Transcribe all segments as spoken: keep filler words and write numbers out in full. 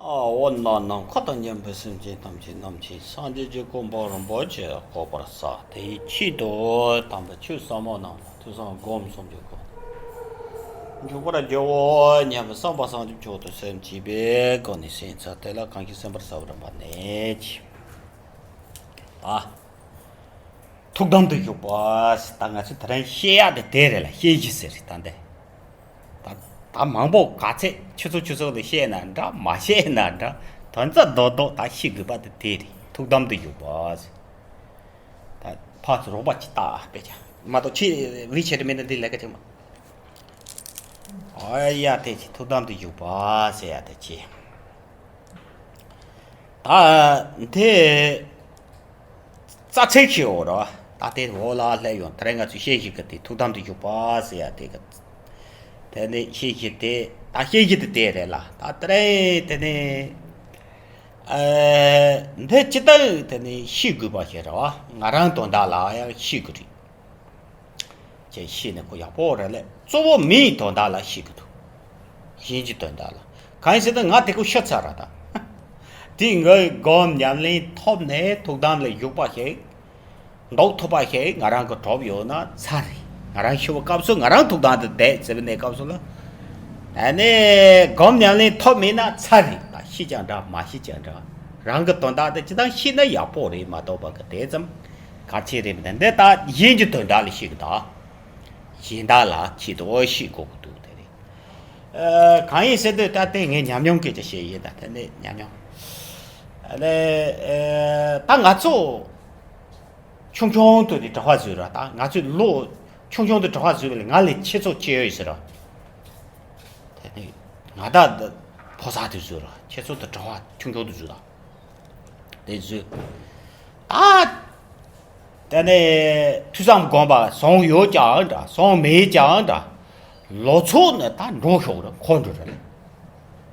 འོ་ན་ནམ་མཁའ་དང་མཉམ་པའི་སེམས་ཅན་ཐམས་ཅད་རྣམས་ཀྱིས་སངས་རྒྱས་ཀྱི་གོ་འཕང་རིན་པོ་ཆེ་ཐོབ་པར་ཤོག་དེའི་ཆེད་དུ་དམ་པའི་ཆོས་ཟབ་མོ་རྣམས་ལ་ཐོས་བསམ་སྒོམ་གསུམ་གྱི་སྒོ་ནས་འཇུག་པར་བགྱིའོ་སྙམ་པའི་བསམ་པ་བཟང་པོ་མཆོག་ཏུ་སེམས་བསྐྱེད་པའི་སྒོ་ནས་གསན་ཚར། དེ་ལ་གང་ཞིག་གསན་པར་བྱ་བར་འདོད་པ་ནས། ཨ། ཐུགས་དམ་དུ་བཞུགས་པ། ད་ང་ཚོས་དེ་རིང་བཤད་ཡག་དེ་དེ་རེད་ལ། བཤད་གཞི་ཟེར་ད་འདི། ད་ད་མང་པོ་ག་ཚད་ཆུ་ཚོད་ཆུ་ཚོད་ལ་བཤད་ན་འདྲ། མ་བཤད་ན་འདྲ། དོན་རྩ་རྡོག་རྡོག་ད་ཤེས་དགོས་པ་དེ་དེ་རེད། ཐུགས་དམ་དུ་བཞུགས་པ་ཟེར། ད་ཕར་ཚུར་རོགས་པ་ཅིག་ལྟ་དཔེ་ཆ་མ་གཏོགས་ཆེ་བི་ཆེ་དེ་མིན་ན་འདི་ལས་ཀ་ཆེ་མ། ཨ་ཡ་དེ་ཆེ་ཐུགས་དམ་དུ་བཞུགས་པ་ཟེར་ཡ་དེ་ཆེ། ད་དེ་རྩ་ཚིག་ཞིག་འོ་ར། ད་དེ་འོག་ལ་སླེབས་ཡོང་། དེ་རིང་ང་ཚོས་བཤད་གཞི་གི་དེ་ཐུགས་དམ་དུ་བཞུགས་པ་ཟེར་ཡ་དེ་གི། དེ་ནས་བཤད་གཞི་དེ་ད་བཤད་གཞི་དེ་དེ་རེད་ལ། ད་དེ་རིང་དེ་ནས་ཨ་འདི་ཅི་ལྟར་དེ་ནས་ཤེས་དགོས་པ་ཞིག་རེད་བ། ང་རང་དོན་དག་ལ་ཡང་ཤེས་དགོས་རེད། ཅེས་ཤེས་ནས་ཁོ་ཡག་པོ་རེད་ལས། གཙོ་བོ་མིའི་དོན་དག་ལ་ཤེས་ཀྱི་འདུག་གཞན་གྱི་དོན་དག་ལ། གང་ཡིན་ཟེར་ན་ང་དེ་ཁོ་ཤོད་ཚར་ར་ད། དེ་ངའི་སྒོམ་ཉམས་ལེན་ཐོབ་ནས་ཐུགས་དམ་ལ་བཞུགས་པ་ཞིག་མདོག་ཐུབ་པ་ཞིག་ང་རང་གི་གྲོགས་ཡོད་ན་ཚར་རེད། ང་རང་ཤི་བའི་སྐབས་སུ་ང་རང་ཐུགས་དམ་དུ་བསྡད་ཟེར་བའི་གནས་སྐབས་སུ་ལ། ཨ་ནི་སྒོམ་ཉམས་ལེན་ཐོབ་མེད་ན་ཚར་རེད། ད་ཤེས་ཀྱང་འདྲ་མ་ཤེས་ཀྱང་འདྲ། རང་གི་དོན་དག་དེ་ཅི་ལྟར་ཤེས་ན་ཡག་པོ་རེད་མ་གཏོགས་པ་གི་དེ་ཙམ་གལ་ཆེ་རེད་མི་འདུག་འདི་ད་གཞན་གྱི་དོན་དག་ལ་ཤེས་ཀྱི་ད། གཞན་དག་ལ་ཆེད་དུ་ཤེས་དགོས་ཀྱི་འདུག་དེ་རེད། ཨ། གང་ཡིན་ཟེར་དུས་ད་དེ་ངས་ཉམས་མྱོང་སྐད་ཆ་བཤད་ཡིན། ད་དེ་ནས་ཉམས་མྱོང་། ཨ་ནི་ཨ། ད་ང་ཚོ་ཆུང་ཆུང་དུ་ནས་གྲྭ་པ་བཟོས་ར། ད་ང་ཚོས་ལོ་ཆུང་ཆུང་དུ་གྲྭ་པ་བཟོས་པ་ལས་ང་ལས་ཆེ་ཚོ་ཆེ་ཡོད་ཟེར་ར། དེ་ནས་ང་ད་ཕོ་གསར་དུ་བཟོས་ར། ཁྱེད་ཚོ་ད་གྲྭ་པ་ཆུང་ཆུང་དུ་བཟོས་ད། དེ་བཟོས། ད་དེ་ནས་ཐོས་བསམ་སྒོམ་པ་བཟང་ཡོད་ཀྱང་འདྲ། བཟང་མེད་ཀྱང་འདྲ། ལོ་ཚོད་ནི་ད་འགྲོ་ཤོག་ར་འཁོར་འགྲོ་ར་ལ།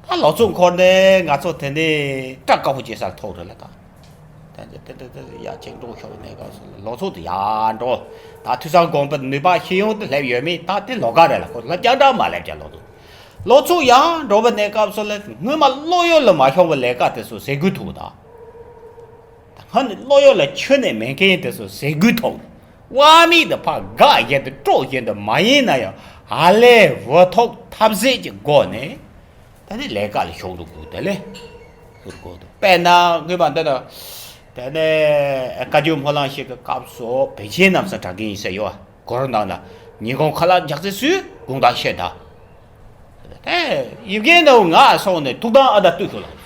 ད་ལོ་ཚོད་འཁོར་ནས་ང་ཚོ་དེ་ནས་སྐྲ་དཀར་པོ་བྱེད་སར་ཐོག་རེད་ལ་ད། ད་དེ་དེ་དེ་ཡ་ཅིག་འགྲོ་ཤོར་ནས་ག་སོང་ལོ་ཚོད་དེ་ཡར་འགྲོ། ད་ཐོས་བསམ་སྒོམ་པའི་ནུས་པ་ཤེས་ཡོན་དེ་སླེབས་ཡོད་མེད་ད་དེ་ལོ་ག་རེད་ལ། ཁོ་སླེབས་ཀྱང་འདྲ་མ་སླེབས་ཀྱང་ལོ་ཚོད། ལོ་ཚོད་ཡར་འགྲོ་བའི་གནས་སྐབས་སུ་ལ་སྔོན་མ་བློ་ཡུལ་ལ་མ་ཤོང་བའི་ལས་ཀ་དེ་ཚོ་ཟས་གོས་ཐུག་ད། ད་སྔ་ནས་བློ་ཡུལ་ལ་ཁྱོན་ནས་མེད་མཁན་དེ་ཚོ་ཟས་གོས་ཐུག་དབང་མེད་དུ་ཕར་དགག་བཞིན་དུ་དཀྲོག་བཞིན་དུ་མ་ཡིན་ན་ཡང་ཨ་ལས་འུ་ཐུག་ཐབས་ཟད་ཀྱི་སྒོ་ནས། ད་ནི་ལས་ཀ་ལ་ཞུགས་འགྲོ་དགོས་དེ་ལས། ཞུགས་དགོས་འདུག་དཔེར་ན་དངོས་པ་འདི་ལ། དེ་ནས་བཀའ་བརྒྱུད་སྨོན་ལམ་ཞིག་གི་སྐབས་སུ་བན་ཆེན་རྣམ་གསུམ་གྲྭ་རྒན་ཡིན་ས་ཡོད། སྒོར་ནང་ན་ཉིན་གུང་ཁ་ལག་རྒྱག་ཚེ་སུས་དགོང་དག་བཤད་ད། དེ་ཡིབ་རྒན་ནང་ང་སོང་ནས་ཐུགས་དམ་ཨ་ད་བཏུད་ཤོག་ལ།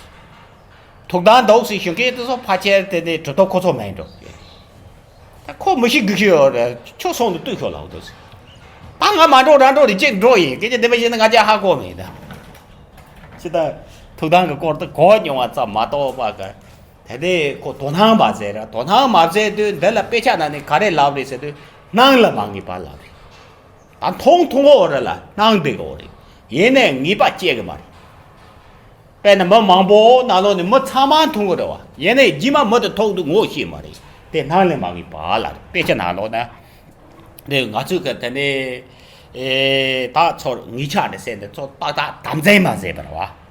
ཐུགས་དམ་འདུག་སེ་ཞུ་མཁན་དེ་ཚོ་ཕལ་ཆེར་དེ་ནས་གྲུབ་ཐོབ་ཁོ་ཚོ་མིན་འགྲོ། ད་ཁོ་མི་ཤེས་དགོས་ཤེས་ཡོད་རེད། ཁྱོད་སོང་དུ་ལྟོས་ཤོག་ལབ་འདུག་ད་ང་མ་འགྲོ་རང་འགྲོ་རེད། ཅིག་འགྲོ་ཡིན་སྐད་ཆ་འདི་མ་བཤད་ན་ང་ཅག་ཧ་གོ་མེད་ད། ཅི་ད་ཐུགས་དམ་གྱི་སྐོར་དུ་གོ་མྱོང་བ་ཙམ་མ་གཏོགས་པ་གི། དེ་ནས་ཁོ་དོ་སྣང་མ་མཛད་ར། དོ་སྣང་མ་མཛད་དུས་འདི་ལ་དཔེ་ཆ་ནང་ནས་ག་རེ་ལབ་རེད་ཟེར་དུས་སྣང་ལ་མ་ངེས་པ་ལབ་རེད། ད་མཐོང་ཐུབ་ཀྱི་ཡོད་རེད་ལ་སྣང་བསྡད་ཀྱི་ཡོད་རེད། ཡིན་ནའི་ངེས་པ་སྐྱེ་གི་མ་རེད། དཔེར་ན་མི་མང་པོ་ནང་ལོགས་ནས་མི་ཚང་མ་མཐོང་གི་རེད་བ། ཡིན་ནའི་རྗེས་མ་མི་དེ་མཐོང་དུས་ངོ་ཤེས་མ་རེད། དེ་སྣང་ལ་མ་ངེས་པ་ལ་རེད། དཔེ་ཆ་ནང་ལོགས་ན། དེ་ང་ཚོས་གི་དེ་ནས་ཨེ་ད་ཚོར་ངེས་ཆ་རེད་ཟེར་ནས་ཚོ་ཏག་ཏག་དམ་འཛིན་མ་བྱས་པ་རེད་བ།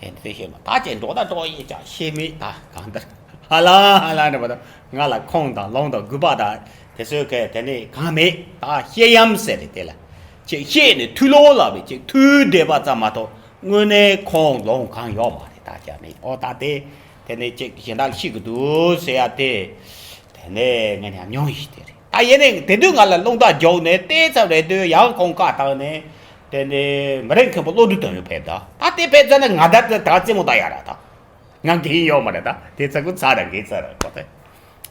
དེ་འདྲ་ཤེས་མ་ད་ཅེས་འགྲོ་ད་འགྲོ་ཡིན་ཀྱང་ཤེས་མེད་ད་གང་ལྟར་ཧ་ལ་ཧ་ལ་འདྲ་བ་དང་ང་ལ་ཁོང་དང་ལུང་དང་རྒྱུད་པ་དང་དེ་ཚོའི་གི་དེ་ནས་གང་མེད་ད་ཤེས་ཡམ་ཟེར་རེད། དེ་ལ་ཅིག་ཤེས་ནས་ཐུགས་ལོག་ལ་བས་ཅིག་ཐུགས་བདེ་བ་ཙམ་མ་གཏོགས་དངོས་གནས་ཁོང་ལུང་གང་ཡོད་མ་རེད། ད་ཅག་ནས་ཨོ་ད་དེ་དེ་ནས་ཅིག་གཞན་དག་ཤེས་གི་འདུག་ཟེར་ཡ་དེ་དེ་ནས་ངས་ཉམས་མྱོང་ཞིག་དེ་རེད། ད་ཡིན་ནའི་དེ་དུས་ང་ལ་རླུང་རྟ་རྒྱུག་ནས་ཏོག་ཙམ་རེད་དུས་ཡང་ཁོང་བཀའ་བཏང་ནས་དེ་ནས་མི་རིགས་མཁན་པོ་བློ་གྲོས་དོན་ཡོད་ཕེབས་ད། ད་དེ་ཕེབས་ཚར་ན་ང་ད་ད་རྩེད་མོ་ད་ཡ་ར་ད། ང་འགན་ཡོད་མ་རེད་ད། དེ་ཚ་ཁུ་ཚ་ར་འགན་ཚ་ར་ཁོ་ཐེ།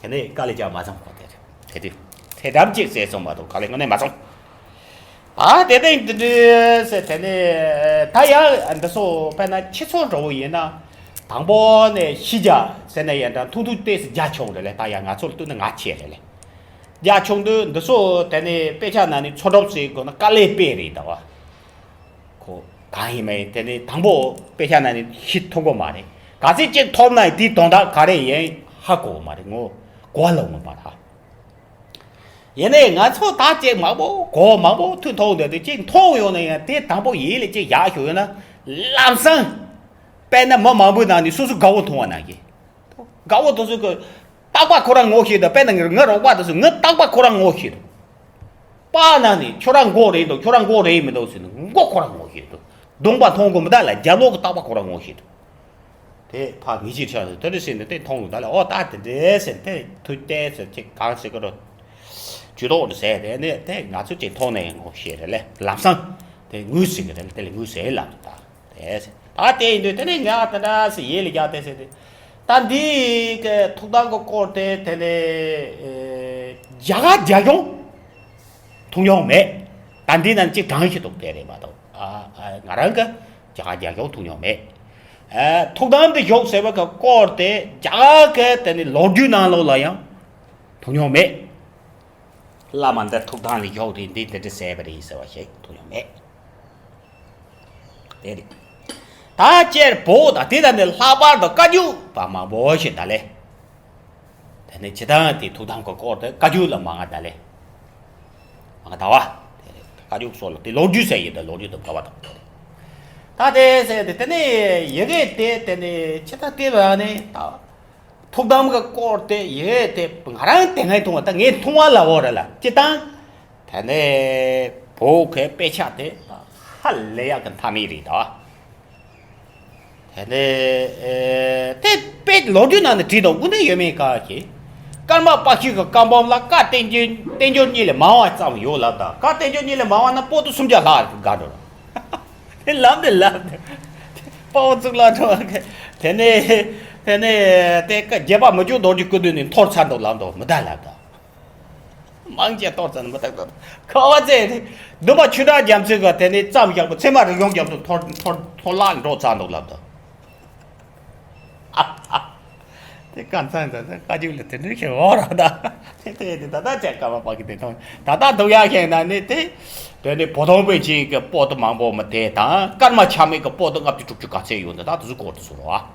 དེ་ནས་དཀའ་ལས་རྒྱག་མ་ཚང་ཁོ་ཐེ་རེད། དེ་དུས་དེ་འདྲ་ཅིག་ཟེར་སོང་མ་གཏོགས་དཀའ་ལས་དངོས་གནས་མ་ཚང་། ད་དེ་ནས་འདི་འདྲ་ཟེར་དེ་ནས་ད་ཡང་འདི་ཚོ་དཔེར་ན་ཁྱེད་ཚོ་འདྲ་བོ་ཡིན་ན་དང་པོ་ནས་ཤི་རྒྱ་ཟེར་ན་ཡང་འདྲ་ཐུང་ཐུང་ཏོག་ཙམ་རྒྱ་ཆུང་རེད་ལས། ད་ཡང་ང་ཚོར་ལྟོས་ན་ང་ཆེ་རེད་ལས། རྒྱ་ཆུང་དུས་འདི་ཚོ་དེ་ནས་དཔེ་ཆ་ནང་ནས་འཚོ་གྲབས་བྱེད་དགོས་ན་དཀའ་ལས་དཔེ་རེད་ད་བ། ཁོ་གང་ཡིན་མ་ཡིན་དེ་ནས་དང་པོ་དཔེ་ཆ་ནང་ནས་ཤི་ཐུབ་ཀྱི་མ་རེད། ག་ཚད་ཅིག་ཐོབ་ན་དེའི་དོན་དག་ག་རེ་ཡིན་ཧ་གོ་གི་མ་རེད། ངོ་གོ་བ་ལོན་གི་མ་རེད། ཡིན་ནའི་ང་ཚོ་ད་ཅིག་མང་པོ་གོ་མང་པོ་ཐུག་མཐོང་བསྡད་དུས་ཅིག་མཐོང་ཡོང་ན་ཡང་དེ་དང་པོ་ཡིད་ལ་ཅིག་བཞག་ཞུ་ཡོད་ན་ལམ་སང་། དཔེར་ན་མི་མང་པོའི་ནང་ནས་སོ་སོ་དགའ་བོ་མཐོང་བ་ནང་བཞིན། དགའ་བོ་དེ་ཚོ་གི་རྟག་པར་ཁོ་རང་ངོ་ཤེས་འདུག་དཔེར་ན་ང་རོགས་པ་དེ་ཚོ་ངའི་རྟག་པར་ཁོ་རང་ངོ་ཤེས་འདུག་པ་ན་ནི་ཁྱོད་རང་མགོ་རེད་འདུག་ཁྱོད་རང་མགོ་རེད་མི་འདུག་ཟེར་ནས་མགོ་ཁོ་རང་ངོ་ཤེས་འདུག་གདོང་པ་མཐོང་དགོས་མི་གདའ་ལ་རྒྱབ་ལོགས་ཀྱི་རྟག་པར་ཁོ་རང་ངོ་ཤེས་འདུག་དེ་ཕ་ངེས་ཅིག་ཆགས་ནས་དེ་འདྲ་ཟེར་ནས་དེ་མཐོང་འདུག་ད་ལ་ཨོ་ད་དེ་འདྲས་ཟེར་དེ་ཐུགས་བསྟན་ཟེར་དེ་གང་ཟེར་གི་རོ། ཇུས་གཏོགས་འདྲ་ཟེར་དེ་ནས་དེ་ང་ཚོ་ཅིག་མཐོང་ནས་ངོ་ཤེས་རེད་ལེ་ལམ་སང་དེ་ངུས་ཟེར་གི་རེད་ལེ་དེ་ལ་ངུས་ཟེར་ལབ་འདུག་ད། དེ་ད་དེ་ཡིན་དུས་དེ་ནས་ང་དེ་འདྲ་སེ་ཡིད་ལ་རྒྱག་དེ་ཟེར་ཏེ། ད་འདི་གི་ཐུགས་དམ་གྱི་སྐོར་དེ་དེ་ནས་རྒྱ་གར་རྒྱ་གཞུང་ཐུགས་མྱོང་མེད། ད་འདི་ནང་གཅིག་གྲངས་ཤིག་འདུག་དེ་རེད་མ་གཏོགས་ཨ་ཨ་ང་རང་གི་རྒྱ་གར་རྒྱ་གཞུང་ཐུགས་མྱོང་མེད། ཨ་ཐུགས་དམ་དུ་བཞུགས་ཟེར་བ་གི་སྐོར་དེ་རྒྱ་གར་གི་དེ་ནས་ལོ་རྒྱུས་ནང་ལོགས་ལ་ཡང་ཐུགས་མྱོང་མེད། བླ་མ་འདི་ཐུགས་དམ་ལ་བཞུགས་ཏེ་འདི་འདི་འདྲ་ཟེར་བ་རེད་ཟེར་བ་ཞིག་ཐུགས་མྱོང་མེད། དེ་རེད། ད་སྤྱིར་བོད་དང་དེ་དང་ནི་ལྷག་པར་དུ་བཀའ་བརྒྱུད་པ་མང་པོ་ཞིག་ད་ལས། དེ་ནི་སྤྱིར་བཏང་དེ་ཐུགས་དམ་གྱི་སྐོར་དེ་བཀའ་བརྒྱུད་ལ་མང་ང་ད་ལས། མང་ང་ད་བ། དེ་རེད། བཀའ་བརྒྱུད་སོགས་ལ་དེ་ལོ་རྒྱུས་ཟེར་ཡོད་དེ་ལོ་རྒྱུས་དང་འབྲེལ་བ་དང་། ད་དེ་ཟེར་དེ་དེ་ནི་ཡི་གེ་དེ་དེ་ནི་སྤྱིར་བཏང་དེ་བ་ནི་ད། ཐུགས་དམ་གྱི་སྐོར་དེ་ཡོད་དེ་ང་རང་དེ་སྔའི་མཐོང་བ་ད་ངས་མཐོང་བ་ལ་འོ་རེད་ལ་སྤྱིར་བཏང་། དེ་ནས་བོད་ཀྱི་དཔེ་ཆ་དེ་ཧ་ལས་ཡག་གི་མཐའ་མེད་རེད་ད། དེ་ནས་དེ་དཔེ་ལོ་རྒྱུས་ནང་ནས་བྲིས་དང་དགོས་འདུན་ཡོད་མེད་ག་གི། ཀརྨ་པ་ཤི་གི་བཀའ་འབུམ་ལ་བཀའ་བསྟན་འགྱུར་བསྟན་འགྱུར་གཉིས་ལས་མང་བ་ཙམ་ཡོད་ལབ་ད་བཀའ་བསྟན་འགྱུར་གཉིས་ལས་མང་བ་ན་པོ་ཏི་སུམ་བརྒྱ་ལྷག་དགའ་འགྲོ། དེ་ལབ་དེ་ལབ་དེ། དཔའ་བོ་གཙུག་ལག་ཁྲོ་བ་གི། དེ་ནས་དེ་ནས་དེ་ཀ་རྒྱལ་བ་མི་བསྐྱོད་རྡོ་རྗེ་སྐུ་མདུན་ནས་འཐོར་ཚར་འདུག་ལབ་འདུག་མི་ད་ལབ་ད། མང་ཆེ་འཐོར་ཚར་འདུག་མི་ད་ལབ་ད། ཁ་བ་ཚེ་དེ་འདུམ་པ་ཆོས་གྲགས་རྒྱ་མཚོས་ག་དེ་ནས་བརྩམས་བཞག་པ་ཚད་མ་རིག་གཞུང་རྒྱ་མཚོ་འཐོར་འཐོར་འཐོར་བརླག་འགྲོ་ཚར་འདུག་ལབ་ད། དེ་ཀ་ཚང་ཚང་ཚང་བཀའ་བརྒྱུད་ལ་དེ་འདྲ་ཞིག་འོ་ར་ད། དེ་དེ་དེ་ད་ལྟ་ཅག་ཀ་བ་པ་གི་དེ་མཐོང་ད་ལྟ་འདུག་ཡ་ཤེས་ན་ནི་དེ། དེ་ནི་བོ་དོང་པོའི་ཆེན་གྱི་པོ་ཏི་མང་པོ་མི་དེ་དང་ཀརྨ་ཆགས་མེད་ཀྱི་པོ་ཏི་ལྔ་བཅུ་དྲུག་ཅུ་ག་ཚད་ཡོད་འདི་ད་དེ་ཚོ་སྐོར་དུ་སོང་རོགས་ཨ།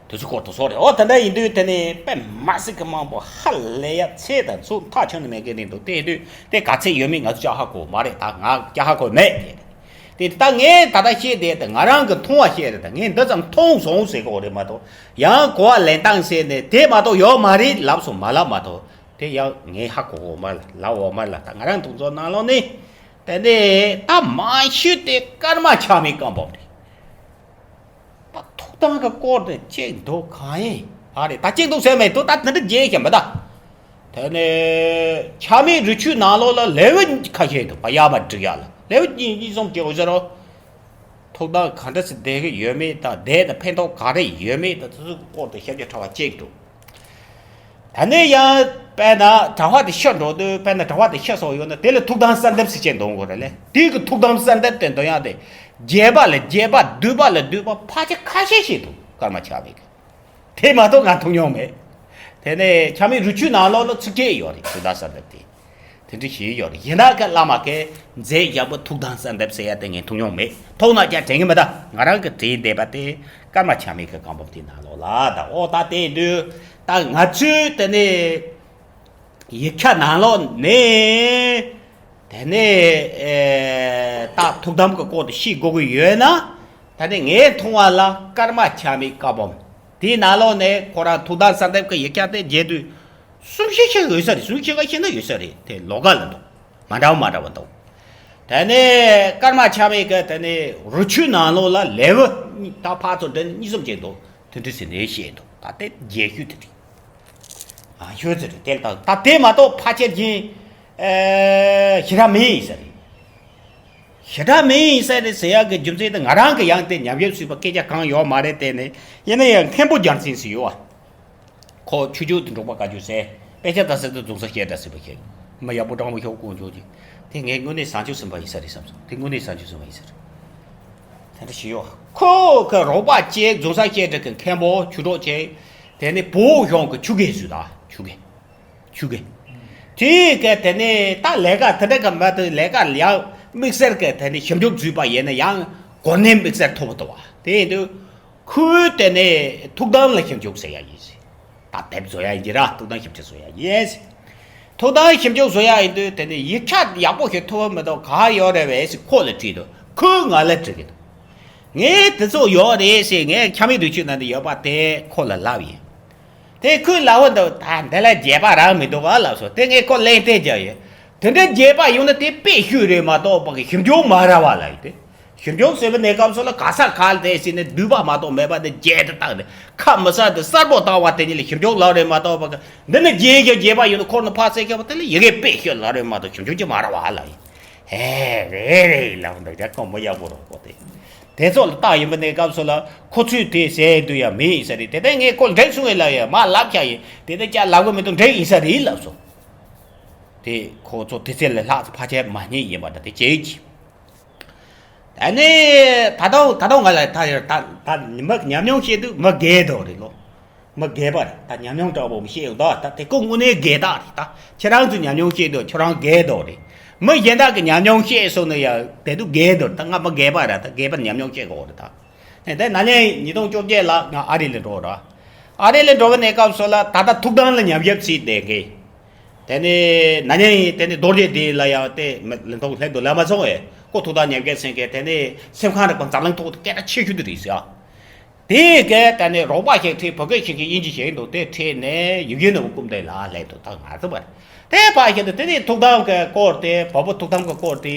དེ་ཚོ་སྐོར་དུ་སོང་རེད་ཨོ་དེ་འདྲ་ཡིན་དུས་དེ་ནི་དཔེ་མ་སྲིད་ཀྱི་མང་པོ་ཧ་ལས་ཡ་ཚད་དང་ཚུལ་མཐའ་ཁྱོན་ནས་མེད་མཁན་རེད་འདུག་དེ་ཡིན་དུས་དེ་ག་ཚད་ཡོད་མེད་ང་ཚོ་ཅག་ཧ་གོ་མ་རེད་ད་ང་ཅག་ཧ་གོ་མེད་དེ་རེད། དེ་ད་ངས་ད་ལྟ་བཤད་བསྡད་དེ་ང་རང་གི་མཐོང་བ་བཤད་རེད་ད་ངས་འདི་ཙམ་མཐོང་སོང་ཟེར་གོ་རེད་མ་གཏོགས་ཡང་གོ་བ་ལེན་སྟངས་ཟེར་ནས་དེ་མ་གཏོགས་ཡོད་མ་རེད་ལབ་སོང་མ་ལབ་མ་གཏོགས་དེ་ཡང་ངས་ཧ་གོ་གོ་མ་ལབ་འོ་མ་ལབ་ད་ང་རང་མཐོང་ཚོར་ནང་ལོགས་ནས་དེ་ནས་ད་མ་ཤོད་དེ་སྐར་མ་ཆགས་མེད་བཀའ་འབུམ་རེད། ད་ཐུགས་དམ་གྱི་སྐོར་དེ་གཅིག་འདུག་གང་ཡིན་ཨ་རེད་ད་གཅིག་འདུག་ཟེར་མེད་དུ་ད་དེ་འདྲ་རྒྱས་ཤིང་མི་ད། དེ་ནས་ཆགས་མེད་རི་ཆུའི་ནང་ལོགས་ལ་ལེའུ་ཁ་ཤས་འདུག་པ་ཡར་མར་བསྒྲིགས་ཡ་ལ་ལེའུ་གཉིས་གཉིས་གསུམ་གྱི་འོ་ཟེར་རོ། ཐུགས་དམ་ག་འདྲ་སེ་བསྡད་ཀྱི་ཡོད་མེད་དང་བསྡད་ནས་ཕན་ཐོགས་ག་རེ་ཡོད་མེད་དང་དེ་ཚོའི་སྐོར་དུ་ཞིབ་ཆ་ཕྲ་བ་གཅིག་འདུག་ད་ནས་ཡང་དཔེར་ན་གྲྭ་པ་དེ་ཤི་འགྲོ་དུས་དཔེར་ན་གྲྭ་པ་དེ་ཤི་སོང་ཡོད་ན་དེ་ལ་ཐུགས་དམ་གསལ་འདེབས་ཟེར་བྱས་འདོན་དགོས་རེད་ལེ། དེའི་གི་ཐུགས་དམ་གསལ་འདེབས་དེ་འདོན་ཡག་དེ་རྒྱས་པ་ལས་རྒྱས་པ་བསྡུས་པ་ལས་བསྡུས་པ་ཕལ་ཆེར་ཁ་ཤས་ཤིག་འདུག་སྐར་མ་ཆགས་པའི་གི། དེ་མ་གཏོགས་ང་མཐོང་མྱོང་མེད། དེ་ནས་ཆགས་མེད་རི་ཆུའི་ནང་ལོགས་ལ་ཚིགས་བཅད་ཡོད་རེད་ཐུགས་དམ་གསལ་འདེབས་དེ། དེ་འདྲ་ཞིག་ཡོད་རེད་ཡིན་ན་ཀ་བླ་མ་ཀའི་མཛད་བཞག་པ་ཐུགས་དམ་གསལ་འདེབས་ཟེར་ཡ་དེ་ངས་མཐོང་མྱོང་མེད་མཐོང་ན་ཀྱང་དྲན་གི་མི་གདའ་ང་རང་གི་དྲན་བསྡད་པ་དེ་སྐར་མ་ཆགས་མེད་ཀྱི་བཀའ་འབུམ་དེའི་ནང་ལོགས་ལ་ད་ཨོ་ད་དེ་དུས་ད་ང་ཚོའི་དེ་ནས་ཡིག་ཆ་ནང་ལོགས་ནས་དེ་ནས་ཨེ་ད་ཐུགས་དམ་གྱི་སྐོར་དེ་ཤེས་དགོས་ཀྱི་ཡོད་ན་ད་ནི་ངས་མཐོང་བ་ལ་སྐར་མ་ཆགས་མེད་བཀའ་འབུམ་དེའི་ནང་ལོགས་ནས་ཁོ་རང་ཐུགས་དམ་གསལ་འདེབས་ཀྱི་ཡིག་ཆ་དེ་མཇལ་དུས། གསུང་བཤད་བཤད་ཡོད་ས་རེད། གསུང་བཤད་ག་བཤད་ན་ཡོད་ས་རེད། དེ་ལོགས་ཀ་ལ་འདུག་མ་འདྲ་བ་མ་འདྲ་བ་འདུག་དེ་ནས་སྐར་མ་ཆགས་མེད་ཀྱི་དེ་ནས་རི་ཆུའི་ནང་ལོགས་ལ་ལེའུ་གཉིས་ད་ཕར་ཚུར་འདྲ་གཉིས་གསུམ་བྱས་འདུག་དེ་འདྲ་ཟེར་ནས་བཤད་འདུག་ད་དེ་རྒྱས་ཤོས་དེ་རེད། ཨ་ཤོད་ཚེ་རེད་དེ་ལྟ་ད་དེ་མ་གཏོགས་ཕལ་ཆེར་གྱིན་ཞེ་དྲག་མེད་ཡིན་ས་རེད། ཞེ་དྲག་མེད་ཡིན་ས་རེད་ཟེར་ཡག་གི་རྒྱུ་མཚན་དེ་ང་རང་གི་ཡང་དེ་ཉམས་ཞིབ་བྱས་པ་སྐད་ཆ་གང་ཡོད་མ་རེད་དེ་ནས་ཡིན་ན་ཡང་མཁན་པོ་རྒྱལ་མཚན་ཟེར་ཡོད་ཨ། ཁོ་ཆོས་རྒྱུགས་དུ་འབྲོག་པ་བཀའ་བརྒྱུད་ཟེར། དཔེ་ཆ་ལྟ་ས་དུ་རྫོང་སར་བཤད་གྲྭ་ཟེར་བ་ཞིག་མི་ཡག་པོ་དྲང་པོ་ཤོག་ཀུན་ཆོག་ཅིག་དེ་ངས་དངོས་གནས་བཟང་སྤྱོད་ཟིན་པ་ཡིན་ས་རེད་བསམ་སོང་། དེ་དངོས་གནས་བཟང་སྤྱོད་ཟིན་པ་ཡིན་ས་རེད། དེ་འདྲ་ཞིག་ཡོད། ཁོ་གི་རོགས་པ་གཅིག་རྫོང་སར་བཤད་གྲྭ་གི་མཁན་པོ་ཆོས་གྲོགས་གཅིག་དེ་ནས་བོད་གཞུང་གི་ཆོས་དགེ་ཟེར་ད་ཆོས་དགེ། ཆོས་དགེ། དེ་གི་དེ་ནས་ད་ལས་ཀ་དེ་འདྲ་གི་མ་གཏོགས་ལས་ཀ་ཡང་དམིགས་བསལ་གི་དེ་ནས་ཞིབ་འཇུག་བཟོས་པ་ཡིན་ན་ཡང་གོ་གནས་དམིགས་བསལ་ཐོབ་འདུག་བ། དེ་ཡིན་དུས། ཁོས་དེ་ནས་ཐུགས་དམ་ལ་ཞིབ་འཇུག་ཟེར་ཡ་ཡིན་ཟེར། ད་དེབ་བཟོ་ཡ་ཡིན་གྱི་ར་ཐུགས་དམ་ཞིབ་འཇུག་བཟོ་ཡ་ཡིན་ཟེར། ཐུགས་དམ་ཞིབ་འཇུག་བཟོ་ཡ་ཡིན་དུས་དེ་ནས་ཡིག་ཆ་ཡག་པོ་ཞིག་ཐོབ་མི་འདུག་ག་ཡོད་རེད་བས་ཟེར་ཁོ་ལ་དྲིས་འདུག་ཁོས་ང་ལ་དྲི་གི་འདུག་ངས་དེ་ཚོ་ཡོད་རེད་ཟེར། ངས་ཁྱ་མི་རི་ཆུ་ནང་དུ་ཡོད་པ་དེ་ཁོ་ལ་ལབ་ཡིན། དེ་ཁོས་ལབ་པ་འདུག་ད་འདི་ལ་རྒྱས་པ་རག་མི་འདུག་ག་ལབ་སོང་། དེ་ངས་ཁོ་གླེང་སྟེགས་རྒྱབ་ཡིན། དེ་འདྲ་རྒྱས་པ་ཡོང་ན་དེ་དཔེ་ཤོས་རེད་མ་གཏོགས་པ་གི་ཞིབ་འཇུག་མ་རག་པ་ལ་ཡིན་ཏེ། ཞིབ་འཇུག་ཟེར་བའི་གནས་སྐབས་སུ་ལ་ག་ས་ག་ལ་དེ་ཟེར་ནས་བསྡུས་པ་མ་གཏོགས་མེད་པ་དེ་རྒྱས་དེ་བཏང་ནས་ཁ་མི་གསལ་དེ་གསལ་པོ་བཏང་བ་དེ་ཉིད་ལ་ཞིབ་འཇུག་ལབ་རེད་མ་གཏོགས་པ་གི། འདི་ནི་རྒྱས་ཀྱང་རྒྱས་པ་ཡོད་ན་ཁོ་ནི་ཕར་གསལ་ཁྱབ་པ་དེ་ལ་ཡི་གེ་དཔེ་ཤོས་ལབ་རེད་མ་གཏོགས་ཞིབ་འཇུག་ཅིག་མ་རག་པ་ལ་ཡིན། ཧེ་རེད་རེད་ལབ་འདུག་རྒྱ་སྐོམ་མོ་ཡག་པོ་རོགས་པོ་དེ། དེ་ཚོ་ལ་བལྟ་ཡིན་པ་ནས་སྐབས་སུ་ལ་ཁོ་ཚོས་དེ་ཟེར་འདུག་ཡ་མེད་ཡིན་ས་རེད། དེ་ལྟར་ངས་ཁོ་འགྲིག་སོང་ངས་ལབ་ཡ་མ་ལབ་ཤག་ཡིན། དེ་ལྟར་ཅག་ལབ་གི་མི་འདུག་འགྲིག་ཡིན་ས་རེད་ལབ་སོང་། དེ་ཁོ་ཚོ་དེ་ཚེ་ལ་ལྷག་ཙམ་ཕལ་ཆེར་མ་རྙེད་ཡིན་པ་འདྲ་དེ་བྱེད་ཀྱི། ད་ནི་ད་དུང་ད་དུང་ང་ལ་ད་ཡར་ད་ད་མི་ཉམས་མྱོང་བཤད་དུས་མི་རྒས་འདུག་རེད་ལོ། མི་རྒས་པ་རེད། ད་ཉམས་མྱོང་དྲག་པོ་མི་བཤད་ཡོད་ད། ད་དེ་ཀོ་དངོས་གནས་རྒས་རྟགས་རེད། ད་ཁྱེད་རང་ཚོ་ཉམས་མྱོང་བཤད་དུས་ཁྱོད་རང་རྒས་འདུག་རེད། མི་གཞན་དག་གི་ཉམས་མྱོང་བཤད་སོང་ན་ཡང་དེ་དུས་རྒས་འདུག་ད་ང་མི་རྒས་པ་རེད། ད་རྒས་པ་ཉམས་མྱོང་བཤད་དགོས་རེད་ད། དེ་ན་ནིང་ཉིས་སྟོང་བཅོ་བརྒྱད་ལ་ང་ཨ་རི་ལ་འགྲོ་ར། ཨ་རི་ལ་འགྲོ་བའི་གནས་སྐབས་སུ་ལ་ད་ལྟ་ཐུགས་དམ་ལ་ཉམས་ཞིབ་བྱས་བསྡད་མཁན། དེ་ནས་ན་ནིང་དེ་ནས་རྡོ་རྗེ་འདི་ལ་ཡང་དེ་མི་ལ་ཐོག་སླེབས་འདུག་ལ་མ་སོང་བས་ཀོ་ཐུགས་དམ་ཉམས་ཞིབ་བྱེད་མཁན་དེ་ནས་སེམས་ཁམས་རིག་པ་འཛམ་གླིང་ཐོག་ཏུ་སྐད་གྲགས་ཆེ་ཤོས་དེ་རེད་ཟེར། དེའི་སྐད་དེ་ནས་རོགས་པ་ཞིག་ཁྲིད། བོད་སྐད་ཤེས་མཁན་དབྱིན་ཇི་ཤེས་ཀྱི་འདུག་དེ་ཁྲིད་ནས་ཡིག་ཡིག་ནང་སྐུམ་དེ་ལ་སླེབས་འདུག་ད་ང་ཚོ་བར་དེ་ཕར་བཞིན་དུ་དེ་ནས་ཐུགས་དམ་གྱི་སྐོར་དེ་བ་སྤུ་ཐུགས་དམ་གྱི་སྐོར་དེ་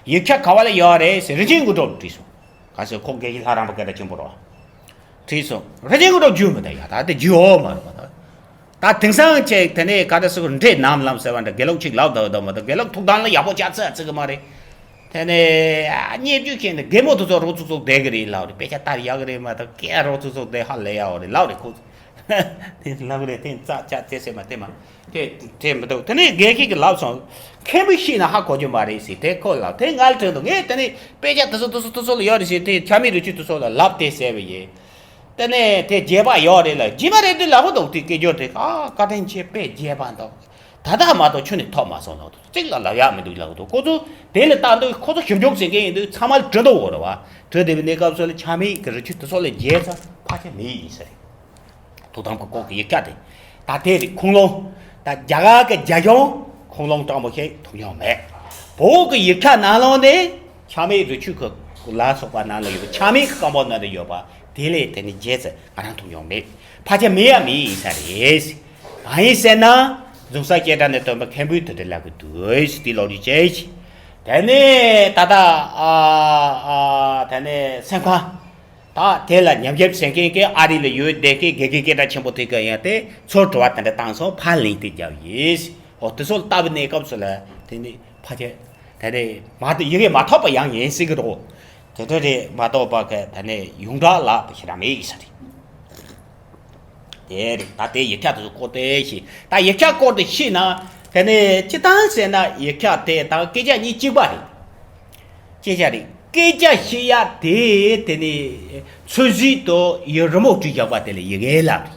ཡིག་ཆ་ག་བ་ལ་ཡོད་རེད་ཟེར་རིན་ཆེན་དངོས་གྲུབ་དྲིས་སོང་། ག་ཟེར་ཁོ་དགེ་བཤེས་ལྷ་རམས་པ་སྐད་གྲགས་ཆེན་པོ་རོ། དྲིས་སོང་། རིན་ཆེན་དངོས་གྲུབ་རྒྱུས་མི་འདུག་ཡ་ད་དེ་རྒྱུས་ཡོད་མ་རེད་པ་ད། ད་དེང་སང་ཅིག་དེ་ནས་ག་རེ་ཟེར་དགོས་འདྲེ་ནམ་ལམ་ཟེར་བ་འདྲ་དགེ་ལུགས་ཅིག་ལབ་འདུག་འདུག་མ་གཏོགས་དགེ་ལུགས་ཐུགས་དམ་ལ་ཡག་པོ་བྱ་ཚིག་ཚིག་གི་མ་རེད། དེ་ནས་ཨ་སྙན་བརྒྱུད་མཁན་དེ་རྒན་མོ་དེ་ཚོ་རོགས་ཚུགས་ཚུགས་བསྡད་གི་རེད་ལབ་རེད། དཔེ་ཆ་ལྟ་ཡག་གི་རེད་མ་གཏོགས་སྐད་རོགས་ཚུགས་ཚུགས་བསྡད་ཧ་ལས་ཡག་རེད་ལབ་རེད་ཁོ། དེ་ལབ་རེད། དེ་རྩ་ཆ་དེ་སེ་མ་དེ་མ་དེ་དེ་མི་འདུག་དེ་ནས་དགེ་བཤེས་ཀྱིས་ལབ་སོང་། མཁན་པོས་ཤེས་ན་ཧ་གོ་རྒྱུ་མ་རེད་ཟེར། དེ་ཁོ་ལ་དེ་ངལ་དྲན་འདུག་ངས་དེ་ནས་དཔེ་ཆ་དེ་ཚོ་དེ་ཚོ་དེ་ཚོ་ལ་ཡོད་རེད་ཟེར། དེ་ཁྱ་མི་རི་ཆུ་དེ་ཚོ་ལ་ལབ་དེ་ཟེར་བ་ཡིན། དེ་ནས་དེ་རྒྱས་པ་ཡོད་རེད་ལ་རྒྱས་པ་རེད་འདུག་ལབ་གི་འདུག་དེ་སྐད་སྒྱུར་དེ་ཨ་བཀའ་དྲིན་ཆེ་དཔེ་རྒྱས་པ་འདུག་ད་ལྟ་མ་གཏོགས་ཁྱོན་ནས་ཐོབ་མ་སོང་ལབ་འདུག་གཅིག་ལ་ལབ་ཡག་མི་འདུག་ལབ་གི་འདུག་ཁོ་ཚོ་དེ་ལ་ལྟ་འདུག་ཁོ་ཚོ་ཞིབ་འཇུག་བྱེད་མཁན་ཡིན་དུས་ཚང་མ་ལ་འབྲི་འདུག་འོ་རེད་བ། འབྲི་བསྡད་པའི་གནས་སྐབས་སུ་ལ་ཁྱ་མི་གི་རི་ཆུ་དེ་ཚོ་ལ་རྒྱས་ཚར་ཕལ་ཆེར་མེད་ཡིན་ས་རེད། ཐུགས་དམ་གྱི་སྐོར་གྱི་ཡིག་ཆ་དེ། ད་དེ་རེད་ཁུངས་ལུང་། ད་རྒྱ་གར་གྱི་རྒྱ་གཞུང་ཁུངས་ལུང་དྲང་པོ་ཞིག་ཐོབ་མྱོང་མེད། བོད་ཀྱི་ཡིག་ཆ་ནང་ལོགས་ནས་ཁྱ་མི་རི་ཆུ་གི་ལ་སོགས་པ་ནང་ལ་ཡོད་པ་ཁྱ་མི་གི་རྐང་པ་ནང་དུ་ཡོད་པ་དེ་ལས་དེ་ནི་རྗེས་སུ་ང་རང་ཐོབ་མྱོང་མེད། ཕལ་ཆེར་མེད་ཡ་མེད་ཡིན་ས་རེད། གང་ཡིན་ཟེར་ན། རྫོང་སར་སྐད་གྲགས་ནས་སྟོན་པ་མཁན་པོས་དེ་འདྲ་ལབ་གི་འདུག་དེ་ལོ་རྒྱུས་བྱས་ཤིང་། དེ་ནས་ད་ལྟ་ཨ་ཨ་དེ་ནས་སེམས་ཁམས། ད་དེ་ལ་ཉམས་ཞིབ་བྱེད་མཁན་གྱི་ཨ་རི་ལ་ཡོད་བསྡད་མཁན་དགེ་རྒན་སྐད་གྲགས་ཆེན་པོ་དེ་ག་ཡང་དེ་ཚོར་དྲི་བ་དེ་འདྲ་བཏང་སོང་ཕར་ལན་དེ་རྒྱབ་ཡིན། འོ་དེ་ཚོ་ལ་ལྟ་བའི་གནས་སྐབས་སུ་ལ་དེ་ནི་ཕལ་ཆེར་དེ་རེད་མ་གཏོགས་ཡི་གེ་མ་ཐོབ་པ་ཡང་ཡིན་སྲིད་ཀྱི་རེད། དེ་འདྲ་རེད་མ་གཏོགས་པ་གི་དེ་ནས་ཡོངས་གྲགས་ལ་ཞེ་དྲག་མེད་ཡིན་ས་རེད། དེ་རེད། ད་དེ་ཡིག་ཆ་དེ་ཚོ་བཀོད་དེ་ཤེས། ད་ཡིག་ཆ་བཀོད་དེ་ཤེས་ན་དེ་ནས་སྤྱི་བཏང་ཟེར་ན་ཡིག་ཆ་དེ་དང་སྐད་ཆ་གཉིས་གཅིག་པ་རེད། སྐད་ཆ་རེད། སྐད་ཆ་བཤད་ཡ་དེ་དེ་ནས་ཚོད་བསྲེ་དུ་ཡི་རི་མོ་བྲིས་བཞག་པ་དེ་ལ་ཡི་གེ་ལབ་རེད།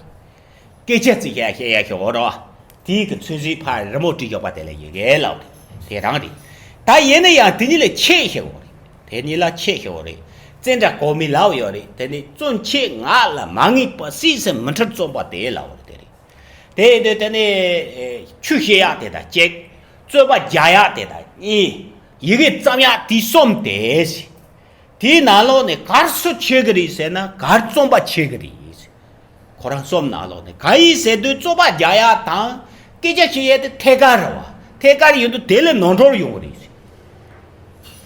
སྐད་ཆ་ཙི་བཤད་བཤད་ཡ་ཞིག་འོ་ར། དེའི་གི་ཚོད་བསྲེ་ཕར་རི་མོ་བྲིས་བཞག་པ་དེ་ལ་ཡི་གེ་ལབ་རེད། དེ་རང་རེད། ད་ཡིན་ན་ཡང་དེ་གཉིས་ལ་ཁྱད་ཞིག་འོ་རེད། དེ་གཉིས་ལ་ཁྱད་ཞིག་འོ་རེད། བཙན་དྲག་གོ་མི་ལབ་ཡོད་རེད། དེ་ནི་བཙུན་ཆེ་ང་ལ་མ་ངེས་པ་སྲིད་སེ་མི་ཁྲིད་རྩོམ་པ་དེ་ལབ་རེད། དེ་རེད། དེ་དེ་དེ་ནི་ཆོས་བཤད་ཡག་དེ་དང་གཅིག་རྩོད་པ་རྒྱག་ཡག་དེ་དང་གཉིས། ཡི་གེ་བརྩམ་ཡག་དེ་གསུམ་དེ། དེའི་ནང་ལོགས་ནས་གར་སུ་ཆེ་གི་རེད་ཟེར་ན་གར་རྩོམ་པ་ཆེ་གི་རེད། ཁོ་རང་གསུམ་ནང་ལོགས་ནས་གང་ཡིན་ཟེར་དུས་རྩོད་པ་རྒྱག་ཡག་དང་སྐད་ཆ་བཤད་ཡག་དེ་ཐད་ཀར་རེད་བ། ཐད་ཀར་ཡིན་དུས་དེ་ལས་ནོར་འཁྲུལ་ཡོང་གི་རེད།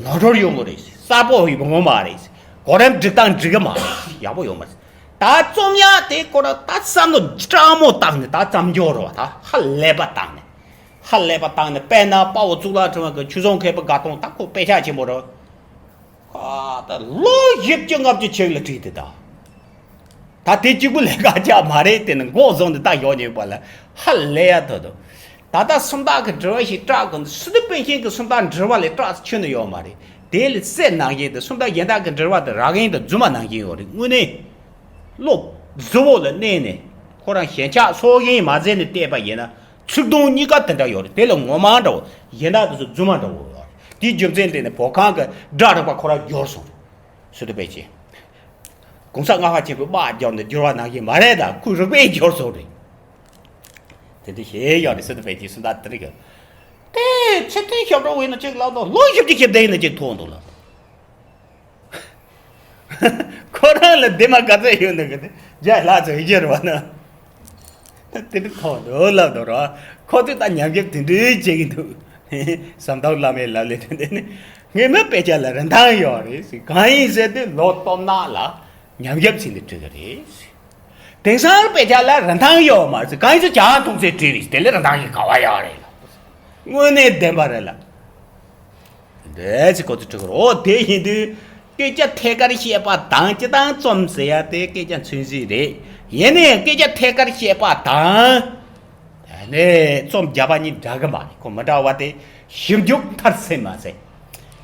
ནོར་འཁྲུལ་ཡོང་གི་རེད། གསལ་པོ་ཡོང་གི་མ་རེད། གོ་རིམ་སྒྲིག་སྟངས་འགྲིག་གི་མ་རེད། ཡག་པོ་ཡོང་མ་རེད། ད་རྩོམ་ཡག་དེ་ཁོ་རང་ད་བསམ་བློ་སྤྲང་མོ་བཏང་ནས་ད་བརྩམས་འཇོག་རེད་བ། ད་ཧ་ལས་པ་བཏང་ནས། ཧ་ལས་པ་བཏང་ནས་དཔེར་ན་དཔའ་བོ་གཙུག་ལག་ཕྲེང་བ་གི་ཆོས་སྲུང་མཁས་པའི་དགའ་སྟོན་ད་ཁོ་དཔེ་ཆ་ཆེན་པོ་རེད། ཨ་ད་ལོ་བཞི་བཅུ་ལྔ་བཅུ་ཅིག་ལ་བྲིས་ཏེ་ད། ད་དེ་གཅིག་པུ་ལས་ཀ་ཅག་མ་རེད་དེ་ནི་མགོ་བཟུང་ནས་ད་ཞོག་ཉེས་པ་ལ་ཧ་ལས་ཡ་ཐོ་ཐོ། ད་ལྟ་སུམ་རྟགས་ཀྱི་འགྲེལ་བ་ཞིག་བཀྲག་གི་འདུག་སི་ཏུ་པཎ་ཆེན་གྱི་སུམ་རྟགས་འགྲེལ་བ་ལས་བཀྲག་ཆོད་ནི་ཡོད་མ་རེད། དེ་ལས་གསལ་ནང་བཞིན་དུ་སུམ་རྟགས་གཞན་དག་གི་འགྲེལ་བ་དེ་རག་གིན་དུ་རྫུན་མ་ནང་བཞིན་ཡོད་རེད། དངོས་གནས་བློ་གཟུ་བོ་ལ་གནས་ནས་ཁོ་རང་ཞེན་ཆགས་སྲོག་ཤིང་མ་ཟད་ནས་བལྟས་པ་ཡིན་ན། ཚིག་དོན་གཉིས་ཀ་དེ་འདྲ་ཡོད་རེད། དེ་ལ་ངོ་མ་འདྲ་བོ་གཞན་དག་དེ་ཚོ་རྫུན་མ་འདྲ་བོ་ཡོད་རེད། དེའི་རྒྱུ་མཚན་དེ་ནི་བོད་ཁང་གི་སྒྲ་རིག་པ་ཁོ་རང་འགྱུར་སོང་རེད། སི་ཏུ་པཎ་ཆེན། གོང་ས་ལྔ་པ་ཆེན་པོའི་དམག་བརྒྱབ་ནས་བསྒྱུར་བ་ནང་བཞིན་མ་རེད་ད། ཁོའི་རིག་པས་བསྒྱུར་སོང་རེད། དེ་འདྲ་ཞེས་ཡོད་རེད། སི་ཏུ་པཎ་ཆེན་སུམ་རྟགས་དེ་རིགས་ཀྱི། དེ་ཚེ་ཐུན་ཞབས་བྲོ་བས་ན་ཅིག་ལབ་དང་ལོ་བཞི་བཅུ་ཞིབ་ལྟ་ཡིན་ན་ཅིག་མཐོང་འདུག་ལ། ཁོ་རང་ལ་འདི་མ་ག་ཚོད་ཡོད་འདུག་གི་དེ་རྒྱ་ལྷག་ཚོད་ཡོད་རེད་བ་ན། དེ་འདྲ་ཐོག་འདུག་ལབ་འདུག་ར། ཁོ་ཚོས་ད་ཉམས་ཞིབ་དེ་འདྲའི་བྱེད་ཀྱི་འདུག་ཟམ་གདོང་བླ་མའི་ལག་ལེན་དེ་ནི་ངས་མི་དཔེ་ཆ་ལ་རིན་ཐང་ཡོད་རེད་ཟེར། གང་ཡིན་ཟེར་དུས་ལོ་སྟོང་ནག་ལ་ཉམས་ཞིབ་བྱས་ནས་བྲིས་ཀྱི་རེད་ཟེར། དེང་སང་དཔེ་ཆ་ལ་རིན་ཐང་ཡོད་མ་རེད་ཟེར། གང་ཡིན་ཟེར་ཇ་འཐུང་སའི་བྲིས་རེད། དེ་ལས་རིན་ཐང་ཞིག་ག་བ་ཡོད་རེད་ལ། དངོས་གནས་བདེན་པ་རེད་ལ། འདྲ་ཅིག་ཁོ་ཚོས་དྲི་གི་རེད། འོ་དེ་ཡིན་དུས་སྐད་ཆ་ཐད་ཀར་བཤད་པ་དང་སྤྱིར་བཏང་རྩོམ་ཟེར་ཡ་དེ་སྐད་ཆ་ཚིག་གཅིག་རེད། ཡིན་ནའི་སྐད་ཆ་ཐད་ཀར་བཤད་པ་དང་ནས་རྩོམ་རྒྱག་པ་གཉིས་འདྲ་གི་མ་རེད། ཁོ་མི་འདྲ་བ་དེ་ཞིབ་འཇུག་མཐར་ཕྱིན་མ་ཟད།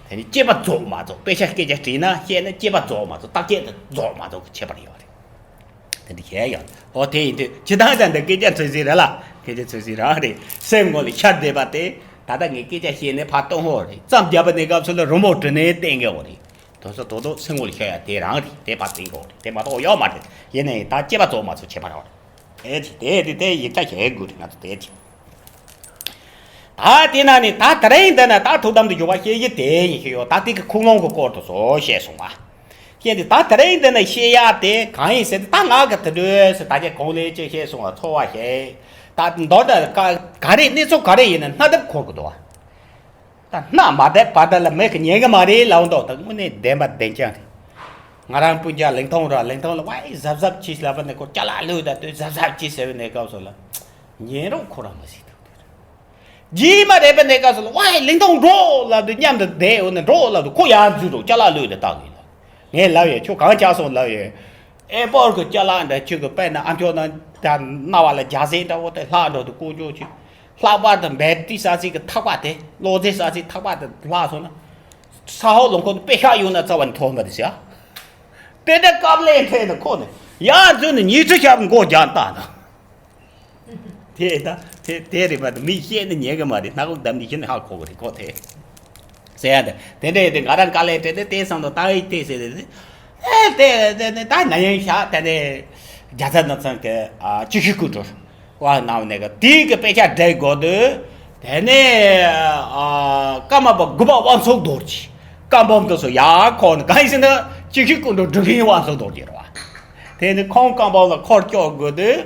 དེ་ནི་དཔྱད་པ་རྫོགས་མ་རྫོགས། དཔེ་ཆ་སྐད་ཆ་དྲིས་ན་བཤད་ན་དཔྱད་པ་རྫོགས་མ་རྫོགས། བརྟག་དཔྱད་དེ་རྫོགས་མ་རྫོགས་ཀྱི་ཁྱད་པར་ཡོད་རེད། དེ་འདྲ་བྱས་ཡོད། འོ་དེ་ཡིན་དུས་ཇི་ལྟར་ད་འདི་སྐད་ཆ་ཚིག་གཅིག་རེད་ལ། སྐད་ཆ་ཚིག་གཅིག་རང་རེད། སེམས་ངོ་ལ་ཤར་བསྡད་པ་དེ་ད་ལྟ་ངས་སྐད་ཆ་བཤད་ནས་ཕར་གཏོང་ཧོ་རེད། རྩོམ་རྒྱག་པ་ནས་སྐབས་སུ་ལ་རི་མོ་བྲིས་ནས་བསྟན་གི་འོ་རེད། དོན་སོ་དོ་དོ་སེམས་ངོ་ལ་ཤར་ཡ་དེ་རང་རེད། དེ་ཕར་བསྟན་གི་འོ་རེད། དེ་མ་གཏོགས་ཡོད་མ་རེད། ཡིན་ནའི་ད་དཔྱད་པ་རྫོགས་མ་རྫོགས་ཁྱད་པར་རེད། དེ་དེ་དེ་དེ་ཡིག་ཆ་ཞིག་དགོས་རེད། ང་ཚོ་དེ་ད་དེ་ན་ནི་ད་དེ་རིང་འདི་ན་ད་ཐུགས་དམ་དུ་འཇུག་པ་བཤད་ཀྱི་དེ་ཡིན་ཞིག་ཡོད། ད་དེ་གི་ཁུངས་ལུང་གི་སྐོར་དུ་སོ་བཤད་སོང་བ། བཤད་དེ་ད་དེ་རིང་འདི་ན་བཤད་ཡ་དེ་གང་ཡིན་ཟེར་ཏེ། ད་ང་གི་དེ་འདྲ་ཟེར་ད་ཆ་གོང་ལས་ཅིག་བཤད་སོང་བ་ཚོར་བ་ཞིག་ད་མདོར་ན་ག་ག་རེ་གནས་ཚུལ་ག་རེ་ཡིན་ན་སྣ་འདབ་འཁོར་གི་འདུག་བ། ད་སྣ་མ་བསྡད་བར་དུ་ལ་མི་གི་ཉན་གི་མ་རེད་ལབ་འདུག་ད་དངོས་གནས་བདེན་པ་བདེན་རྐྱང་རེད། ང་རང་སྤུན་ཀྱག་ལིང་ཐང་ར། ལིང་ཐང་ལ་ཝའི་གཟབ་གཟབ་གྱིས་ལབ་པ་ནས་ཁོ་ཅ་ལག་བླུགས་ད་དུས་གཟབ་གཟབ་གྱིས་ཟེར་བའི་གནས་སྐབས་སུ་ལ་ཉན་རོགས་ཁོ་རང་མ་ཤེས་ཐུབ་དེ་རེད། རྗེས་མ་རེད་པའི་གནས་སྐབས་སུ་ལ་ཝའི་ལིང་ཐང་འགྲོ་ལབ་དུས་མཉམ་དུ་བསྡད་འོ་ནས་འགྲོ་ལབ་དུས་ཁོ་ཡར་འཛུལ་རོགས་ཅ་ལག་བླུགས་ད་བཏང་གི་ལ། ངས་ལབ་ཡོད། ཁྱོད་གང་ཆགས་སོང་ལབ་ཡོད། ཨེ་པོར་གི་ཅ་ལག་འདྲ་ཁྱོད་གི་དཔེར་ན་ཨ་མཆོག་ནང་ད་རྣ་བ་ལ་རྒྱ་སེ་འདྲ་བོ་དེ་ལྷག་འགྲོ་དུས་ལྐོག་ཇོ་ཆུ། ལྷག་པར་དུ་བེ་ཏི་ས་སི་གི་ཐག་པ་དེ། གློག་རྫས་ས་སི་ཐག་པ་དེ་ལྷག་སོང་ན། ས་ཧོ་ལུང་ཁོ་དཔེ་ཤག་ཡོང་ན་རྩ་བ་ནས་ཐོན་པ་དེ་ཟེར། དེ་འདྲ་སྐབས་ལས་འཕྲད་ནས་ཁོ་ནས་ཡར་འཛུལ་ནས་ཉི་ཁྲི་ཤར་མགོ་རྒྱག་བཏང་ན། དེ་ད་དེ་དེ་རེད་པ། དེ་མི་བཤད་ནི་ཉན་གི་མ་རེད། སྣ་ཁུག་བསྡམས་ནས་བཤད་ནི་ཧ་གོ་གི་རེད་ཁོ་དེ། ཟེར་ཡ་དེ་དེ་འདྲ་ཡིན་དུས་ང་རང་དཀའ་ལས་འཕྲད་དེ་དེ་བསམ་བློ་བཏང་ཡི་དེ་ཟེར་དེ། ཨེ་དེ་དེ་ནི་ད་ན་ཡང་ཤག་དེ་ནས་རྒྱ་ཚ་ནག་ཚང་གི་ཨ་ཅི་ཤི་ཀུ་ཀྲོར་བ་ནང་ནས་གི་དེའི་གི་དཔེ་ཆ་འགྲེལ་དགོས་དུས། དེ་ནས་ཨ་ཀརྨ་པ་དགུ་པ་དབང་ཕྱུག་རྡོ་རྗེ། བཀའ་འབུམ་དེ་ཚོ་ཡར་ཁོག་ནས་གང་ཡིན་ཟེར་ན་ཅི་ཤི་ཀུ་ཀྲོར་སྒྲུབ་ཆེན་དབང་ཕྱུག་རྡོ་རྗེ་རེད་བ། དེ་ནི་ཁོང་བཀའ་འབུམ་ལ་འཁོར་སྐྱོད་དགོས་དུས།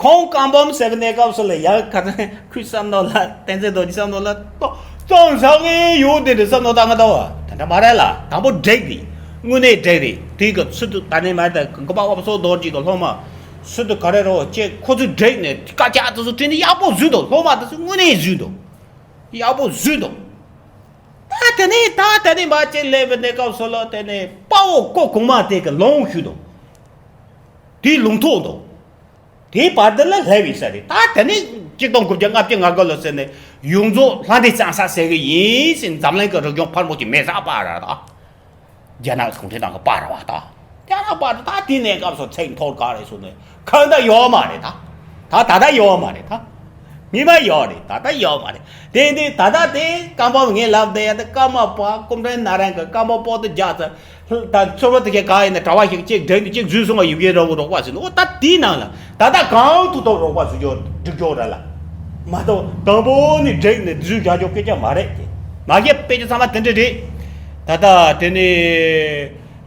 ཁོང་བཀའ་འབུམ་ཟེར་བའི་གནས་སྐབས་སུ་ལ་ཡང་ཁ་སང་ཁོའི་བསམ་མནོ་ལ། བསྟན་འཛིན་རྡོ་རྗེ་བསམ་མནོ་ལ་ཏོ་རྩོམ་བཟང་ངེ་ཡོད་དེ་འདྲ་བསམ་མནོ་བཏང་གི་འདུག་བ། དེ་འདྲ་མ་རེད་ལ། དང་པོ་འགྲིག་རེད། དངོས་གནས་འགྲིག་རེད། དེ་གི་ཚུལ་དུ་ད་ནས་མ་ད་དགུ་པ་དབང་ཕྱུག་རྡོ་རྗེ་གི་སློབ་མ་ཚུལ་དུ་ག་རེ་རོ་ཅེ་ཁོ་ཚོས་འགྲིག་ནས་དཀའ་ཆག་དེ་ཚོ་དྲན་ནས་ཡག་པོ་བཟོས་འདུག་སློབ་མ་དེ་ཚོས་དངོས་གནས་བཟོས་འདུག་ཡག་པོ་བཟོས་འདུག་ད་དེ་ནས་ད་དེ་ནས་མ་ཅེ་སླེབས་པའི་གནས་སྐབས་སུ་ལ་དེ་ནས་དཔའ་བོ་ཀོ་གོང་མ་དེ་གི་ལུང་ཞུས་འདུག་དེའི་ལུང་ཐོག་འདུག་དེའི་བར་དུ་ལ་སླེབས་ཡིན་ས་རེད། ད་དེ་ནས་ཆིག་སྟོང་དགུ་བརྒྱ་ལྔ་བཅུ་ང་དགུ་ལོ་ཟེར་ནས་ཡོངས་རྫོགས་ལྷ་འདྲེ་གཙང་ས་ཟེར་གི་ཡིན་ཟེར། འཛམ་གླིང་གི་རིག་གཞུང་ཕལ་མོ་ཆེ་མེད་ས་པ་ར་ད། རྒྱ་ནག་གུང་ཁྲན་ཏང་གི་པ་ར་བ་ད། རྒྱ་ནག་པ་ར་ད་དེ་གནས་སྐབས་སུ་ཚིག་འཐོར་ག་རེ་སོང་ནས་ཁ་ད་ཡོད་མ་རེད་ད། ད་ད་ད་ཡོད་མ་རེད་ད། མི་མ་ཡོད་རེད། ད་ད་ཡོད་མ་རེད། དེ་འདི་ད་ད་དེ་བཀའ་འབུམ་ངས་ལབ་བསྡད་ཡ་དེ་ཀརྨ་པ་ཀུན་མཁྱེན་ནཱ་རོ་པ་གི་བཀའ་འབུམ་པོ་ཏི་རྒྱ་ཚ། ད་ཚོར་བ་དེ་གས་གང་ཡིན་ན་གྲྭ་བ་ཞིག་གཅིག་བསྒྲིགས་ནས་གཅིག་བཟོས་སོང་བ་ཡིན་གྱི་རོགས་རོགས་པ་ཟེར་ནས། འོ་ད་དེའི་ནང་ལ་ད་ལྟ་གང་ཐུབ་ཐུབ་རོགས་པ་བཟོ་རྒྱུ་སྒྲིག་རྒྱུ་ར་ལ་མ་གཏོགས་དང་པོ་ནས་བསྒྲིགས་ནས་བཟོས་བཞག་རྒྱུ་སྐད་ཆ་མ་རེད་དེ། མ་གཞི་དཔེ་ཆ་ཚང་མ་དེ་འདྲ་རེད། ད་ལྟ་དེ་ནས་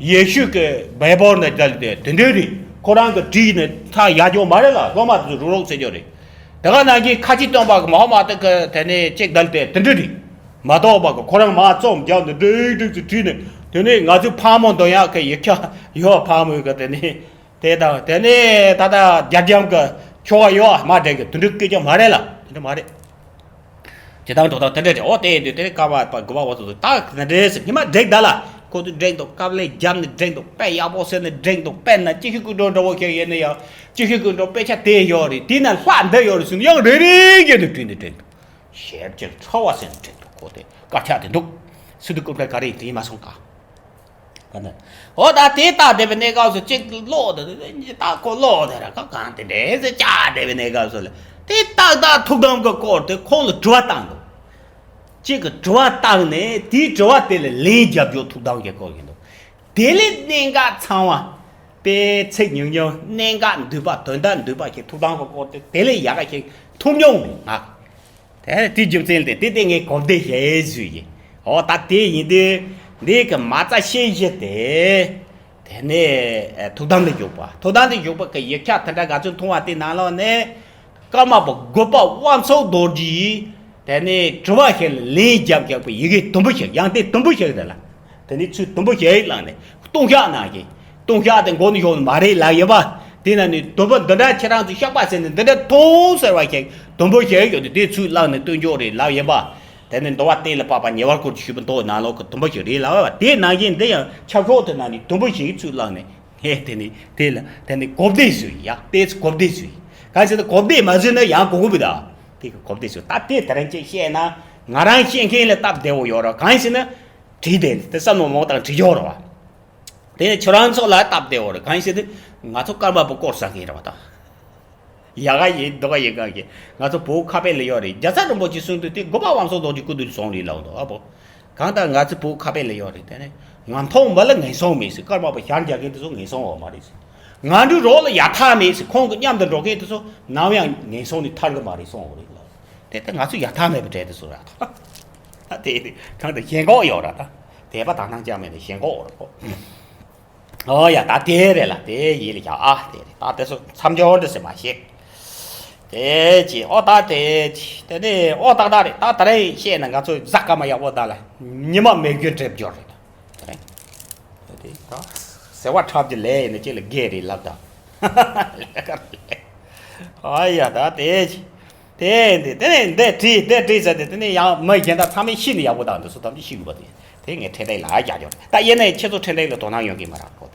ཡེ་ཤུ་གི་བྷའི་བལ་ནས་བསྡད་དེ་དེ་འདྲ་རེད། ཁོ་རང་གི་བྲིས་ནས་ཚར་བཞག་རྒྱུ་མ་རེད་ལ། སློབ་མ་དེ་ཚོ་རུག་རུག་ཟེར་རྒྱུ་རེད། དེ་ག་ནང་གི་ཁ་ཆེ་སྟོན་པ་གི་མ་ཧོ་མ་ཏི་གི་དེ་ནས་གཅིག་བསྡད་དེ་དེ་འདྲ་རེད། མ་གཏོགས་པ་གི་ཁོ་རང་མ་རྩོམ་རྒྱག་ནས་འགྲིག་འགྲིག་ཅིག་བྲིས་ནས་དེ་ནས་ང་ཚོའི་ཕག་མོ་འདོན་ཡག་གི་ཡིག་ཆ་ཡོད། ཕག་མོའི་གི་དེ་ནས་དེ་དང་དེ་ནས་ད་ལྟ་རྒྱ་རྒྱམ་གི་ཁྱོ་ག་ཡོད་མ་འགྲིག་གི་དེ་འདྲ་སྐད་ཆ་མ་རེད་ལ། དེ་འདྲ་མ་རེད། དེ་དང་འགྲོ་སྟངས་དེ་འདྲ་རེད། འོ་དེ་ཡིན་དུས་དེ་ནས་ཀརྨ་པ་དགུ་པ་བ་ཚོ་ད་དེ་འདྲ་རེད་ཟེར། ཉི་མ་འགྲིག་ད་ལ་ཁོ་ཚོས་འགྲིག་འདུག་དཀའ་ལས་བརྒྱབ་ནས་འགྲིག་འདུག་དཔེ་ཡག་པོ་ཟེར་ནས་འགྲིག་འདུག་དཔེར་ན་ཅི་ཤི་ཀུན་སྒྲོལ་འདྲ་བོ་ཞིག་ཡིན་ན་ཡང་ཅི་ཤི་ཀུན་སྒྲོལ་དཔེ་ཆ་དེ་ཡོད་རེད། དེ་ན་ལྷག་འདི་ཡོད་རེད་ཟེར་ནས་ཡང་རེ་རེ་བརྒྱབ་ནས་བྲིས་ནས་འགྲིག་འདུག་ཞེར་ཅིག་ཁྲོ་བ་ཟེར་ནས་བྲིས་འདུག་ཁོ་དེ་དཀར་ཆག་དེ་འདུག་སི་ཏུ་ཀུན་དགའ་ག་རེ་ཡིན་དྲིས་མ་སོང་ག། ཨ་ནི། འོ་ད་དེ་ལྟ་བསྡད་པའི་གནས་སྐབས་སུ་གཅིག་ཀློག་དེ་ད་ཀོ་ཀློག་དེ་ར་ཀ་གང་དེ་འདྲས་ཟེར་བཅག་བསྡད་པའི་གནས་སྐབས་སུ་ལ་དེ་ཏག་ཏག་ཐུགས་དམ་གྱི་སྐོར་དེ་ཁོང་ལ་དྲི་བ་བཏང་འདུག་གཅིག་གི་དྲི་བ་བཏང་ནས་དེའི་དྲི་བ་དེ་ལ་ལན་རྒྱབ་རྒྱུ་ཐུགས་དམ་གྱི་སྐོར་ཡིན་འདུག་དེ་ལས་གནད་འགག་ཚང་བ་དཔེ་ཚིག་ཉུང་ཉུང་གནད་འགག་འདུས་པ་དོན་དག་འདུས་པ་ཞིག་ཐུགས་དམ་གྱི་སྐོར་དེ་དེ་ལས་ཡག་ག་ཞིག་ཐུབ་མྱོང་མེད་ང་། དེ་དེའི་རྒྱུ་མཚན་ལས་དེ་དེ་ངས་གོ་བདེ་ཞེས་ཞུས་ཡིན། འོ་ད་དེ་ཡིན་དུས་འདི་གི་མ་རྩ་ཤེས་བཞིན་དེ་ དེ་ནས་ཐུགས་དམ་ལ་བཞུགས་པ། ཐུགས་དམ་ལ་བཞུགས་པ་གི་ཡིག་ཆ་དེ་འདྲ་ང་ཚོས་མཐོང་བ་དེ་ནང་ལོགས་ནས། ཀརྨ་པ་དགོན་པ་དབང་ཕྱུག་རྡོ་རྗེ་ཡིས་དེ་ནས་དྲི་བ་ཞིག་ལ་ལན་བརྒྱབ་བཞག་པའི་ཡི་གེ་དུམ་བུ་ཞིག་ཡང་དེ་དུམ་བུ་ཞིག་རེད་ལ། དེ་ནས་ཚུར་དུམ་བུ་ཞིག་བླངས་ནས་ལྟུང་བཤགས་གནང་ཞིང་། ལྟུང་བཤགས་དེ་མགོ་ནས་ཞོག་ནས་མ་རེད་ལབ་ཡིན་པ། དེ་ན་ནི་དུམ་བུ་འདི་འདྲ་ཁྱེད་རང་ཚོས་བཤགས་པ་ཟེར་ནས་འདི་འདྲ་མཐོང་ཟེར་བ་ཞིག་དུམ་བུ་ཞིག་ཡོད་དེ་དེ་ཚུར་བླངས་ནས་ལྟུང་བཤགས་རེད་ལབ་ཡིན་པ། དེ་ནི་འདུལ་བ་གཏན་ལ་ཕབ་པ་ཉེ་བར་བཀུར་ཞུས་པ་མདོ་ནང་ལོགས་ཀྱི་དུམ་བུ་ཞིག་རེད་ལབ་པ་དེ་ནང་བཞིན་འདི་ཡང་ཆབ་ཤོག་དེ་ནང་ནས་དུམ་བུ་ཞིག་ཚུར་བླངས་ནས། ངས་དེ་ནི་དེ་ལ་དེ་ནི་གོ་བདེ་བཟོས་ཡ། ཏོག་ཙམ་གོ་བདེ་བཟོས། གང་ཟེར་ན་གོ་བདེ་མ་བཟོས་ན་ཡང་གོ་གི་མི་འདུག་དེ་གི་གོ་བདེ་བཟོས། ད་དེ་དེ་རིང་ཅིག་བཤད་ན་ང་རང་བཤད་མཁན་ལ་སྟབས་བདེ་བོ་ཡོད་ར། གང་ཟེར་ན་བྲིས་དེ་དེ་བསམ་བློ་མང་དང་བྲིས་ཆོག་ར་བ། དེ་ནི་ཁྱོད་རང་ཚོ་ལ་སྟབས་བདེ་བོ་རེད། གང་ཟེར་ན་ང་ཚོ་ཀརྨ་པ་སྐོར་ཟ་མཁན་ར་བ་དང་། ཡ་ག་ཡིན་མདོག་ག་ཡིན་གང་གི། ང་ཚོ་བོད་ཁ་དཔེ་ལ་ཡོད་རེད། རྒྱལ་ཚབ་རིན་པོ་ཆེ་གསུང་དུས་དེ་དགོན་པ་དབང་ཕྱུག་རྡོ་རྗེ་སྐུ་མདུན་སོང་རེད་ལབ་འདུག་ཨ་བོ། གང་ལྟར་ང་ཚོ་བོད་ཁ་དཔེ་ལ་ཡོད་རེད། དེ་ནས་ངན་མཐོང་མི་ལ་ངན་སོང་མེད་ཟེར། ཀརྨ་པ་ཞལ་རྒྱག་མཁན་དེ་ཚོ་ངན་སོང་ཡོད་མ་རེད་ཟེར། ངན་འགྲོའི་རོ་ལ་ཡ་མཐའ་མེད་ཟེར། ཁོང་གི་མཉམ་དུ་འགྲོ་མཁན་དེ་ཚོ་ནམ་ཡང་ངན་སོང་ནས་ཐར་གི་མ་རེད་གསུངས་ཡོད་རེད་ལ། དེ་ལྟར་ང་ཚོ་ཡ་མཐའ་མེད་པའི་གྲས་དེ་ཚོ་ར་ད། ད་དེ་གང་ལྟར་ཞེན་ཁོག་ཡོད་ར་ད། དད་པ་དག་སྣང་ཅང་མེད་ནས་ཞེན་ཁོག་ཡོད་ར་ཁོ། ཨོ་ཡ། ད་དེ་རེད་ལ། དེ་ཡིད་ལ་བཞག་ཨ། དེ་རེད། ད་དེ་ཚོ་མཚམས་སྦྱོར་འདྲ་ཟེར་མ་ཤེས། དེ་ཅི་ཨོ་ད་དེ་ཅི་དེ་ནི་ཨོ་ཏག་ཏག་རེད། ད་ད་རེས་བཤད་ན་ང་ཚོ་གཟའ་སྐར་མ་ཡག་པོ་ད་ལ་ཉི་མ་མེ་རྒྱུན་འགྲིབ་སྦྱོར་རེད། དེ་རེད། དེ་ད་ཟེར་བ་འཁྲབ་ཀྱི་ལས་ཡིན་ན་ཅི་ལ་དགེ་རེད་ལབ་ད། ལས་ཀ་རེད། ཨོ་ཡ། ད་དེ་ཅི། དེ་འདི་དེ་ནས་འདི་བྲིས་འདི་བྲིས་ཟེར་ཏེ། དེ་ནས་ཡང་མི་གཞན་དག་ཚང་མས་ཤེས་ནས་ཡག་པོ་དང་འདི་ཚོ་ཐམས་ཅད་ཤེས་དགོས་པ་དེ། དེ་ངས་འཕྲིན་ལས་ལ་རྒྱག་རྒྱུ་རེད། ད་ཡིན་ནའི་ཁྱེད་ཚོ་འཕྲིན་ལས་ལ་དོ་སྣང་ཡོད་ཀྱི་མ་རེད་ཁོ།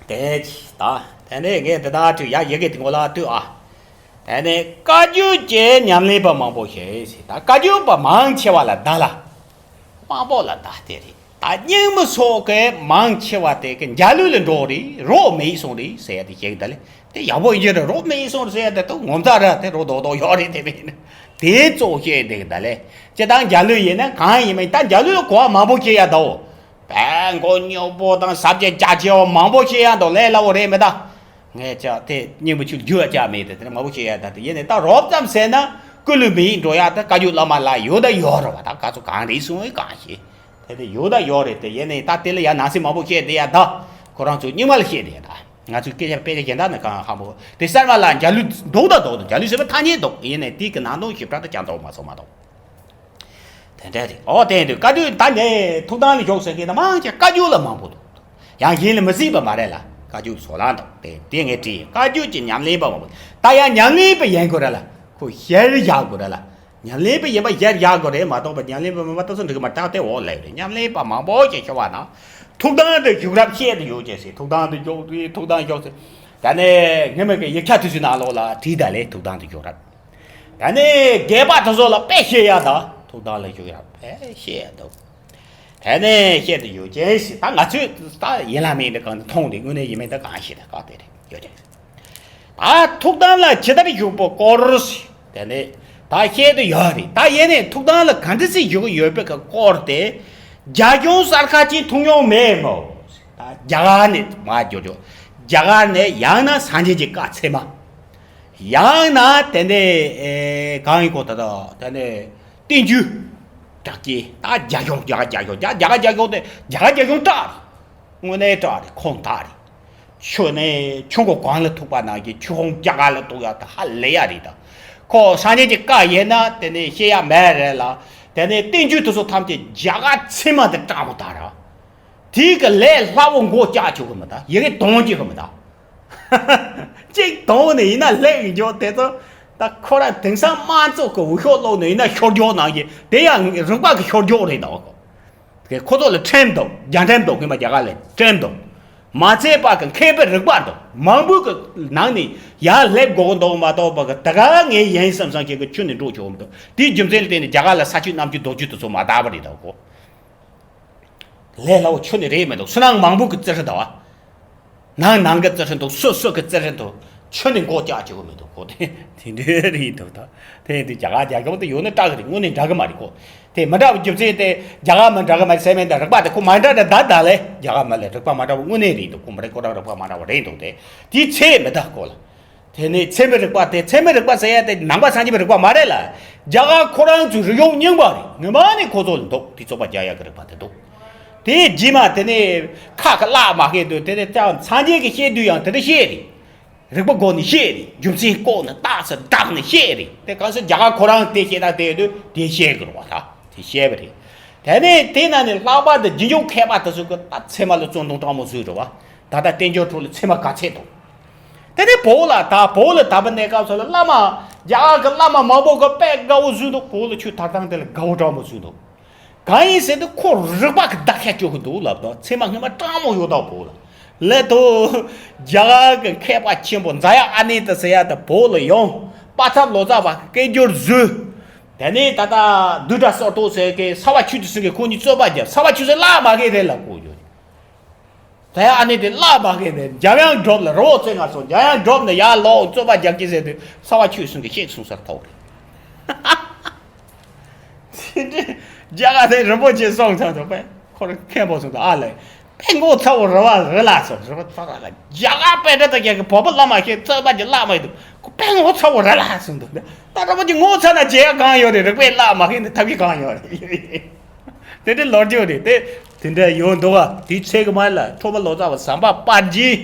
དེ་ཅི་ད་དེ་ནས་ངས་འདི་དག་བྲིས་ཡ། ཡི་གེ་དེ་མགོ་ལ་ལྟོས་ཨ། དེ་ནས་བཀའ་བརྒྱུད་ཀྱི་ཉམས་ལེན་པ་མང་པོ་ཞིག་ཟེར། ད་བཀའ་བརྒྱུད་པ་མང་ཆེ་བ་ལ་བདག་ལ། མང་པོ་ལ་བདག་སྟེ་རེད། ད་རྙིང་མ་སོགས་ཀྱི་མང་ཆེ་བ་དེ་གི་འཇའ་ལུས་ལ་འགྲོ་རེད། རོགས་མེད་སོང་རེད་ཟེར་ཡ་དེ་ཞིག་ད་ལེ། དེ་ཡག་པོ་ཡིན་གྱི་རེད། རོགས་མེད་སོང་ཟེར་ཡ་དེ་ད་ངོ་མཚར་ར། དེ་རོགས་རྡོག་རྡོག་ཡོད་རེད། དེ་མིན་དེ་གཙོ་བཤད་དེ་གི་ད་ལེ། སྤྱིར་བཏང་འཇའ་ལུས་ཡིན་ན་གང་ཡིན་མིན། ད་འཇའ་ལུས་ལ་གོ་བ་མང་པོ་སྐྱེ་ཡ་འདུག་དཔེ་མགོ་རྙོག་པོ་དང་ཟབ་རྒྱས་རྒྱ་ཆེ་བ་མང་པོ་སྐྱེ་ཡ་འདུག་ལས་སླ་བོ་རེད་མི་ད། ངས་ཅག་དེ་སྙིང་པོ་ཆུ་རྒྱུ་བ་ཅག་མེད་དེ། དེ་ནས་མང་པོ་བཤད་ཡ་ད་དེ་ཡིན་ནས། ད་རོབ་ཙམ་ཟེར་ན་སྐུ་ལུས་མི་ཡི་འགྲོ་ཡ་ད་བཀའ་བརྒྱུད་བླ་མ་ལ་ཡོད་ད་ཡོད་རེད་བ། ད་ག་ཚོད་གང་རེད་གསུང་བའི་གང་ཤེས། དེ་དེ་ཡོད་ད་ཡོད་རེད། དེ་ཡིན་ནས་ད་དེ་ལ་ཡ་ནང་སེམས་མང་པོ་བཤད་དེ་ཡ་ད། ཁོ་རང་ཚོ་རྙིང་མ་ལ་བཤད་དེ་ཡ་ད། ང་ཚོའི་སྐད་ཆ་དཔེ་ཆ་གཞན་དག་ནི་གང་ཧ་མོ་དེ་གསར་བ་ལ་འཇའ་ལུས་འདུག་ད་འདུག་འཇའ་ལུས་ཟེར་བ་ཐ་སྙད་འདུག་ཡིན་ནས་དེ་གི་ནང་དོན་ཞིབ་ཕྲ་ད་ཅང་ཚོགས་མ་ཚོགས་མ་གཏོགས། དེ་འདྲ་རེད། ཨོ་དེ་འདུག་བཀའ་བརྒྱུད་ད་ངས་ཐུགས་དམ་ལ་བཞུགས་ཟེར་མཁན་ད་མང་ཆེ་བཀའ་བརྒྱུད་ལ་མང་པོ་འདུག་ཡང་གཞན་ལ་མི་སྲིད་པ་མ་རེད་ལ། བཀའ་བརྒྱུད་ཚོ་ལ་འདུག་དེ་དེ་ངས་བྲིས། བཀའ་བརྒྱུད་ཀྱི་ཉམས་ལེན་པ་མང་པོ། ད་ཡང་ཉམས་ལེན་པ་ཡིན་དགོས་ར་ལ། ཁོ་གཞིར་བཞག་དགོས་ར་ལ། ཉམས་ལེན་པ་ཡིན་པ་གཞིར་བཞག་དགོས་རེད་མ་གཏོགས་པ། ཉམས་ལེན་པ་མིན་པ་ད་སུ་འགྲིག་གི་མ་རེད། ད་དེ་འོག་ལས་རེད། ཉམས་ལེན་པ་མང་པོ་ཞིག་ཤོར་བ་ན། ཐུགས་དམ་དུ་བཞུགས་རབས་བཤད་དུ་ཡོད་ཅེས་ཟེར། ཐུགས་དམ་དུ་བཞུགས་དུས་ཐུགས་དམ་བཞུགས་ཟེར། ད་ནས་ངས་མི་གི་ཡིག་ཆ་དེ་ཚོའི་ནང་ལོགས་ལ་བྲིས་ད་ལེ། ཐུགས་དམ་དུ་བཞུགས་རབས། ད་ནས་རྒས་པ་དེ་ཚོ་ལ་དཔེ་བཤད་ཡ་ད་ཐུགས་དམ་ལ་བཞུགས་རབས་དཔེ་བཤད་འདུག་དེ་ནས་བཤད་དུ་ཡོད་ཅེས་ཟེར། ད་ང་ཚོས་ད་ཡིན་ལ་མིན་ལ་གང་མཐོང་དེ་དངོས་གནས་ཡིན་མིན་ད་གང་ཤེས། ད་བཀའ་དེ་རེད་ཡོད་ཅེས། ད་ཐུགས་དམ་ལ་ཇི་ལྟར་བཞུགས་པའི་སྐོར་དེ་ནས་ད་བཤད་དུ་ཡོད་རེད། ད་ཡིན་ནའི་ཐུགས་དམ་ལ་ག་འདྲ་སེ་བཞུགས་ཡོད་པའི་གི་སྐོར་དེ་རྒྱ་གཞུང་གསར་ཁ་ཅིག་ཐུགས་མྱོང་མེད་མོ། ད་རྒྱ་གར་ནས་མར་བསྒྱུར་བྱུང་། རྒྱ་གར་ནས། ཡང་ན་སངས་རྒྱས་ཀྱི་བཀའ་ཚད་མ། ཡང་ན་དེ་ནས་ཨེ་གང་ཡིན་གོ། ད་ད་དེ་ནས་བསྟན་བཅོས་གྲགས་ཅན། ད་རྒྱ་གཞུང་། རྒྱ་གར་རྒྱ་གཞུང་། རྒྱ་རྒྱ་གར་རྒྱ་གཞུང་དེ་རྒྱ་གར་རྒྱ་གཞུང་དྲག་རེད། དངོས་གནས་དྲག་རེད། ཁུངས་དག་རེད། ཆུ་ནས་ཆུ་མགོ་གངས་ལ་ཐུག་པ་ནང་བཞིན་ཆུ་ཁུངས་རྒྱ་གར་ལ་གཏུག་ཡག་དེ་ཧ་ལས་ཡག་རེད་ད། ཁོ་སངས་རྒྱས་ཀྱི་བཀའ་ཡིན་ན་དེ་ནས་བཤད་ཡག་མེད་རེད་ལ། དེ་ནས་བསྟན་བཅོས་དེ་ཚོ་ཐམས་ཅད་རྒྱ་གར་ཚད་མ་དེ་དྲག་པོ་དག་རེད། དེའི་གི་ལས་སླ་བོ་མགོ་བཀྱག་བཅུག་གི་མི་ད། ཡི་གེ་དོན་གཅིག་གི་མི་ད། གཅིག་དོན་ནས་ཡིན་ན་ལེགས་འགྱོ་དེ་ཚོ། ད་ཁོ་རང་དེང་སང་དམངས་གཙོ་གི་འོས་ཤོག་སློག་ནས་ཡིན་ན་ཤོར་འགྱོ་ནང་བཞིན་དེ་ཡང་རིག་པ་གི་ཤོར་འགྱོ་རེད་ད། དེ་ཁོ་ཚོ་ལ་ཁྲིམས་འདུག་རྒྱ་ཁྲིམས་འདུག་སྔོན་མ་རྒྱ་གར་ལ་ཁྲིམས་འདུག་མ་ཚད་པ་གི་མཁས་པའི་རིག་པ་འདུག་མང་པོ་གི་ནང་ནས་ཡར་སླེབས་དགོས་ཀྱི་འདུག་མ་གཏོགས་པ་གི་ད་ག་ངས་ཡིན་བསམ་བསམ་ཁྱེད་ཀྱི་ཆུ་ནས་འགྲོ་ཆོག་མི་འདུག་དེའི་རྒྱུ་མཚན་ལ་བརྟེན་ནས་རྒྱ་གར་ལ་ས་བཅུད་གནམ་བཅུད་རྡོ་བཅུད་དེ་ཚོ་མ་དག་པ་རེད་ད་གོ། ལས་སླ་བོ་ཆུ་ནས་རེད་མི་འདུག་སུ་ནང་མང་པོ་གི་རྩི་ཧྲི་ད་བ། ནང་ནང་གི་རྩི་ཧྲི་འདུག་སོ་སོ་གི་རྩི་ཧྲི་འདུག་ཆུ་ནས་མགོ་བཀྱག་བཅུག་གི་མི་འདུག་གོ། དེ་དེ་འདྲ་རེད་འདུག་ད་དེ་དུས་རྒྱ་གར་རྒྱ་གཞུང་དེ་ཡོད་ན་དྲག་གི་རེད། དངོས་གནས་འདྲ་གི་མ་རེད་གོ། དེ་མི་འདྲ་བའི་རྒྱུ་མཚན་དེ་རྒྱ་གར་མི་འདྲ་གི་མ་རེད་ཟེར་མིན་ད། རིག་པ་དེ་ཁོ་མ་འདྲ་འདྲ་ད་ད་ལས་རྒྱ་གར་མི་ལ་རིག་པ་མ་འདྲ་བ་དངོས་གནས་རེད་འདུག་ཁོ་མི་རེད་ཁོ་རང་རིག་པ་མ་འདྲ་བ་རེད་འདུག་དེ་དེའི་ཚད་མི་ད་གོ་ལ། དེ་ནས་ཚད་མའི་རིག་པ་དེ། ཚད་མའི་རིག་པ་ཟེར་ཡ་དེ་ནང་པ་སངས་རྒྱས་པའི་རིག་པ་མ་རེད་ལ། རྒྱ་གར་ཁོ་རང་ཚོའི་རིག་གཞུང་རྙིང་པ་རེད། ངོ་མ་ནས་ཁོ་ཚོ་ལ་འདུག་དེ་རྩོད་པ་རྒྱག་ཡག་གི་རིག་པ་དེ་འདུག་དེའི་རྗེས་མ་དེ་ནས་ཁ་ཁ་བརླག་མ་ཤེས་དུས། དེ་ནས་ཀྱང་སངས་རྒྱས་ཀྱིས་བཤད་དུས་ཡང་དེ་འདྲ་བཤད་རེད། རིག་པ་སྒོ་ནས་བཤད་རེད། རྒྱུ་མཚན་བཀོད་ནས་རྟགས་སུ་བསྒྲགས་ནས་བཤད་རེད། དེ་ག་ཚོད་རྒྱ་གར་ཁོ་རང་དེ་བཤད་ན་དེ་དུས་དེ་བཤད་དགོས་རེད་བ། ད་དེ་བཤད་པ་རེད། དེ་ནས་དེ་ན་ནས་ལྷག་པར་དུ་རྗེས་འཇུག་མཁས་པ་དེ་ཚོ་གི་ད་ཚད་མ་ལ་བརྩོན་འགྲུས་དྲང་མོ་བཟོས་རེད་བ། ད་ལྟ་བསྟན་འགྱུར་ཁྲོད་ལ་ཚད་མ་ག་ཚད་འདུག་དེ་ནས་བོད་ལ་ད་བོད་ལ་ད་བར་གནས་སྐབས་སུ་ལ་བླ་མ་རྒྱ་གར་གྱི་བླ་མ་མང་པོ་གིས་དཔེ་དགའ་བོ་བཟོས་འདུག་བོད་ལ་ཆོས་དར་སྟངས་དེ་ལ་དགའ་བོ་དྲང་མོ་བཟོས་འདུག་གང་ཡིན་ཟེར་དུས་ཁོ་རིག་པ་གི་བརྡ་ཁྱབ་བཅུག་གི་འདུག་ལབ་དང་། ཚད་མ་སྔོན་མ་དྲང་མོ་ཡོད་དང་བོད་ལ། ལས་དོ་རྒྱ་གར་གྱི་མཁས་པ་ཆེན་པོ་ཛ་ཡ་ཨ་ནེ་ཏི་ཟེར་ཡ་དེ་བོད་ལ་ཡོང་། དཔག་ཚབ་ལོ་ཙཱ་བ་གིས་སྐད་སྒྱུར་བཟོས། དེ་ནས་ད་ལྟ་བདུད་དགྲ་གསོད་རྟོག་ཟེར་མཁན་ས་བ་ཆོས་ཀྱི་སེང་གེས་ཁོ་གཉིས་རྩོད་པ་བརྒྱབ། ས་བ་ཆོས་སེང་བརླག་མ་མཁན་རེད་ལབ་གོ་ཡོད། ད་ཡང་ཨ་ནེ་དེ་བརླག་མ་མཁན་དེ་འཇམ་དབྱངས་སྒྲོལ་མ་རི་བོ་རྩེ་ལྔ་སོང་། འཇམ་དབྱངས་སྒྲོལ་མ་ནས་ཡར་ལོག་རྩོད་པ་རྒྱག་གི་ཟེར་དུས་ས་བ་ཆོས་སེང་གེས་གཤེགས་སོང་ཟེར་ཐོག་རེད། དེ་འདྲའི་རྒྱ་གར་དེ་རིན་པོ་ཆེ་སོང་ཚར་འདུག་པས། ཁོ་རང་མཁན་པོ་སོང་དུས་ཨ་ལས། དཔེ་ངོ་ཚ་བོ་རེད་བ་རེད་ལ་སོང་། རི་བོ་རྩེ་ལྔ་ལ་རྒྱ་གར་དཔེ་འདྲ་དང་རྒྱ་གི་བོད་པ་བླ་མ་ཞིག་རྩོད་པ་ཅིག་བརླག་མ་ཡིན་འདུག་ཁོ་དཔེ་ངོ་ཚ་བོ་རེད་ལ་སོང་འདུག་ད་རིན་པོ་ཆེ་ངོ་ཚ་ན་བྱེད་ཡ་གང་ཡོད་རེད། རིག་པས་བརླག་མ་མཁན་དེ་ཐབས་ཀྱི་གང་ཡོད་རེད། དེ་འདྲའི་ལོ་རྒྱུས་རེད་དེ། དེ་འདྲ་ཡོད་འདུག་ག་དེའི་ཚེ་གི་མ་ལ་ཁྲོ་བོ་ལོ་ཙཱ་བ་ཟམ་པ་པར་གྱིས།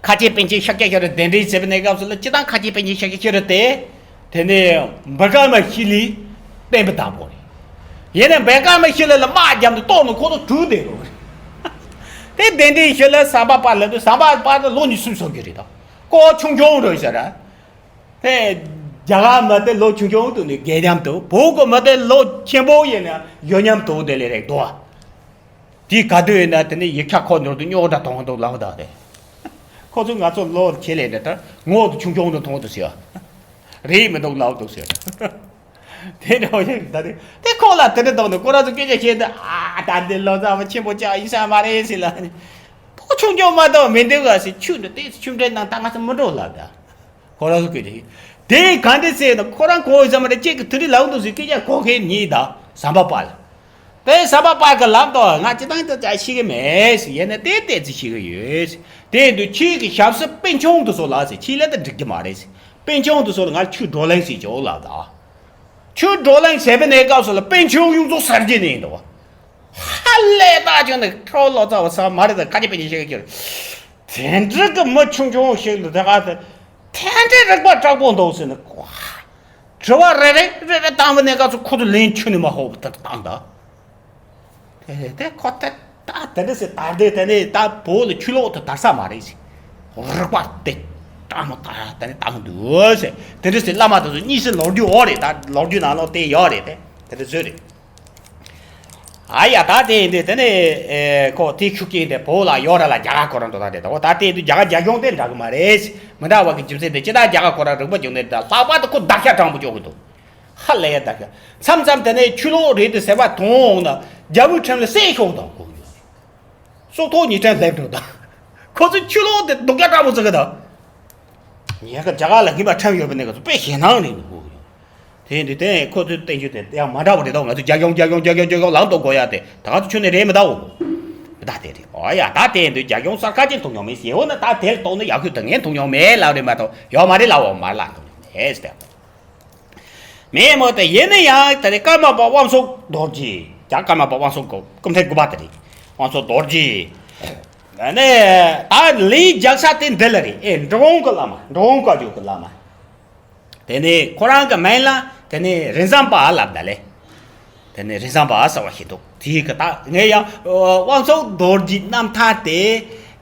ཁ་ཆེ་པཎ་ཆེན་ཤཱཀྱ་ཤྲཱི་གདན་འདྲེན་བྱས་པའི་གནས་སྐབས་སུ་ལ་སྤྱིར་བཏང་ཁ་ཆེ་པཎ་ཆེན་ཤཱཀྱ་ཤྲཱི་དེ། དེ་ནས་བི་ཀྲ་མ་ཤི་ལའི་བསྟན་པའི་བདག་པོ་རེད། ཡིན་ནའི་བི་ཀྲ་མ་ཤི་ལ་ལ་དམག་བརྒྱབ་ནས་གཏོར་ནས་ཁོ་ཚོ་བྲོས་བསྡད་ཡོད་རེད། དེ་གདན་འདྲེན་ཞུས་ལ་ཟམ་པ་པར་ལ་དུས་ཟམ་པ་པར་ལ་ལོ་ཉི་ཤུ་སོང་གི་རེད་དོ། ཁོ་ཆུང་ཆུང་རེད་ཤག་ར། དེ་རྒྱ་གར་མི་དེ་ལོ་ཆུང་ཆུང་དུས་ནས་རྒས་མཉམ་དུ། བོད་ཀྱི་མི་དེ་ལོ་ཆེན་པོ་ཡིན་ན་ཡོད་མཉམ་དུ་དེ་ལས་རེད་དོ། དེའི་ག་དུས་ཡིན་ན་དེ་ནས་ཡིག་ཆ་ཁོ་འདོར་དུས་རྙོག་དྲ་གཏོང་གི་འདུག་ལབ་དང་དེ། ཁོ་ཚོས་ང་ཚོ་ལོ་ཆེ་ལས་འདྲ་ལྟར་ངོ་དེ་ཆུང་ཆུང་དུ་མཐོང་འདུག་ཟེར། རེད་མི་འདུག་ལབ་འདུག་ཟེར། དེ་འདྲ་བ་ཞིག་ད་དེ་དེ་ཁོ་ལ་དེ་འདྲ་འདུག་ནས་ཁོ་རང་ཚོ་སྐད་ཆ་བཤད་དུས། ཨ་ད་འདི་ལོ་ཙཱ་བ་ཆེན་པོ་ཅག་ཡིན་ས་མ་རེད་ཟེར་ལབ་ནས། ཕོ་ཆུང་ཆུང་མ་གཏོགས་མི་འདུག་ག་ཟེར། ཆུ་འདྲ་དེ་ཆུ་འདྲའི་ནང་ད་ང་ཚོ་མི་འགྲོ་ལབ་ད། ཁོ་རང་ཚོ་སྐད་ཆ་ཞིག་དེ་ག་འདྲ་ཟེར་ན། ཁོ་རང་གོ་ཡོད་ས་མ་རེད། ཁྱེད་ཀྱིས་དེ་འདྲ་ལབ་འདུག་ཟེར་སྐད་ཆ་གོ་མཁན་གཉིས་དང་ཟམ་པ་པར་ལ། དེ་ཟམ་པ་པར་གྱིས་ལབ་དང་། ང་སྤྱིར་བཏང་དེ་ཅག་ཤེས་ཀྱི་མེད་ཟེར། ཡིན་ནའི་དེ་ཏོག་ཙམ་ཤེས་ཀྱི་ཡོད་ཟེར། དེ་དུས་ཁྱེད་ཀྱི་ཞབས་སུ་པཎ་ཆེན་དེ་ཚོ་ལ་ཟེར། ཁྱེད་ལ་དེ་འགྲིག་གི་མ་རེད་ཟེར། པཎ་ཆེན་དེ་ཚོ་ལ་ང་ཆོས་བགྲོ་གླེང་བྱེད་ཆོག་ལབ་དང་། ཆོས་བགྲོ་གླེང་བྱས་པའི་གནས་སྐབས་སུ་ལ་པཎ་ཆེན་ཡོངས་རྫོགས་གསར་བརྗེ་ནས་འདུག་ཧ་ལས་ད་ཁྱོད་ནི་ཁྲོ་ལོ་ཙཱ་བ་ས་མ་རེད། ད་ཁ་ཆེ་པཎ་ཆེན་ཤེས་ཀྱི་རེད། དེ་འདྲ་གི་མི་ཆུང་ཆུང་ཞིག་ལ་དེ་ག་དེ་དེ་འདྲའི་རིག་པ་དྲག་པོ་འདུག་ཟེར་ནས། དྲི་བ་རེ་རེ་རེ་རེ་བཏང་བའི་གནས་སྐབས་སུ་ཁོ་ཚོ་ལན་ཁྱོན་ནས་མ་ཕོག་པ་དེ་བཏང་ད། དེ་དེ་ཁོ་དེ་ད་དེ་འདྲ་ཟེར། ད་དེ་དེ་ནས་ད་བོད་ལ་ཆོས་ལུགས་དེ་དར་ས་མ་རེད་ཟེར། རིག་པ་དེ་དྲང་མོ་དར་དེ་ནས་བཏང་འདུག་ཟེར། དེ་འདྲ་ཟེར། བླ་མ་དེ་ཚོ་གཉིས་སུ་ལོ་རྒྱུས་ཡོད་རེད། ད་ལོ་རྒྱུས་ནང་ལོགས་དེ་ཡོད་རེད། དེ་དེ་འདྲ་བཟོས་རེད། ཨ་ཡ། ད་དེ་ཡིན་དུས་དེ་ནས་ཨེ་ཁོ་དེའི་ཤུགས་རྐྱེན་དེ་བོད་ལ་ཡོད་ར་ལ་རྒྱ་གར་ཁོ་རང་འགྲོ་ད་རེད་དོ། ད་དེ་ཡིན་དུས་རྒྱ་གར་རྒྱ་གཞུང་དེ་འདྲ་གི་མ་རེད། མི་འདྲ་བ་གི་རྒྱུ་མཚན་དེ་ཅི་ད་རྒྱ་གར་ཁོ་རང་རིག་པ་རྒྱུགས་ནས་ད་ལྷག་པར་དུ་ཁོ་བརྡ་ཁྱབ་དྲང་པོ་བཅོས་གི་འདུག་ཧ་ལས་ཡ་བརྡ་ཁྱབ། མཚམས་མཚམས་དེ་ནས་ཆོས་ལུགས་རེད་དེ་ཟེར་བ་མཐོང་འོང་ན་རྒྱ་བོད་ཁྲིམས་ལ་གསན་ཤོག་དང་གོ་ཡོད། སྲོག་ཐོག་ཉེས་ཁྲིམས་སླེབས་འགྲོ་དང་། ཁོ་ཚོས་ཆོས་ལུགས་དེ་སྡུག་ཅག་དྲང་པོ་བརྩི་གི་དང་། ངས་ཀ་རྒྱ་གར་ལ་ངེས་པ་ཁྲིམས་ཡོད་པའི་གནས་སྐབས་སུ་དཔེ་ཞེད་སྣང་རེད་འདུག་གོ་ཡོད། དེ་ཡིན་དུས་དེ་ཁོ་ཚོའི་བསྟན་བཅོས་དེ་ཡང་མ་འདྲ་བ་རེད་དོ། ང་ཚོ་རྒྱ་གཞུང་རྒྱ་གཞུང་རྒྱ་གཞུང་རྒྱ་གཞུང་ལབ་འདུག་གོ་ཡ་དེ། ད་ག་ཚོད་ཆོས་ནི་རེད་མི་གདའ་འོ། མི་གདའ་དེ་རེད། ཨོ་ཡ། ད་དེ་ཡིན་དུས་རྒྱ་གཞུང་གསར་ཁ་ཅིག་མཐོང་མྱོང་མེད་ཟེར་འོ་ན། ད་དེ་ལ་གཏོགས་ན་ཡག་ཤོས་དེ་ངས་མཐོང་མྱོང་མེད་ལབ་རེད་མ་གཏོགས་ཡོད་མ་རེད་ལབ་འོ་མ་ལབ་མཐོང་མྱོང་མེད་ཟེར། མེད་མོད་དེ་ཡིན་ན་ཡང་དེ་ནི་ཀརྨ་པ་དབང་ཕྱུག་རྡོ་རྗེ། རྒྱ་ཀརྨ་པ་དབང་ཕྱུག་སྐུ་ཕྲེང་དགུ་པ་དེ་རེད། དབང་ཕྱུག་རྡོ་རྗེ། ཨ་ནི་ད་ལས་རྒྱག་ས་དེ་འདི་ལ་རེད། ཨེ་འབྲི་གུང་གི་བླ་མ། འབྲི་གུང་བཀའ་བརྒྱུད་ཀྱི་བླ་མ། དེ་ནས་ཁོ་རང་གི་མིང་ལ་དེ་ནས་རིན་བཟང་པ་ལབ་ད་ལེ། དེ་ནས་རིན་བཟང་པ་ཟེར་བ་ཞིག་འདུག་དེའི་གི་ད་ངས་ཡང་དབང་ཕྱུག་རྡོ་རྗེའི་རྣམ་ཐར་དེ་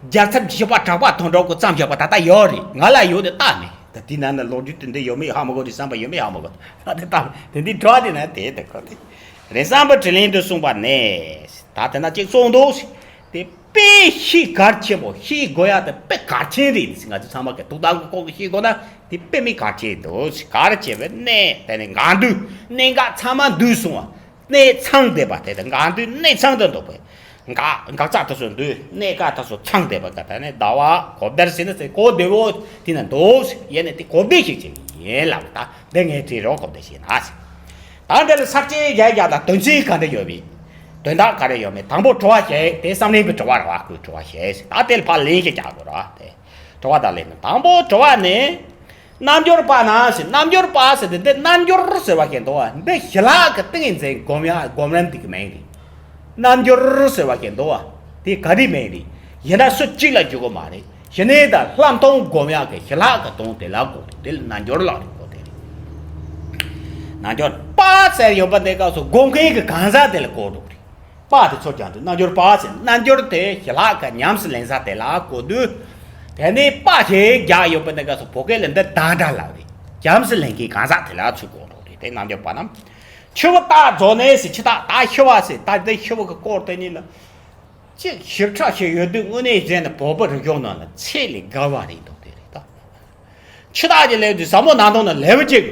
རྒྱལ་ཚབ་ཞི་བ་གྲགས་པ་དོན་གྲུབ་ཀྱིས་བརྩམས་བཞག་པ་ད་ལྟ་ཡོད་རེད། ང་ལ་ཡོད་དེ་བལྟས་མེད། ད་དེའི་ནང་ན་ལོ་རྒྱུས་དེ་འདྲ་ཡོད་མེད་ཧ་མ་གོ་རེད། བསམ་པ་ཡོད་མེད་ཧ་མ་གོ། ད་དེ་ད་དེ་འདི་འགྲོ་དེ་ན་དེ་དེ་ཁོ་དེ་རིན་བཟང་པོ་དྲིན་ལན་དུ་གསུངས་པ་ནས། ད་དེ་ན་གཅིག་གསུངས་འདུག་དེ་དཔེ་ཤེས་གལ་ཆེན་པོ། ཤེས་དགོས་ཡ་དེ་དཔེ་གལ་ཆེན་རེད། ང་ཚོ་ཚང་མ་གི་ཐུགས་དམ་གི་སྐོར་གི་ཤེས་དགོས་ན་དེ་དཔེ་མི་གལ་ཆེན་འདུག་གལ་ཆེ་བའི་གནས་དེ་ནི་འགག་འདུས་གནད་འགག་ཚང་མ་འདུས་སོང་བ། གནས་ཚང་བསྡད་པ་དེ་དང་འགག་འདུས་གནས་ཚང་དུ་འདུག་པས། འགག་འགག་རྩ་དེ་ཚོ་འདུས། གནད་འགག་དེ་ཚོ་ཚང་བསྡད་པ་ག་ད་ནི་ཟླ་བ་གོ་བདེར་ཟེར་ན་ཟེར་གོ་བདེ་བོ་དེ་ན་འདུག་ཡེ་ནས་དེ་གོ་བདེ་ཞིག་ཅིག་ཡིན་ལབ་ད། འདི་ངས་བྲིས་རོགས་གོ་བདེ་ཞིག་ན་ཟེར། ད་འདི་ལ་ས་བཅད་བརྒྱད་བརྒྱ་དང་དོན་ཚན་ག་འདྲ་ཡོད་པས། དོན་དག་ག་རེ་ཡོད་མེད། དང་པོ་དྲི་བ་བཤད། དེ་བསམ་གླིང་གི་དྲི་བ་རེད་བ། ཁོའི་དྲི་བ་བཤད་ཟེར། ད་དེ་ལ་ཕར་ལན་ཞིག་རྒྱག་དགོས་རེད་བ། དེ་དྲི་བ་དང་ལན་ནི། དང་པོ་དྲི་བ་ནི། རྣལ་འབྱོར་པ་ན་ཟེར། རྣལ་འབྱོར་པ་ཟེར་དེ་འདི་རྣལ་འབྱོར་ཟེར་བ་ཞིག་འདུག་བ། འདི་ཞི་ལྷག་གི་ཏིང་ངེ་འཛིན་སྒོམ་ཡ་སྒོམ་རིམ་འདི་གི་མིང་རེད། རྣལ་འབྱོར་ཟེར་བ་གི་འདུག་བ། དེ་ག་རེ་མེད་རེད། ཡིན་ན་སུ་གཅིག་ལ་འཇུག་གི་མ་རེད། ཞི་གནས་དང་ལྷག་མཐོང་སྒོམ་ཡག་གི་ཞི་ལྷག་གི་དོན་དེ་ལ་གོ་རེད། དེ་ལ་རྣལ་འབྱོར་ལབ་རེད་གོ། དེ་རེད། རྣལ་འབྱོར་པ་ཟེར་ཡོད་པ་འདི་སྐབས་སུ་སྒོམ་མཁན་གྱི་གང་ཟག་དེ་ལ་གོ་འགྲོ་གི་རེད། པ་དེ་ཚོ་ཀྱང་དུ་རྣལ་འབྱོར་པ་ཟེར། རྣལ་འབྱོར་དེ་ཞི་ལྷག་གི་ཉམས་སུ་ལེན་ས་དེ་ལ་གོ་དུས། དེ་ནས་པ་ཞེས་རྒྱག་ཡོད་པ་འདི་སྐབས་སུ་བོད་སྐད་ལ་འདི་བདག་སྒྲ་ལབ་རེད། ཉམས་སུ་ལེན་མཁན་གང་ཟག་དེ་ལ་ཚུར་གོ་འགྲོ་རེད། དེ་རྣལ་འབྱོར་པ་རྣམས། འཆི་བ་རྟག་རྫོགས་ནས་ཟེར། འཆི་རྟགས་རྟག་ཤི་བ་ཟེར། ད་འདི་ཤི་བ་གི་སྐོར་དེ་ཉིད་ལ། གཅིག་ཞིབ་ཕྲ་ཞིག་ཡོད་དུས་དངོས་གནས་བྱས་ན་བོད་པ་རིག་གཞུང་ནང་ལ་ཚད་ལས་བརྒལ་བ་རེད་འདུག་དེ་རེད་ད། འཆི་རྟགས་ཀྱི་སླེབས་དུས་ཟབ་མོ་སྣང་སྟོང་ན་ལེའུ་གཅིག་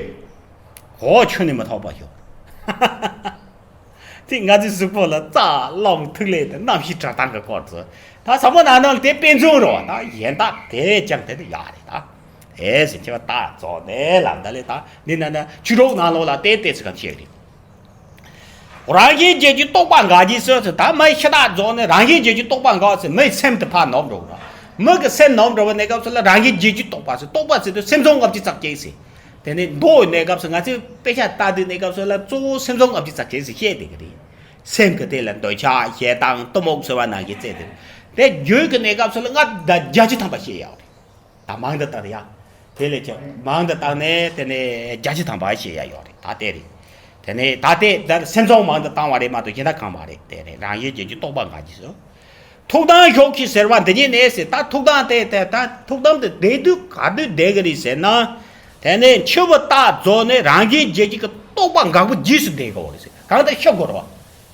གོ་ཆུ་ནས་མི་ཐོགས་པ་ཞོག་དེ་ང་ཚོའི་གཟུགས་པོ་ལ་རྩ་རླུང་ཐིག་ལེ་དང་རྣམ་ཤེས་གྲུབ་སྟངས་ཀྱི་སྐོར་ཚོ། ད་ཟབ་མོ་སྣང་སྟོང་ལ་དེ་དཔེ་མཚོན་རེད་བ། ད་གཞན་དག་དེ་ཅང་དེ་དེ་ཡག་རེད་ད། ཨེ་ཟེར་འཆི་བ་རྟག་རྫོགས་ནས་ལབ་ད་ལེ། ད་འདི་ན་ན་ཆོས་གྲོགས་ནང་ལོགས་ལ་དེ་དེ་ཚིག་གམ་བཤད་རེད། རང་བཞིན་བརྗོད་ཀྱི་རྟོག་པ་འགག་གྱིས་སོ་ཟེར། ད་མི་ཤི་རྟག་རྫོགས་ནས་རང་བཞིན་བརྗོད་ཀྱི་རྟོག་པ་འགག་ཟེར། མིའི་སེམས་དེ་ཕར་ནོར་འགྲོ་བ། མི་གི་སེམས་ནོར་འགྲོ་བ་གནས་སྐབས་སུ་ལ་རང་བཞིན་བརྗོད་ཀྱི་རྟོག་པ་ཟེར། རྟོག་པ་ཟེར་དུས་སེམས་བྱུང་ལྔ་བཅུ་རྩ་བརྒྱད་ཟེར། དེ་ནས་མདོ་གནས་སྐབས་སུ་ང་ཚོས་དཔེ་ཆ་ལྟ་དུས་གནས་སྐབས་སུ་ལ་གཙོ་བོ་སེམས་བྱུང་ལྔ་བཅུ་རྩ་བརྒྱད་ཟེར་བཤད་བསྡད་ཀྱི་རེད། སེམས་ཀྱི་སྟེང་ལ་འདོད་ཆགས་ཞེ་སྡང་གཏི་མུག་ཟེར་བ་ནང་བཞིན་བརྩད་དེ། དེ་རྒྱུད་ཀྱི་གནས་སྐབས་སུ་ལ་ལྔ་དང་བརྒྱད་ཅུ་ཐམ་པ་བཤད་ཡོད་རེད། ད་མང་དུ་བཏང་ཡ། དེ་ལས་ཀྱང་མང་དུ་བཏང་ནས་དེ་ནས་བརྒྱ་ཆ་ཐམ་པ་བཤད་ཡ་ཡོད་རེད། ད་དེ་རེད། དེ་ནས་ད་ལྟའི་ད་སེམས་ཚོགས་མང་དུ་བཏང་བ་རེད་མ་གཏོགས་གཞན་དག་གང་མ་རེད། དེ་རེད། རང་བཞིན་བརྗོད་ཀྱི་རྟོག་པ་འགག་གྱིས་སོ། ཐུགས་དམ་ཞོག་གི་ཟེར་བ་འདི་ཉིད་ནས་ཟེར། ད་ཐུགས་དམ་དེ་དེ་ད་ཐུགས་དམ་དེ་བསྡད་དུས་ག་དུས་བསྡད་གི་རེད་ཟེར་ན། དེ་ནས་འཆི་བ་རྟག་རྫོགས་ནས་རང་བཞིན་བརྗོད་ཀྱི་རྟོག་པ་འགག་པོ་རྗེས་སུ་བསྡད་དགོས་རེད་ཟེར། གང་ལྟར་ཤི་དགོས་རེད་བ།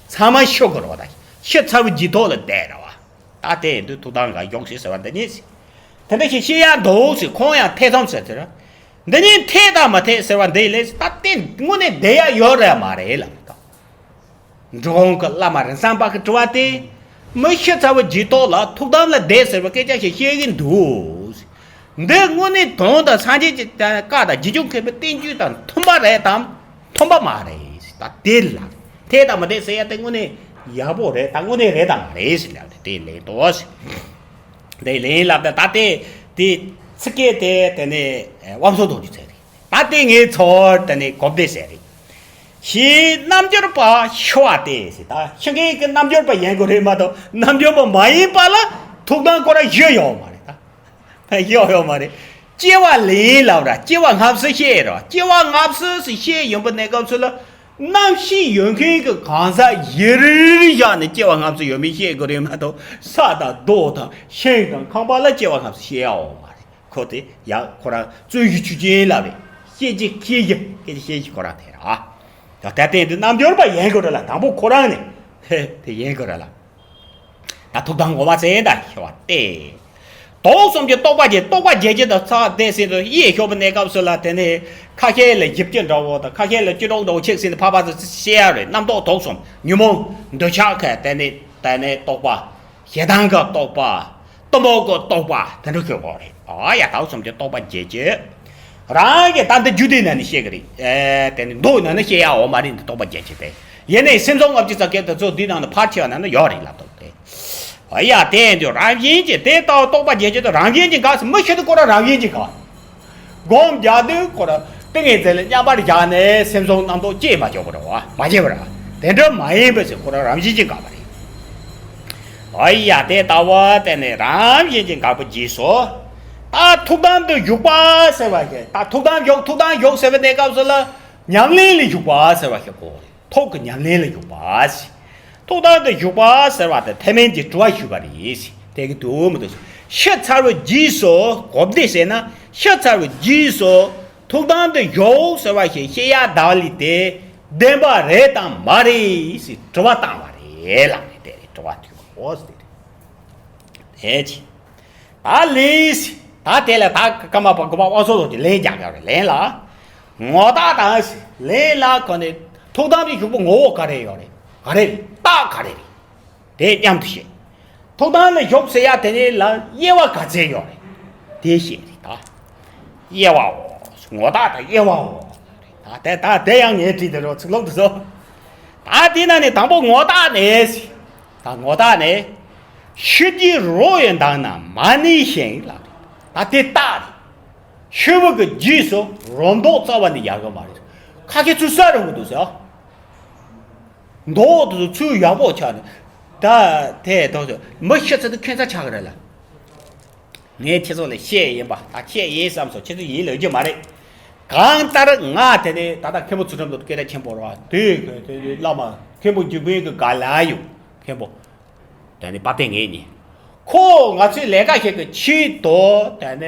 ཚང་མ་ཤི་དགོས་རེད་བ། ད་ཤི་ཚར་བའི་རྗེས་ཐོག་ལ་བསྡད་རེད་བ། ད་དེ་ཡིན་དུས་ཐུགས་དམ་ག་ཞོག་ཞེས་ཟེར་བ་འདི་ཉིད་ཟེར། དེ་འདྲ་ཞིག་ཤེས་ཡ་འདུག་ཟེར། ཁོང་ཡང་ཐེ་ཚོམ་ཟེར་ཟེར། འདི་ཉིད་འཐད་དང་མི་འཐད་ཟེར་བ་འདི་ལས་ད་དེ་དངོས་གནས་བསྡད་ཡ་ཡོད་རེད་མ་རེད་ལབ་ད། འགྲོ་འོང་གི་བླ་མ་རིན་བཟང་པ་གི་དྲི་བ་དེ། མི་ཤི་ཚར་བའི་རྗེས་ཐོག་ལ་ཐུགས་དམ་ལ་བསྡད་ཟེར་བ་སྐད་ཆ་ཞིག་བཤད་ཀྱི་འདུག། འདི་དངོས་གནས་དོན་དང་སངས་རྒྱས་ཀྱི་བཀའ་དང་རྗེས་འཇུག་མཁས་པའི་བསྟན་བཅོས་དང་མཐུན་པ་རེད་དམ། མཐུན་པ་མ་རེད། ད་དེ་ལ་འཐད་དང་མི་འཐད་ཟེར་ཡ་དེ་དངོས་གནས་ཡག་པོ་རེད་དང་དངོས་གནས་རེད་དང་མ་རེད་ཟེར་ལབ་དེ་ལན་ཏོ་ཟེར། དེ་ལན་ལབ་ད་ད་དེ་དེ་ཚིག་སྐད་དེ་དེ་ནས་དབང་སོ་རྡོ་རྗེ་ཟེར་རེད། ད་དེ་ངས་ཚོར་དེ་ནས་གོ་བདེ་ཟེར་རེད། ཞེས་རྣལ་འབྱོར་པ་ཤི་བ་སྟེ་ཟེར། ད་ཤི་མཁན་གྱི་རྣལ་འབྱོར་པ་ཡིན་དགོས་རེད་མ་གཏོགས་རྣལ་འབྱོར་པ་མ་ཡིན་པ་ལ་ཐུགས་དམ་སྐོར་ར་ཞུ་ཡོད་མ་རེད་ད། ཡོད་ཡོད་མ་རེད། སྐྱེ་བ་ལེན་ལབ་ར་སྐྱེ་བ་སྔ་ཕྱི་བཤད་ར། སྐྱེ་བ་སྔ་ཕྱི་ཟེར་བཤད་ཡོང་པ་གནས་སྐབས་སུ་ལ། རྣམ་ཤེས་ཡོད་མཁན་གྱི་གང་ཟག་ཡི་རིགས་བཞག་ནས་སྐྱེ་བ་སྔ་ཕྱི་ཡོད་མེད་བཤད་དགོས་རེད་མ་གཏོགས་ས་དང་རྡོ་དང་ཤིང་དང་ཁང་པ་ལ་སྐྱེ་བ་སྔ་ཕྱི་བཤད་ཡ་འོང་མ་རེད། ཁོ་དེ་ཡ་ཁོ་རང་བརྩོན་ཤེས་ཆོས་ཅན་ལབ་རེད། བཤད་ཀྱི་ཁྱེད་ཀྱི་སྐད་ཆ་བཤད་ཀྱི་ཁོ་རང་དེ་ར། ད་ལྟ་དེ་འདི་རྣལ་འབྱོར་པ་ཡིན་དགོས་ར་ལ་དང་པོ་ཁོ་རང་ནས་དེ་ཡིན་དགོས་ར་ལ། ད་ཐུགས་དམ་ངོ་མ་ཚེ་འདའ་ཤོག་སྟེ། དོགས་གསུམ་གྱི་རྟོག་པ་བརྒྱད། རྟོག་པ་བརྒྱད་ཀྱི་དང་ཚ་དེ་སྲིད་དུ་ཡེ་ཤོག་པ་གནས་སྐབས་སུ་ལ་དེ་ནས་ཁ་ཤས་ལ་བཞི་བཅུ་འདྲ་བོ་དང་ཁ་ཤས་ལ་བཅུ་དྲུག་འདྲ་བོ་ཆིག་སྲིད་ནས་ཕར་ཕར་ཚུར་བཤད་ཡ་རེད། རྣམ་རྟོག་དོགས་གསུམ་ཉོན་མོངས་འདོད་ཆགས་ཁ་དེ་ནས་དེ་ནས་རྟོག་པ་ཞེ་སྡང་གི་རྟོག་པ་གཏི་མུག་གི་རྟོག་པ་དེ་འདྲ་ཁྱོད་གོ་རེད། ཨ་ཡ་དོགས་གསུམ་གྱི་རྟོག་པ་བརྒྱད་ཀྱི། རང་གི་ད་འདི་རྒྱུད་སྡེ་ནང་ནས་བཤད་གི་རེད། ཨེ་དེ་ནི་མདོ་ནང་ནས་བཤད་ཡ་འོ་མ་རེད། འདི་རྟོག་པ་བརྒྱད་ཀྱི་དེ། ཡེ་ནས་སེམས་ཚོགས་ལྔ་བཅུ་རྩ་བརྒྱད་དེ་ཚོ་འདི་ནང་ནས་ཕར་ཕྱེ་བ་ནང་ན་ཡོད་རེད་ལབ་འདུག་སྟེ། ཨ་ཡ་དེ་འདི་རང་བཞིན་གྱིས་དེ་ལྟ་བུ་རྟོག་པ་བརྒྱད་ཀྱི་དེ་རང་བཞིན་གྱིས་འགག་ཟེར། མི་ཤི་དུས་ཁོ་རང་རང་བཞིན་གྱིས་འགག་སྒོམ་རྒྱག་དུས་ཁོ་རང་ཏིང་ངེ་འཛིན་ལ་མཉམ་པར་བཞག་ནས་སེམས་ཚོགས་རྣམ་རྟོག་སྐྱེ་མ་ཆོག་པ་རེད་བ། མ་སྐྱེ་བ་རེད་བ། དེ་འདྲ་མ་ཡིན་པ་ཟེར་ཁོ་རང་རང་བཞིན་གྱིས་འགག་པ་རེད། ཨ་ཡ་དེ་ལྟ་བུ་དེ་ནི་རང་བཞིན་གྱིས་འགག་པ་རྗེས་སོ། ད་ཐུགས་དམ་དུ་བཞུགས་པ་ཟེར་བ་ཞིག་ད་ཐུགས་དམ་བཞུགས་ཐུགས་དམ་བཞུགས་ཟེར་བའི་གནས་སྐབས་སུ་ལ་ཉམས་ལེན་ལ་བཞུགས་པ་ཟེར་བ་ཞིག་གོ། ཐུགས་ཀྱི་ཉམས་ལེན་ལ་བཞུགས་པ་ཟེར། ཐུགས་དམ་དུ་བཞུགས་པ་ཟེར་བ་དེ་ཐེག་དམན་གྱི་དྲི་བ་ཞུས་པ་རེད་ཟེར། དེ་གི་དུ་མི་འདུག་ཤི་ཚར་བའི་རྗེས་སུ་གོ་བདེ་ཟེར་ན་ཤི་ཚར་བའི་རྗེས་སུ་ཐུགས་དམ་དུ་བཞུགས་ཟེར་བ་ཞིག་བཤད་ཡ་ད་ལི་དེ་བདེན་པ་རེད་དམ་མ་རེད་ཟེར་དྲི་བ་བཏང་བ་རེད་ལབ་ནས་དེ་རེད། དྲི་བ་དུས་པ་འོ་ཟེར་དེ་རེད། དེ་ཅི། ད་ལན་ཟེར། ད་དེ་ལ་ད་ཀརྨ་པ་དགོན་པ་དབང་སོ་སོགས་ཀྱི་ལན་རྒྱག་ཡོད་རེད། ལན་ལ། ངོ་རྟགས་དང་ཟེར། ལན་ལ་ཁོ་ནི་ཐུགས་དམ་གྱི་བཞུགས་པའི་ངོ་བོ་ག་རེ་ཡོད་རེད། ག་རེ་རེད། རྟགས་ག་རེ་རེད། དེ་མཉམ་དུ་བཤད། ཐུགས་དམ་ལ་བཞུགས་ཟེར་ཡ་དེ་ནི་ལ་དབྱེ་བ་ག་ཚད་ཡོད་རེད། དེ་བཤད་རེད་ད། དབྱེ་བའོ། ངོ་རྟགས་དང་དབྱེ་བའོ། ད་དེ་ད་དེ་ཡང་ངས་བྲིས་དེ་རོ་ཚིག་ལོག་ཏུ་སོ། ད་དེ་ན་ནི་དང་པོ་ངོ་རྟགས་ནས་ཟེར། ད་ངོ་རྟགས་ནས། ཤི་རྒྱུའི་རོ་ཡི་མདངས་རྣམས་མ་ནུས་ཤིང་ལ། ད་དེ་རྟགས་རེད། ཤི་བ་གི་རྗེས་སུ་རོ་མདོག་རྩ་བ་ནས་ཡག་གི་མ་རེད། ཁ་ཁྱེད་ཚོས་ས་རུང་གི་འདུག་ཟེར། མདོག་དེ་ཚོ་ཚུལ་ཡག་པོ་ཆགས་ནས་ ད་དེ་ཐོག་ཏུ་མི་ཤི་ཚད་དུ་ཁྱད་མཚར་ཆགས་ཀྱི་རེད་ལ། ངས་ཁྱེད་ཚོ་ལ་བཤད་ཡིན་པ། ད་བཤད་ཡིན་བསམ་སོང་། ཁྱེད་ཚོ་ཡིད་ལ་རྒྱུ་མ་རེད། གང་ལྟར་ང་དེ་ནས་ད་ལྟ་མཁན་པོ་ཚུལ་ཁྲིམས་དང་སྐད་གྲགས་ཆེན་པོ་རེད་བ། དེ་དེ་བླ་མ་མཁན་པོ་འཇིགས་མེད་ཀྱི་ག་ལ་ཡོད། མཁན་པོ་དེ་ནས་དཔལ་ལྡན་ངེད་གཉིས། ཁོ་ང་ཚོའི་ལས་ཀ་ཞིག་གི་ཆེད་དུ་དེ་ནས།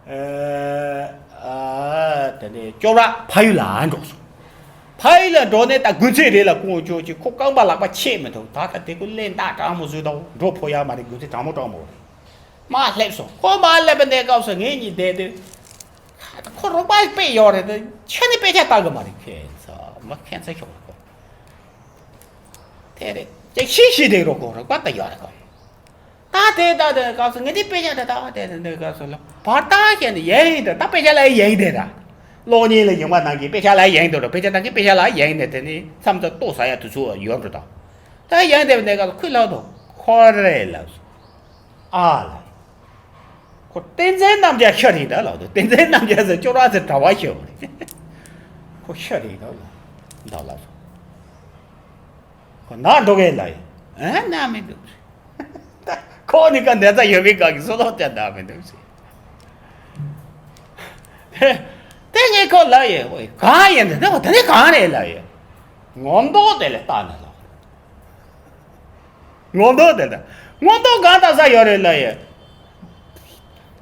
ཨ། ཨ། དེ་ནས་ཅོག་ར་ཕ་ཡུལ་ལ་འགྲོ་སོང་། ཕ་ཡུལ་ལ་འགྲོ་ནས་ད་དགུན་ཚེས་རེ་ལ་ཁོང་ཅོག་ཅིག་ཁོ་རྐང་པ་ལག་པ་ཆད་མི་ཐུབ། ད་ལྟ་དེ་ཁོ་གླེན་རྟགས་གྲང་མོ་བཟོས་དང་འགྲོ་ཕོད་ཡ་མ་རེད། དགུན་ཚེས་གྲང་མོ་གྲང་མོ་རེད། མར་སླེབས་སོང་། ཁོ་མར་སླེབས་པའི་གནས་སྐབས་སུ་ངེད་གཉིས་བསྡད་དུས། ཁོ་རོགས་པ་དཔེ་ཡོད་རེད་དེ། ཁྱོད་ནི་དཔེ་ཆ་ལྟ་གི་མ་རེད། ཁྱོད་ཚོ་མ་ཁྱད་མཚར་ཤོག་ཁོ། དེ་རེད། ཅིག་ཤི་ཤི་དེ་རོགས་ཁོ་རོགས་པ་ད་ཡོད་རེད་ཁོ། ད་དེ་ད་དེ་སྐབས་སུ་ངས་དེ་དཔེ་ཆ་དེ་ད་དེ་དེ་འདི་སྐབས་སུ་ལ་བར་ཐག་བྱས་ནས་ཡལ་ཡིན་དེ། ད་དཔེ་ཆ་ལ་ཡལ་ཡིན་དེ་ར། གློག་བརྙན་ལ་ཡོང་བ་ནང་གི་དཔེ་ཆ་ལ་ཡལ་ཡིན་དེ་ར། དཔེ་ཆ་ནང་གི་དཔེ་ཆ་ལ་ཡལ་ཡིན་དེ། དེ་ནི་མཚམས་དུ་ལྟོ་ཟ་ཡ་དུས་ཚོད་ཡོད་འགྲོ་དང་། ད་ཡལ་དེ་འདི་སྐབས་སུ་ཁོས་ལབ་དོ། ཁོ་རེ་ལབ་སོང་། ཨ་ལ། ཁོ་བསྟན་འཛིན་རྣམ་རྒྱལ་ཤི་རེད་ད་ལབ་དོ། བསྟན་འཛིན་རྣམ་རྒྱལ་ཟེར་ཅོག་ར་ཟེར་གྲྭ་བ་ཤི་བ་རེད། ཁོ་ཤི་རེད་ད་ལབ་ད་ལབ་སོང་། ཁོ་ན་འགྲོ་གི་ལ་ཡིན། ཨ་ན་མི་འདུག་ཁོ་ནི་ཀ་འདི་ཚ་ཡོད་པའི་ག་གི་སོ་ལོ་ཅན་ད་མི་འདུག་ཟེར། དེ་ངས་ཁོ་ལ་ཡོད། ཨོ་གང་ཡིན་འདི་འདི་ཁོ་དེ་ནི་གང་རེད་ལ་ཡོད། ངོ་མདོག་དེ་ལས་ལྟ་ན་ལ། ངོ་མདོག་དེ་ལ་ངོ་མདོག་གང་ལྟ་ས་ཡོད་རེད་ལ་ཡོད།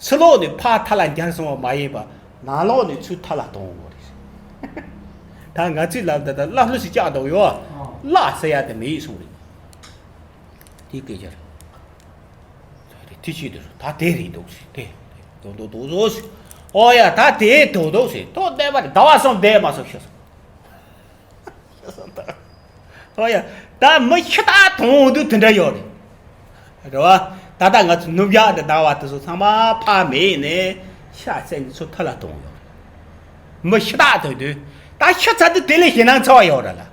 ཕྱི་ལོགས་ནས་ཕར་མཐའ་ལ་འགྱར་སོང་བ་མ་ཡིན་པ། ནང་ལོགས་ནས་ཚུར་མཐའ་ལ་གཏོང་དགོས་རེད། ད་ང་ཚོས་ལབ་ད་ད་ལྷ་ལྷུ་ཞིག་བཅག་འདུག་ཡོད། ལྷ་ཟེར་ཡ་དེ་མི་ཡིག་སོང་རེད། དེའི་སྐད་ཆ་རེད། དེ་ཆེད་དུ་ད་དེ་རེད་འདུག་ཟེར། དེ་དེ་འདུག་འདུག་འདུག་ཟོ་ཟེར། ཨོ་ཡ་ད་དེ་འདུག་འདུག་ཟེར། ཐོག་བསྡད་པ་རེད། ཟླ་བ་གསུམ་བསྡད་མ་སོང་ཤི་སོང་། ཤི་སོང་ད། ཨོ་ཡ། ད་མི་ཤི་རྟག་མཐོང་འོང་དུས་དེ་འདྲ་ཡོད་རེད། རེད་བ། ད་ལྟ་ང་ཚོ་ནུབ་ཡག་དེ་ཟླ་བ་དེ་ཚོ་ཚང་མ་ཕ་མེད་ནས་ཤ་ཟད་ནས་ཚུར་ཐ་ལ་གཏོང་ཡོད་རེད། མི་ཤི་རྟག་དེ་དུས་ད་ཤི་ཚར་དུས་དེ་ལས་ཞེད་སྣང་ཚ་བ་ཡོད་རེད་ལ།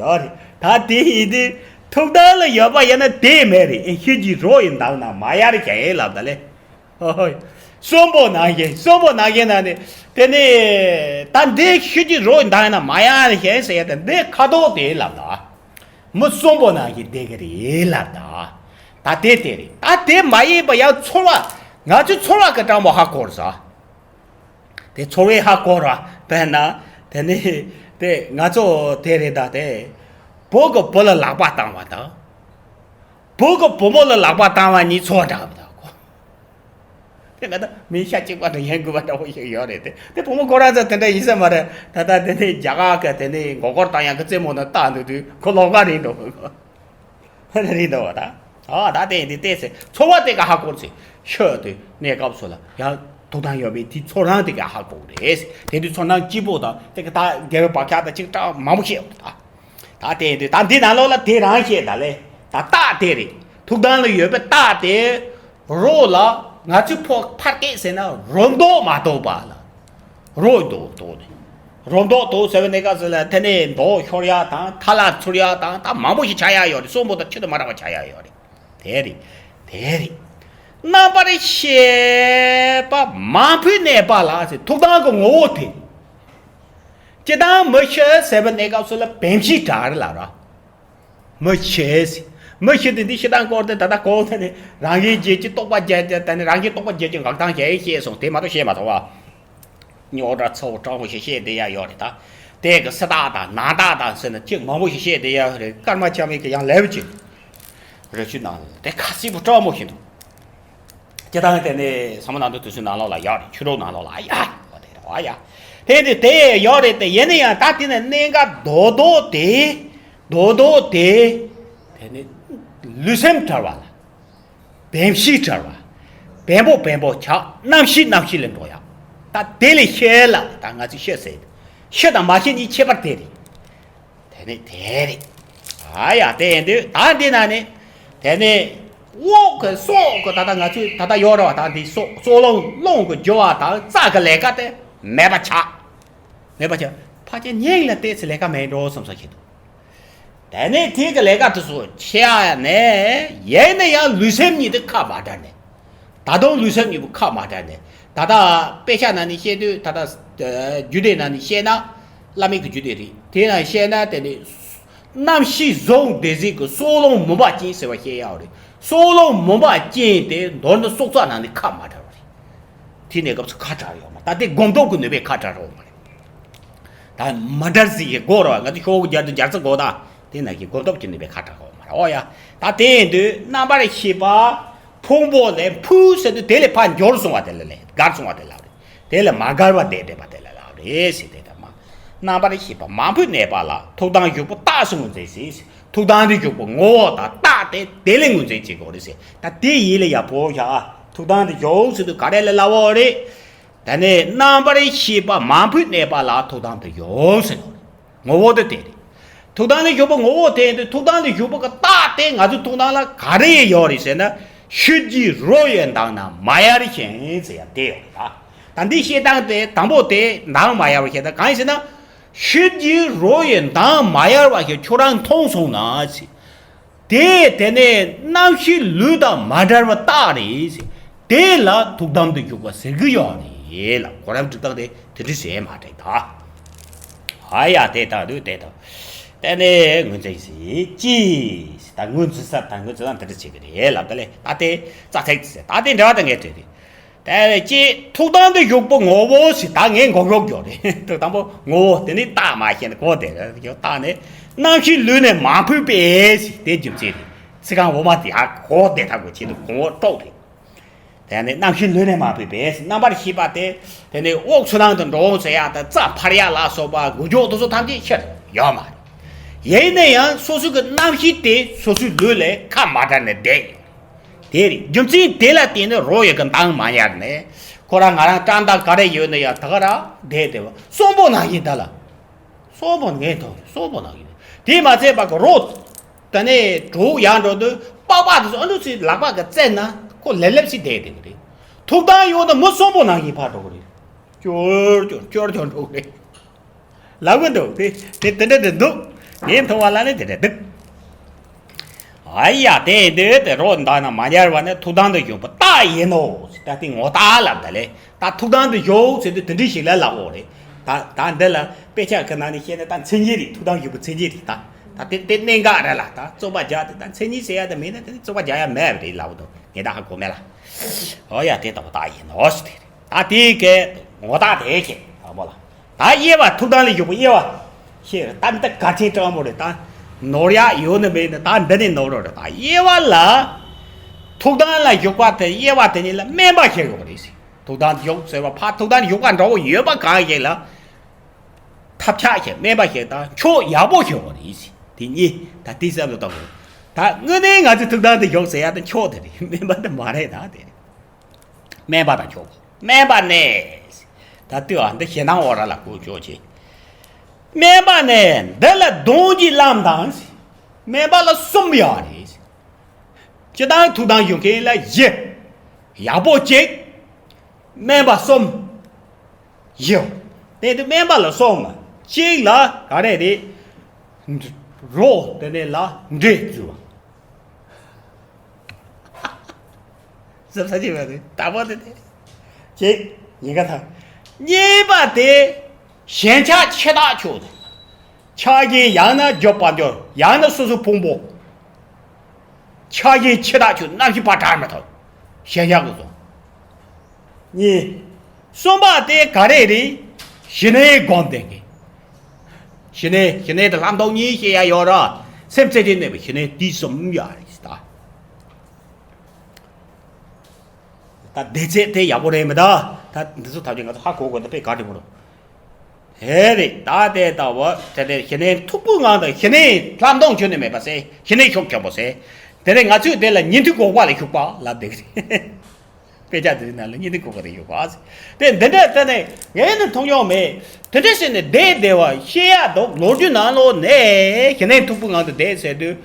ཡོད་རེད། ད་དེ་ཡིན་དུས་ཐུགས་དམ་ལ་ཡོད་པ་ཡིན་ན་དེ་མེད་རེད། ཨེ་ཤི་གི་རོ་ཡིན་འདང་ན་མ་ཡར་གྱ་ཡེ་ལབ་ད་ལེ། ཧོ་ཧོ། གསོན་པོ་ནང་བཞིན་གསོན་པོ་ནང་བཞིན་ན་ནི་དེ་ནི་ད་འདི་ཤི་གི་རོ་ཡིན་འདང་ན་མ་ཡར་གྱ་ཡེ་ཟེར་ཡ་དེ་འདི་ཁ་དོག་དེ་ལབ་ད། མི་གསོན་པོ་ནང་བཞིན་བསྡད་གི་རེད་ལབ་ད། ད་དེ་དེ་རེད། ད་དེ་མ་ཡིན་པ་ཡང་ཚོར་བ། ང་ཚོའི་ཚོར་བ་གི་གྲངས་མོ་ཧ་གོ་རེད་ཟ། དེ་ཚོར་བས་ཧ་གོ་ར། དཔེར་ན། དེ་ནི། དེ་ང་ཚོ་དེ་རེད་ད་དེ། བུ་གི་བུ་ལ་ལག་པ་བཏང་བ་དང་། བུ་གི་བུ་མོ་ལ་ལག་པ་བཏང་བ་གཉིས་ཚོར་བ་འདྲ་བ་དང་གོ། དེ་ང་ད་མི་ཤ་གཅིག་པ་དང་ཡན་དགུ་པ་འདྲ་བོ་ཞིག་ཡོད་རེད་དེ། དེ་བུ་མོ་ཁོ་རང་ཚོ་དེ་འདྲ་ཡིན་ས་མ་རེད། ད་ལྟ་དེ་ནི་རྒྱ་གར་གི་དེ་ནི་མགོ་སྐོར་བཏང་ཡག་གི་རྩེད་མོ་ནང་བཏགས་འདུག་དུས་ཁོ་ལོག་ག་རེད་འདུག་གོ། རེད་འདུག་བ་ད། ཨ་ད་དེ་འདི་ལྟས་ཚེ་ཚོར་བ་དེ་ག་ཧ་གོ་ཚེ་ཤོད་དེ་གནས་སྐབས་སུ་ལ་ཡང་ཐུགས་དམ་ཡོད་པའི་དེ་ཚོར་རང་དེ་ག་ཧ་གོ་རེད། དེ་དུས་ཚོར་སྣང་སྐྱིད་པོ་དང་དེ་ག་ད་དགེ་བའི་བག་ཆགས་དང་ཅིག་གྲངས་མང་པོ་བཤད་འོ་ད། ད་དེ་འདི་ད་འདི་ནང་ལོགས་ལ་དེ་རང་བཤད་ད་ལེ། ད་རྟགས་དེ་རེད། ཐུགས་དམ་ལ་ཡོད་པའི་རྟགས་དེ། རོ་ལ་ང་ཚོའི་ཕོ་ཕར་སྐད་ཟེར་ན་རོ་མདོག་མ་གཏོགས་པ་ལ། རོ་མདོག་མདོག་ནི། རོ་མདོག་མདོག་ཟེར་བའི་གནས་སྐབས་སུ་ལ་དེ་ནས་མདོག་ཤོར་ཡག་དང་ཐ་ལ་ཚུར་ཡག་དང་ད་མང་པོ་ཞིག་ཆགས་ཡག་ཡོད་རེད། གསོན་པོ་དང་ཆེད་དུ་མ་རག་པ་ཆགས་ཡག་ཡོད་རེད། དེ་རེད། དེ་རེད། རྣམ་པར་ཤེས་པ་མ་བུ་གནས་པ་ལ་ཟེར་ཐུགས་དམ་གྱི་ངོ་བོ་དེ། སྤྱིར་བཏང་མི་ཤི་ཟེར་བའི་གནས་སྐབས་སུ་ལ་བེམ་ཤེས་དྲག་རེད་ལ་ར། མི་ཤེས། མི་ཤེས་དེ་འདི་ཤི་དང་སྐོར་དེ་ད་ལྟ་གོང་དེ་ནི་རང་གི་རྒྱལ་གྱི་རྟོག་པ་རྒྱལ་དེ་ནི་རང་གི་རྟོག་པ་རྒྱལ་གྱི་འགག་སྟངས་རྒྱལ་ཡེ་ཤེས་སོང་དེ་མ་གཏོགས་ཤེས་མ་ཐུབ་བ། རྙོག་དྲ་ཚ་བོ་དྲག་པོ་ཞིག་བཤད་བསྡད་ཡ་ཡོད་རེད་ད། དེ་གི་སི་ཏག་དང་ན་ཏག་དང་ཟེར་ན་ཅིག་མང་པོ་ཞིག་བཤད་བསྡད་ཡ་རེད། སྐར་མ་ཆ་མེད་ཀྱི་ཡང་ལེབ་ཅིག་རེ་ཆུ་ནང་དེ་ཁ་སིབ་པོ་སྤྲོ་མོ་ཞིག་འདུག་སྤྱིར་བཏང་དེ་ནི་ས་མོ་ནང་དུ་དུས་སུ་ནང་ལོགས་ལ་ཡོད་རེད། ཆུ་རོགས་ནང་ལོགས་ལ་ཡ་ཡོད་རེད་བ་ཡ། དེ་འདི་དེ་ཡོད་རེད་དེ་ཡིན་ན་ཡང་ད་དེ་ནི་གནད་འགག་རྡོག་རྡོག་དེ། རྡོག་རྡོག་དེ། དེ་ནི་ལུས་སེམས་བྲལ་བ་ལ། བེམ་ཤེས་བྲལ་བ། བེམ་པོ་བེམ་པོ་ཆགས་རྣམ་ཤེས་རྣམ་ཤེས་ལ་འགྲོ་ཡག་ད་དེ་ལས་ཤེས་ལ་ད་ང་ཚོས་ཤེས་ཟེར། ཤེས་དང་མ་ཤེས་གཉིས་ཁྱད་པར་དེ་རེད། དེ་ནི་དེ་རེད། ཨ་ཡ་དེ་ཡིན་དུས་ད་འདི་ན་ནི། དེ་ནི། འོག་གི་སྲོག་གི་ད་ལྟ་ང་ཚོས་ད་ལྟ་ཡོད་རེད་བ། ད་འདི་སྲོག་སྲོག་རླུང་རླུང་གི་རྒྱུ་བ་དང་རྩ་གི་ལས་ཀ་དེ་མེད་པ་ཆགས། མེད་པ་ཆགས། ཕལ་ཆེར་སྙིང་ལ་བལྟས་ཚེ་ལས་ཀ་མེད་འགྲོ་བསམ་ས་ཞིག་འདུག་དེ་ནས་དེ་གི་ལས་ཀ་དེ་ཚོ་བྱས་ནས་ཡིན་ན་ཡང་ལུས་སེམས་གཉིས་དེ་ཁ་མ་བྲལ་ནས། ད་དུང་ལུས་སེམས་གཉིས་པོ་ཁ་མ་བྲལ་ནས། ད་ལྟ་དཔེ་ཆ་ནང་ནས་བཤད་དུས་ད་ལྟ་རྒྱུད་སྡེ་ནང་ནས་བཤད་ན། བླ་མེད་ཀྱི་རྒྱུད་སྡེ་རེད། དེ་ནང་བཤད་ན་དེ་ནས་ རྣམ་ཤེས་བཟུང་བསྡད་ཟིག་གི་སྲོག་རླུང་མུན་པ་ཅན་ཟེར་བ་བཤད་ཡག་རེད། སྲོག་རླུང་མུན་པ་ཅན་དེ་མདོར་ན་སྲོག་རྩ་ནང་ནས་ཁ་མ་བྲལ་བ་རེད། དེ་གནས་སྐབས་སུ་ཁ་བྲལ་ཡོད་མ་རེད། ད་དེ་སྒོམ་སྟོབས་ཀྱི་ནུས་པས་ཁ་བྲལ་ཡོད་མ་རེད། ད་མ་བྲལ་ཟིག་གི་སྒོ་རེད་བ། ང་ཚོ་ཤོག་གུ་བརྒྱབ་དུས་སྦྱར་ཚིག་གོ་ད། དེ་ནང་བཞིན་སྒོམ་སྟོབས་ཀྱི་ནུས་པས་ཁ་བྲལ་ཡོད་མ་རེད། ཨོ་ཡ། ད་དེ་ཡིན་དུས་རྣམ་པར་ཤེས་པ་ཕུང་པོ་ལས་འཕུལ་ཟེར་དུས་དེ་ལས་ཕར་འབྱོར་སོང་བ་དེ་ལ་ལས་བརྒལ་སོང་བ་དེ་ལ་རེད། དེ་ལས་མ་བརྒལ་བར་བསྡད་བསྡད་པ་དེ་ལ་ལབ་རེད་ཟེར། དེ་ལྟར་མ། རྣམ་པར་ཤེས་པ་མ་འཕུལ་གནས་པ་ལ་ཐུགས་དམ་བཞུགས་པ་རྟགས་སུ་ངོས་འཛིན་བྱེད་ཟེར། ཐུགས་དམ་དུ་བཞུགས་པ་ངོ་བོ་དང་རྟགས་དེ་དེ་ལས་ངོས་འཛིན་བྱེད་དགོས་རེད་ཟེར། ད་དེ་ཡིད་ལ་ཡག་པོ་བཞག། ཐུགས་དམ་དུ་བཞུགས་ཟེར་དུས་ག་རེ་ལ་ལབ་པ་རེད། ད་ནི་རྣམ་པར་ཤེས་པ་མ་འཕུལ་གནས་པ་ལ་ཐུགས་དམ་དུ་བཞུགས་ཟེར་དགོས་རེད། ངོ་བོ་དེ་དེ་རེད། ཐུགས་དམ་དུ་བཞུགས་པ་ངོ་བོ་དེ་ཡིན་དུས་ཐུགས་དམ་དུ་བཞུགས་པ་གི་རྟགས་དེ་ང་ཚོའི་ཐུགས་དམ་ལ་ག་རེ་ཡོད་རེད་ཟེར་ན། ཤུལ་གྱི་རོ་ཡི་མདངས་རྣམས་མ་ཡལ་ཞིང་ཟེར་ཡ་དེ་ཡོད་རེད། ད་འདི་བཤད་སྟངས་དེ་དང་པོ་དེ་མདངས་མ་ཡལ་བ་ཞིག་ད་གང་ཡིན་ཟེར་ན། ཤུལ་གྱི་རོ་ཡི་མདངས་མ་ཡལ་བ་ཞིག་ཁྱོད་རང་མཐོང་སོང་ན་ཟེར། དེ་དེ་ནས་རྣམ་ཤེས་ལུས་དང་མ་བྲལ་བ་རྟགས་རེད་ཟེར། དེ་ལ་ཐུགས་དམ་དུ་བཞུགས་པ་ཟེར་གི་ཡོད་རེད་ལ། གོ་རིམ་སྒྲིག་སྟངས་དེ་དེ་འདྲ་བྱས་མ་དྲན་ད། ཨ་ཡ་དེ་ལྟ་དུས་དེ་དང་། དེ་ནས་ངོས་འཛིན་ཞིག་ཅི། ད་ངོས་འཛིན་ས་དང་ངོས་འཛིན་སྟངས་དེ་འདྲ་བྱེད་ཀྱི་རེད་ལབ་ད་ལེ། ད་དེ་རྩ་ཚིག་ཟེར། ད་དེ་འདྲ་བ་དང་ངས་བྲལ་རེད། དེ་ལས་ཅི། ཐུགས་དམ་དུ་བཞུགས་པ་ངོ་བོ་ཞེས་ད་ངས་མགོ་གཡོག་རྒྱོ་རེད། དང་པོ་ངོ་བོ་དེ་ནི་རྟགས་མ་ཤེས་ནས་གོ་བདེ་རེད་རྟགས་ནི། རྣམ་ཤེས་ལུས་ནས་མ་འཕུད་པས་ཞེས་དེ་རྒྱུ་མཚན་རེད། ཚིག་རྐང་འོག་མ་དེ་ཧ་གོ་བདེ་ཐག་གོ་ཆེད་དུ་གོང་འོག་དཀྲོག་རེད། དེ་ནི་རྣམ་ཤེས་ལུས་ནས་མ་འཕུད་པས་རྣམ་པར་ཤེས་པ་དེ། དེ་ནི་དབུགས་ཚུར་ནང་དུ་འགྲོ་འོང་ཟེར་ཡག་དང་རྩ་འཕར་ཡག་ལ་སོགས་པ་འགུལ་སྐྱོད་དེ་ཚོ་ཐམས་ཅད་ཤར་ཡོད་མ་རེད། ཡིན་ན་ཡང་སོ་སོ་གི་རྣམ་ཤེས་དེ་སོ་སོའི་ལུས་ལས་ཁ་མ་བྲལ་ནས་བསྡད་ཡོད། དེ་རེད། རྒྱུ་མཚན་དེ་ལ་བརྟེན་ནས་རོ་ཡི་གི་མདངས་མ་ཡལ་ནས། ཁོ་རང་ང་རང་བཀྲག་མདངས་ག་རེ་ཡོད་ན་ཡང་ད་ག་རང་བསྡད་བསྡད་པ་གསོན་པོ་ནང་བཞིན་ད་ལ། གསོན་པོ་ངས་མཐོང་གསོན་པོ་ནང་བཞིན། དེས་མ་ཚད་པ་གི་རོ། ད་ནས་གྲོགས་ཡར་འགྲོ་དུས་པགས་པ་དེ་ཚོ་ཨ་འདྲ་ཚོའི་ལག་པ་གི་རྩེ་ན་ཁོ་ལེབ་ལེབ་ཞིག་བསྡད་བསྡད་གི་རེད། ཐུགས་དམ་ཡོད་ན་མི་གསོན་པོ་ནང་བཞིན་ཕར་འགྲོ་གི་རེད། ཅོར་ཅོར་ཅོར་ཅོར་འགྲོ་གི་རེད། ལབ་གི་འདུག་དེ་དེ་དེ་འདྲ་དེ་འདུག་ངས་མཐོང་བ་ལ་ནི་དེ་འདྲ་འདུག་ཨ་ཡ་དེ་འདི་དེ་རོ་འདི་ན་མ་ཉར་བ་ནི་ཐུགས་དམ་དུ་བཞུགས་པ་རྟགས་ཡིན་ནོ། ད་དེ་ངོ་རྟགས་ལབ་ད་ལེ། ད་ཐུགས་དམ་དུ་བཞུགས་ཟེར་དུས་དེ་འདྲ་ཞིག་ལ་ལབ་འོ་རེད། ད་ད་འདི་ལ་དཔེ་ཆ་གི་ནང་ནས་བཤད་ན་ད་མཚན་ཉིད་རེད། ཐུགས་དམ་བཞུགས་པའི་མཚན་ཉིད་རེད། ད་ད་དེ་དེ་གནད་འགག་རེད་ལ། ད་རྩོད་པ་རྒྱག་དེ་ད་མཚན་ཉིད་ཟེར་ཡ་དེ་མེད་ན་དེ་ནི་རྩོད་པ་རྒྱག་ཡ་མེད་པ་རེད་ལབ་འདུག་ངས་ད་ཧ་གོ་མེད་ལ། ཨོ་ཡ་དེ་ལྟ་བུ་རྟགས་ཡིན་ནོ་ཟེར་དེ་རེད། ད་དེའི་སྐད་ངོ་རྟགས་དེ་ཁྱེད་དང་པོ་ལ། ད་དབྱེ་བ་ཐུགས་དམ་ལ་བཞུགས་པའི་དབྱེ་བ། ཤེས་ད་འདི་གལ་ཆེན་དྲང་པོ་རེད། ད་ནོར་ཡག་ཡོད་ནི་མེད་ནི་ད་འདི་ནས་ནོར་རོགས་རེད། ད་དབྱེ་བ་ལ། ཐུགས་དམ་ལ་བཞུགས་པ་དེ་དབྱེ་བ་དེ་གཉིས་ལ་དམན་པ་ཞིག་ཡོད་རེད་ཟེར། ཐུགས་དམ་བཞུགས་ཟེར་བ་ཕ་ཐུགས་དམ་བཞུགས་པ་འདྲ་བོ་ཡོད་པ་གང་ཞིག་ལ། ཐབས་ཆག་ཞིག་དམན་པ་ཞིག་དང་ཕྱོགས་ཡག་པོ་ཞིག་ཡོད་རེད་ཟེར། དེ་གཉིས་ད་དེ་བསམ་བློ་གཏོང་དགོས། ད་དངོས་གནས་ང་ཚོས་ཐུགས་དམ་དུ་བཞུགས་ཟེར་ཡ་དེ་ཕྱོགས་དེ་རེད། དམན་པ་དེ་མ་རེད་ད་དེ་རེད། དམན་པ་དང་ཕྱོགས་དམན་པ་ནས། ད་ལྟོས་ཨ་འདི་ཞེ་སྡང་འོག་ར་ལ་གོ་ཆོག་ཆེ། དམན་པ་ནས་འདི་ལ་གདོན་གྱི་ལམ་དང་། དམན་པ་ལ་གསུམ་ཡོད་རེད། སྤྱི་བཏང་ཐུགས་དམ་བཞུགས་མཁན་ལ་བཞི། ཡག་པོ་གཅིག་དམན་པ་གསུམ། བཞི། དེ་དུས་དམན་པ་ལ་གསུམ། གཅིག་ལ་ག་རེ་རེད། རོ་དེ་ནས་ལ་འདྲེ་བཙུགས་པ། ཟབ་ས་ཅིག་བ་དེ་ད་པོ་དེ་དེ། གཅིག་ཉིན་ཁ་ཐང་། གཉིས་པ་དེ། ཞེན་ཆགས་ཆེ་ཐག་ཆོད་དེ། ཆགས་ཞེན་ཡང་ན་རྒྱུ་བ་འགྱུར་ཡང་ན་སོ་སོ་ཕུང་པོ། ཆགས་ཞེན་ཆེ་ཐག་ཆོད་རྣམ་ཤེས་པ་དྲག་མི་ཐུབ། ཞེན་ཆགས་ཀྱི་བཟོ། གཉིས། གསུམ་པ་དེ་ག་རེ་རེད། ཞི་གནས་སྒོམ་བསྡད་མཁན། ཞི་གནས་ཞི་གནས་དེ་ལྷ་མདོག་གཉིས་ཤེས་ཡ་ཡོད་ར། སེམས་རྩེ་གཅིག་གནས་པའི་ཞི་གནས་དེ་གསུམ་ཡོད་རེད་ད། ད་སྡེ་ཚན་དེ་ཡག་པོ་རེད་མི་ད། ད་འདི་ཚོ་ཐམས་ཅད་ང་ཚོ་ཧ་གོ་དགོས་ད་དཔེ་ག་འགྲིག་མི་འདུག་དེ་རེད་ད། དེ་ལྟ་བུ་དེ་ནས་ཞི་གནས་མཐུག་པོའི་ངང་དུ་ཞི་གནས་ལྷ་མདོག་ཁྱོན་ནས་མེད་པ་ཟེར། ཞི་གནས་ཤུགས་ཆེན་པོ་ཟེར། དེ་ནས་ང་ཚོས་དེ་ལ་ཉན་ཐོས་གོ་འཕང་ལ་ཞུགས་པ་ལབ་བསྡད་ཀྱི་རེད། དཔེ་ཆ་འདིའི་ནང་ལ་ཉན་ཐོས་གོ་འཕང་ལ་ཞུགས་པ་ཟེར། དེ་འདི་འདྲ་དེ་ནས་ངས་ནི་མཐོང་མྱོང་མེད། དེ་འདྲ་ཟེར་ནས་བསྡད་བསྡད་པ་བཤད་ཡག་འདུག་ལོ་རྒྱུས་ནང་ལོགས་ནས་ཞི་གནས་མཐུག་པོའི་ངང་དུ་བསྡད་ཟེར་དུས།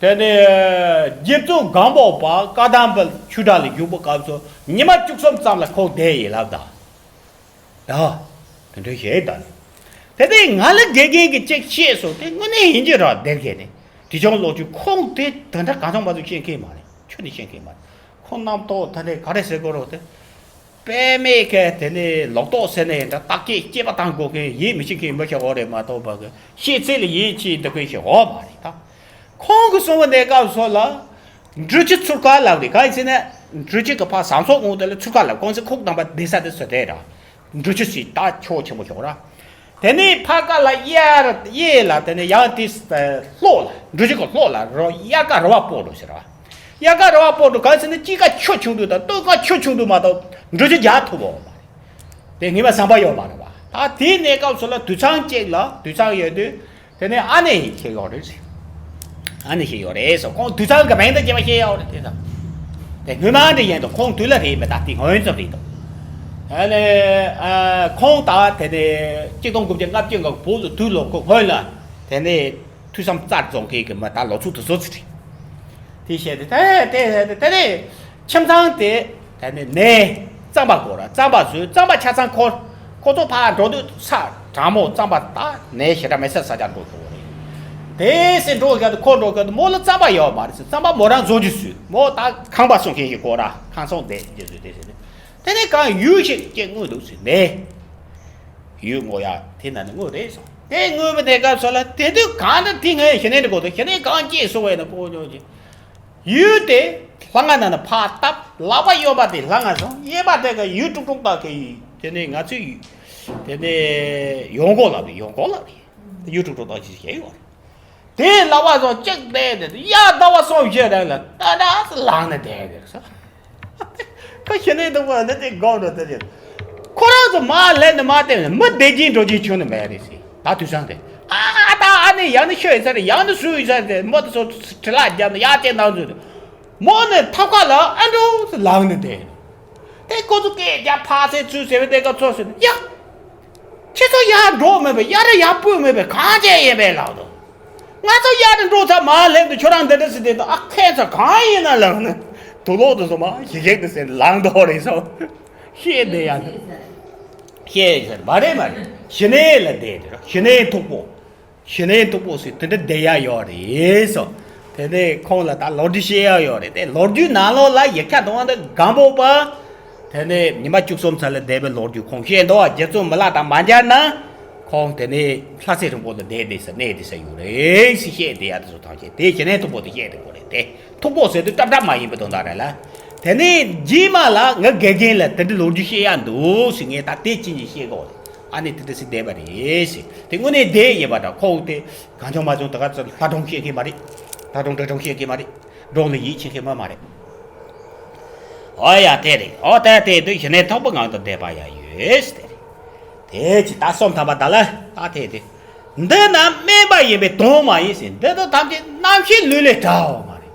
དེ་ནས་རྗེ་བཙུན་སྒམ་པོ་པ་བཀའ་གདམས་པ་ཆོས་གྲགས་ལ་བཞུགས་པའི་སྐབས་སུ་ཉི་མ་བཅུ་གསུམ་ཙམ་ལ་ཁོང་བསྡད་ཡིན་ལབ་ད། ད། དེ་འདྲ་བཤད་ད། དེ་ནས་ང་ལ་དགེ་རྒན་གྱིས་གཅིག་བཤད་སོང་། དེ་དངོས་གནས་ཡིན་གྱི་རེད། དེ་རྒན་ནི་དེ་ཅང་ལོ་རྒྱུས་ཁོང་དེ་དེ་འདྲ་གང་ཚང་མ་ཚོ་ཤེས་མཁན་མ་རེད། ཁྱོན་ནས་ཤེས་མཁན་མ་རེད། ཁོང་རྣམ་རྟོག་ད་ནས་ག་རེ་ཟེར་དགོས་རེད་དེ། དཔེ་མེད་ཀྱི་དེ་ནས་ལོག་རྟོག་ཟེར་ནས་འདྲ་བརྟག་དཔྱད་དཔྱད་པ་བཏང་དགོས་མཁན་ཡིད་མི་ཆེས་མཁན་མི་ཞིག་འོ་རེད་མ་གཏོགས་པ་གི་ཤེས་ཚད་ལ་ཡིད་ཆེས་འདུག་མཁན་ཞིག་འོ་མ་རེད་ད། ཁོང་གི་གསུང་བ་གནས་སྐབས་སོགས་ལ་འབྲུ་ཆུ་ཚུར་ཁ་ལབ་རེད། གང་ཡིན་ཟེར་ན་འབྲུ་ཆུ་གི་ཕར་ཟངས་ཚོགས་ངོས་དེ་ལ་ཚུར་ཁ་ལབ་ཁོང་ཚོ་ཁུག་དང་པ་བསྡད་ས་དེ་སུ་དེ་ར། འབྲུ་ཆུ་ཞིག་ད་ཁྱོ་ཆེན་པོ་ཞོག་ར། དེ་ནས་ཕ་ཀ་ལ་གཡས་གཡས་ལ་དེ་ནས་ཡང་དེ་ལྷོ་ལ་འབྲུ་ཆུ་གི་ལྷོ་ལ་རོ་དབྱར་ཁ་རོ་བ་སྤོ་འགྲོ་ཟེར་བ། དབྱར་ཁ་རོ་བ་སྤོ་འགྲོ་གང་ཟེར་ན་དཔྱིད་ཀ་ཆུ་ཆུང་དུས་དང་སྟོན་ཁ་ཆུ་ཆུང་དུས་མ་གཏོགས་འབྲུ་ཆུ་རྒྱག་ཐུབ་བོ་མ་རེད། དེ་ངེས་པ་བསམ་པ་ཡོད་མ་རེད་བ། ད་དེའི་གནས་སྐབས་སུ་ལ་དུད་ཚང་གཅིག་ལ་དུད་ཚང་ཡོད་དུས། དེ་ནས་ཨ་ནེ་ཞིག་ཡོད་རེད་ཟེར། ཨ་ནེ་ཞིག་ཡོད་རེད་ཟེར། ཁོང་དུད་ཚང་གི་མིང་དང་བཅས་པ་ཤེས་ཡོད་རེད་དེ་ཙམ། དེ་སྔོན་མ་འདྲ་ཡིན་དུ་ཁོང་དུས་ལ་རེད་མི་ད་དེ་ངོས་འཛིན་རེད་དོ། ཨ་ནེ་ཨ་ཁོང་ད་དེ་ནས་གཅིག་སྟོང་དགུ་བརྒྱ་ལྔ་བཅུ་ང་བོད་ལ་དུས་ལོ་ཁོ་སྔོན་ལ་དེ་ནས་ཐོས་བསམ་རྩར་རྫོང་མཁན་གྱི་མི་ད་ལོ་ཚོད་དུ་བཟོ་ཚུལ་རེད། དེ་བཤད་དེ་དེ་དེ་དེ་དེ་ནས་ཁྱིམ་ཚང་དེ་དེ་ནས་ནས་རྩམ་པ་དགོས་ར་རྩམ་པ་བཟོས་རྩམ་པ་ཆ་ཚང་འཁོར། ཁོ་ཚོ་ཕར་འགྲོ་དུས་ས་གྲང་མོ་རྩམ་པ་ད་ནས་ཞེ་དྲག་མེད་ས་ས་ཆར་འགྲོ་ཐུབ་རེད། དེ་སེ་འགྲོ་ག་དུ་ཁོ་འགྲོ་ག་དུ་མོ་ལ་རྩམ་པ་ཡོད་མ་རེད་ཟེར། རྩམ་པ་མོ་རང་བཟོ་རྒྱུ་བཟོས་མོ་ད་ཁང་པ་སྲུང་མཁན་ཞིག་དགོས་ར་ཁང་སྲུང་དེ་རྒྱུ་བཟོས་དེ་ཟེར་ནས་དེ་ནས་གང་ཡུལ་ཞིག་སྐྱེ་དངོས་འདུག་ཟེར་ནས་ཡུལ་ངོ་ཡ་དེ་ན་ནི་དངོས་རེད་སོང་དེ་དངོས་པོ་དེ་སྐབས་སོ་ལ་དེ་དུས་གང་ད་དེ་ངས་ཞི་གནས་དེ་དགོས་དུ་ཞི་གནས་གང་སྐྱེས་སོང་བས་ན་ཕོ་ཉོ་ཅིག་ཡུལ་དེ་ལྷ་ང་ན་ན་ཕ་བཏབ་ལག་པ་གཡོན་པ་དེ་ལྷ་ང་སོང་གཡས་པ་དེ་ག་ཡུལ་དཀྲུག་དཀྲུག་དག་གི་དེ་ནས་ང་ཚོའི་དེ་ནས་ཡོང་སྒོ་ལབ་རེད་ཡོང་སྒོ་ལབ་རེད་ཡུལ་དཀྲུག་དཀྲུག་དག་ཅིག་བྱས་ཡོད་རེད། དེ་ལག་པ་སོང་གཅིག་བསྡད་དེ་གཡག་ཟླ་བ་སོང་བཞི་རང་ལ་ཏ་ཏ་ལངས་ནས་བསྡད་དེ་ས། ཁོ་ཞི་གནས་དུ་བ་འདི་དེ་དགོངས་འགྲོ་དེ་རེད། ཁོ་རང་ཚོ་མ་ལེན་ནས་མ་བསྟན་ནས་མི་བདེ་སྐྱིད་འགྲོ་རྒྱུའི་ཆུང་ནས་མེད་རེད་ཟེར་ད་དུས་སང་དེ། ཨ་ད་ཨ་ནི་ཡང་ནི་ཤོད་ཡིན་ས་རེད་ཡང་ནི་སུ་ཡིན་ས་རེད་མོ་དེ་ཚོ་བྲེལ་ལ་རྒྱབ་ནས་ཡར་བལྟས་གནང་ཚུལ་དེ། མོ་ནི་ཐབ་ཁ་ལ་ཨ་འགྲོ་ཟེར་ལངས་ནས་བསྡད། དེ་ཁོ་ཚོ་སྐད་རྒྱག་ཕར་ཚུར་ཚུར་ཟེར་བའི་དེ་ག་ཚོ་ཟེར་ཡ། ཁྱེད་ཚོ་ཡར་འགྲོ་མེད་པས་གཡག་ར་ཡར་སྤོས་མེད་པས་གང་བྱས་ཡིན་པས་ལགས་དོ། ང་ཚོ་གཡག་ར་འགྲོ་ཚར་མ་སླེབས་དུས་ཁྱོད་རང་འདི་འདྲ་ཟེར་དེ་དང་ཨ་ཁྱེད་ཚོ་གང་ཡིན་ན་ལབ་ན་དུག་ལོག་དུ་སོང་མ་ཞིག་ཞིག་ཏུ་ཟེར་ལངས་དོ་རེད་སོ། ཤེས་བསྡད་ཡ་ནི། ཤེས་ཟེར་མ་རེད་མ་རེད་ཞི་གནས་ལ་བསྡད་དེ་རོ་ཞི་གནས་མཐུག་པོ། ཞི་གནས་མཐུག་པོ་ཟེར་དེ་འདྲ་བསྡད་ཡ་ཡོད་རེད་སོ། དེ་ནས་ཁོང་ལ་ད་ལོ་རྒྱུས་བཤད་ཡ་ཡོད་རེད་དེ་ལོ་རྒྱུས་ནང་ལོགས་ལ་ཡིག་ཆ་དང་དེ་སྒམ་པོ་པ། དེ་ནས་ཉི་མ་བཅུ་གསུམ་ཚར་ལ་བསྡད་པའི་ལོ་རྒྱུས་ཁོང་བཤད་འདུག་རྒྱ་མཚོ་མི་ལ་དང་མ་མཇལ་ན། ཁོང་དེ་ནས་ལྷ་སའི་རིན་པོ་ལ་བསྡད་བསྡད་ས་གནས་བསྡད་ས་ཡོད་རེད་ཟེར་བཤད་བསྡད་ཡ་དེ་ཚོ་ཐམས་ཅད་དེ་ཞི་གནས་མཐུག་པོ་དེ་བཤད་བསྡད་དགོས་རེད་དེ་མཐུག་པོ་ཟེར་དུས་སྐྲག་སྐྲག་མ་ཡིན་པའི་དོན་དག་རེད་ལ། དེ་ནས་རྗེས་མ་ལ་ང་དགེ་རྒན་ལ་དེ་འདྲའི་ལོ་རྒྱུས་བཤད་ཡ་འདུག་ཟེར་ངས་ད་དེ་ཅི་ཉིད་བཤད་དགོས་རེད། ཨ་ནི་དེ་འདྲ་ཟེར་བསྡད་པ་རེད་ཟེར། དེ་དངོས་གནས་བསྡད་ཡོད་པ་འདྲ་ཁོ་དེ་གང་བྱུང་མ་བྱུང་ད་ག་ཚོད་ལྷ་སྒྲུང་བཤད་མཁན་མ་རེད། ལྷ་སྒྲུང་འབྲི་སྒྲུང་བཤད་མཁན་མ་རེད། སྒྲུང་ལ་ཡིད་ཆེས་མཁན་མ་མ་རེད། ཨོ་ཡ་དེ་རེད་ཨོ་ད་དེ་དུས་ཞི་གནས་མཐུག་པོ་ངང་དུ་བསྡད་པ་ཡ་ཡོད་ཟེར་དེ་རེད། དེ་ཅི་ད་སོམས་ཐམ་པ་ད་ལ་ད་དེ་དེ། འདི་ན་དམན་པ་ཡིན་པའི་དོན་མ་ཡིན་ཟེར་འདི་དག་ཐམས་ཅད་རྣམ་ཤེས་ལུས་ལས་བྲལ་བ་མ་རེད།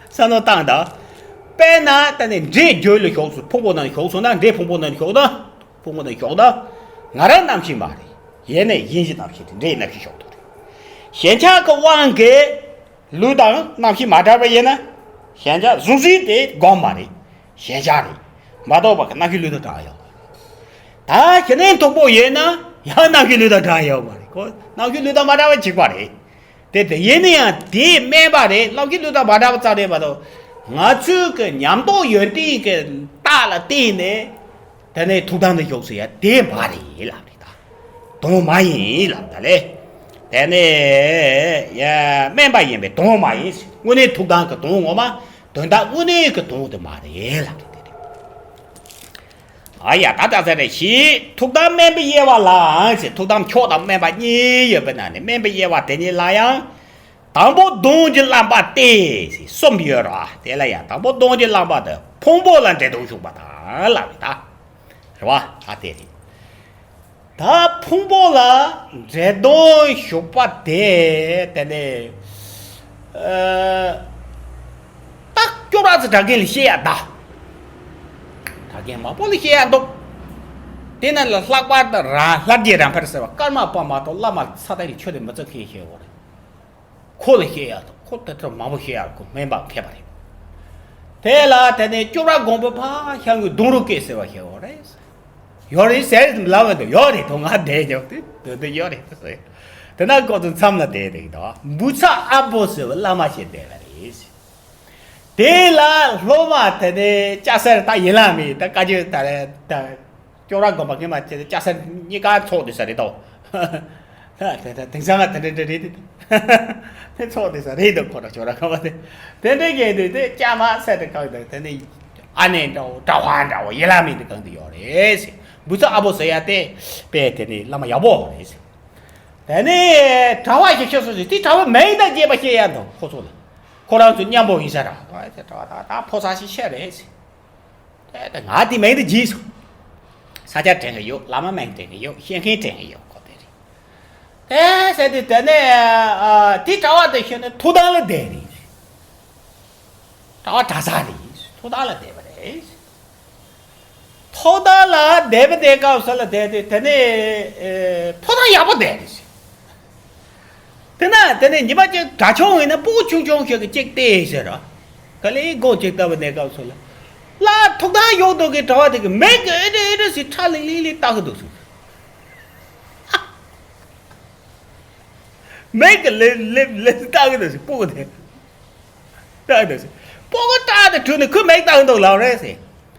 བསམ་བློ་བཏང་དང་། དཔེར་ན་ད་ནི་འདྲེ་རྒྱུད་ལ་ཞུགས་སོང་ཕུང་པོ་ནང་ཞུགས་སོང་ན་འདྲེ་ཕུང་པོ་ནང་ཞུགས་ན། ཕུང་པོ་ནང་ཞོག་ད། ང་རང་རྣམ་ཤེས་མ་རེད། ཡེ་ནས་ཡིན་གྱི་རྣམ་ཤེས་དེ་འདྲའི་རྣམ་ཤེས་ཞོག་ཐུབ་རེད། ཞེན་ཆགས་ཀྱི་དབང་གིས་ལུས་དང་རྣམ་ཤེས་མ་བྲལ་བ་ཡིན་ན། ཞེན་ཆགས་གཟུང་འཛིན་དེ་སྒོམ་མ་རེད། ཞེན་ཆགས་རེད། མ་གཏོགས་པ་གི་རྣམ་ཤེས་ལུས་དང་བྲལ་ཡོད་མ་རེད། ད་ཞི་གནས་མཐུག་པོ་ཡོད་ན་ཡང་རྣམ་ཤེས་ལུས་དང་བྲལ་ཡོད་མ་རེད་ཁོ་རྣམ་ཤེས་ལུས་དང་མ་བྲལ་བ་གཅིག་པ་རེད། དེ་དེ་ཡིན་ན་ཡང་དེ་དམན་པ་རེད་རྣམ་ཤེས་ལུས་དང་མ་བྲལ་བ་ཙམ་རེད་མ་གཏོགས། ང་ཚོའི་གི་ཉམས་རྟོགས་ཡོན་ཏན་གྱི་རྟགས་ལ་བརྟེན་ནས། དེ་ནས་ཐུགས་དམ་དུ་བཞུགས་ཟེར་ཡ་དེ་མ་རེད་ལབ་རེད་ད། དོན་མ་ཡིན་ལབ་ད་ལེ། དེ་ནས་ཡ་དམན་པ་ཡིན་པའི་དོན་མ་ཡིན་ཟེར་དངོས་གནས་ཐུགས་དམ་གྱི་དོན་ངོ་མ་དོན་དག་དངོས་གནས་ཀྱི་དོན་དེ་མ་རེད་ལབ་རེད་དེ་རེད། ཨ་ཡ་ད་ད་ཟེར་རེད་ཞེས་ཐུགས་དམ་དམན་པའི་དབྱེ་བ་ལའང་ཟེར་ཐུགས་དམ་མཆོག་དང་དམན་པ་གཉིས་ཡོད་པའི་ནང་ནས་དམན་པའི་དབྱེ་བ་དེ་གཉིས་ལ་ཡང་། དང་པོ་གདོང་གི་རྣམ་པ་སྟེ་གསུམ་ཡོད་ར་དེ་ལ་ཡང་དང་པོ་གདོང་གི་རྣམ་པ་དེ་ཕུང་པོ་ལ་འདྲེ་གདོང་ཞུགས་པ་དང་ལབ་རེད་ད། རེད་བ་ད་དེ་རེད། ད་ཕུང་པོ་ལ་འདྲེ་གདོང་ཞུགས་པ་དེ་དེ་ནས་ཨ་ད་སྐྱོ་ར་ཙི་གྲྭ་རྒན་ལ་བཤད་ཡ་ད། གྲྭ་རྒན་མང་པོ་ལ་བཤད་ཡ་འདུག་དེ་ནང་ལ་ལྷག་པར་དུ་ར་ལྷ་རྒྱལ་རམ་འཕར་ཟེར་བ་ཀརྨ་པ་མ་གཏོགས་བླ་མ་ས་དེ་ནས་ཆོས་དེ་མི་བརྩི་མཁན་ཞིག་ཡོད་རེད། ཁོ་ལ་བཤད་ཡག་དང་ཁོ་ལྟ་གྲུབ་མང་པོ་བཤད་ཡག་ཁོ་སྨན་པ་མཁས་པ་རེད། དེ་ལ་དེ་ནས་སྐྱོ་ར་དགོན་པའི་ཕ་ཤང་གི་གདུང་རུ་སྐད་ཟེར་བ་ཞིག་ཡོད་རེད། ཡོད་རེད་ཟེར་ལབ་འདུག་ཡོད་རེད་དོ་ང་བསྡད་ཡོད་དེ་དེ་དེ་ཡོད་རེད་ཟེར། དེ་ན་ཁོ་ཚོ་མཚམས་ལ་བསྡད་རེད་དོ་འབུ་ཚ་ཨ་བོ་ཟེར་བ་བླ་མ་ཞིག་བསྡད་པ་རེད། དེ་ལ་སློབ་མ་དེ་ནས་སྐྱ་སེར་ད་ཡིན་ལ་མིན་ད་བཀའ་བརྒྱུད་ད་རེད་ད། ཅོག་ར་དགོན་པ་སྔོན་མ་དེ་སྐྱ་སེར་གཉིས་ཀ་ཚོགས་དེ་ས་རེད་དོ། དེ་དེ་དེང་སང་ང་དེ་འདྲ་འདྲ་རེད་དེ། དེ་ཚོགས་དེ་ས་རེད་དོ་ཁོ་ར་ཅོག་ར་དགོན་པ་དེ། དེ་འདྲ་གས་དེ་དེ་སྐྱ་མ་སེར་དེ་གང་དེ་དེ་ནས་ཨ་ནེ་འདྲ་བོ་གྲྭ་པ་འདྲ་བོ་ཡིན་ལ་མིན་དེ་གང་དེ་ཡོད་རེད་ཟེར། བུ་ཚ་ཨ་བོ་ཟེར་ཡ་དེ་དཔེ་དེ་ནས་བླ་མ་ཡག་པོ་རེད་ཟེར། དེ་ནས་གྲྭ་པ་ཞིག་ཤོད་སོང་ཟེར་དེ་གྲྭ་པ་མིང་དང་རྒྱས་པ་བཤད་ཡ་འདུག་ཁོ་ཚོ་ལ། ཁོ་རང་ཚོ་མཉམ་པོ་ཡིན་ས་ར། ཨ་ཙི་གྲྭ་པ་ད་ད་ཕོ་གསར་ཞིག་ཤོད་རེད་ཟེར། དེ་ད་ང་དེ་མིང་དེ་བརྗེད་སོང་། ས་སྐྱ་དྲན་གི་ཡོད། བླ་མ་མིང་དྲན་གི་ཡོད། བཤད་མཁན་དྲན་གི་ཡོད། ཁོ་དེ་རེད། དེ་ཟེར་དུས་དེ་ནས་ཨ་དེ་གྲྭ་པ་དེ་ཤོད་ནས་ཐུགས་དམ་ལ་བསྡད་རེད། གྲྭ་པ་གྲྭ་ས་རེད། ཐུགས་དམ་ལ་བསྡད་པ་རེད། ཐུགས་དམ་ལ་བསྡད་པ་དེ་སྐབས་སུ་ལ་བསྡད་དུས་དེ་ནས་ཨེ་ཐུགས་དམ་ཡག་པོ་བསྡད་རེད། དེ་ན་དེ་ནས་ཉི་མ་གཅིག་གྲྭ་ཆུང་ཡིན་ན་སྤུ་གུ་ཆུང་ཆུང་ཞིག་གིས་གཅིག་བལྟས་ཟེར་ར། ག་ལེ་སྒོ་གཅིག་བཏབ་པ་དེ་སྐབས་སུ་ལ། ལ་ཐུགས་དམ་ཡོད་འདུག་གི་གྲྭ་པ་དེ་གི་མིག་གིས་ཨེ་འདྲ་ཨེ་འདྲ་ཟེར་ཁྲ་ལིང་ལིང་ལིང་ལྟ་གི་འདུག་ཟེར། མིག་གིས་ལེབ་ལེབ་ལེབ་ལྟ་གི་འདུག་ཟེར་སྤུ་གུ་དེ། ལྟ་གི་འདུག་ཟེར། སྤུ་གུ་སྐྲག་དེ་དྲུད་ནས་ཁོས་མིག་ལྟ་གི་འདུག་ལབ་རེད་ཟེར།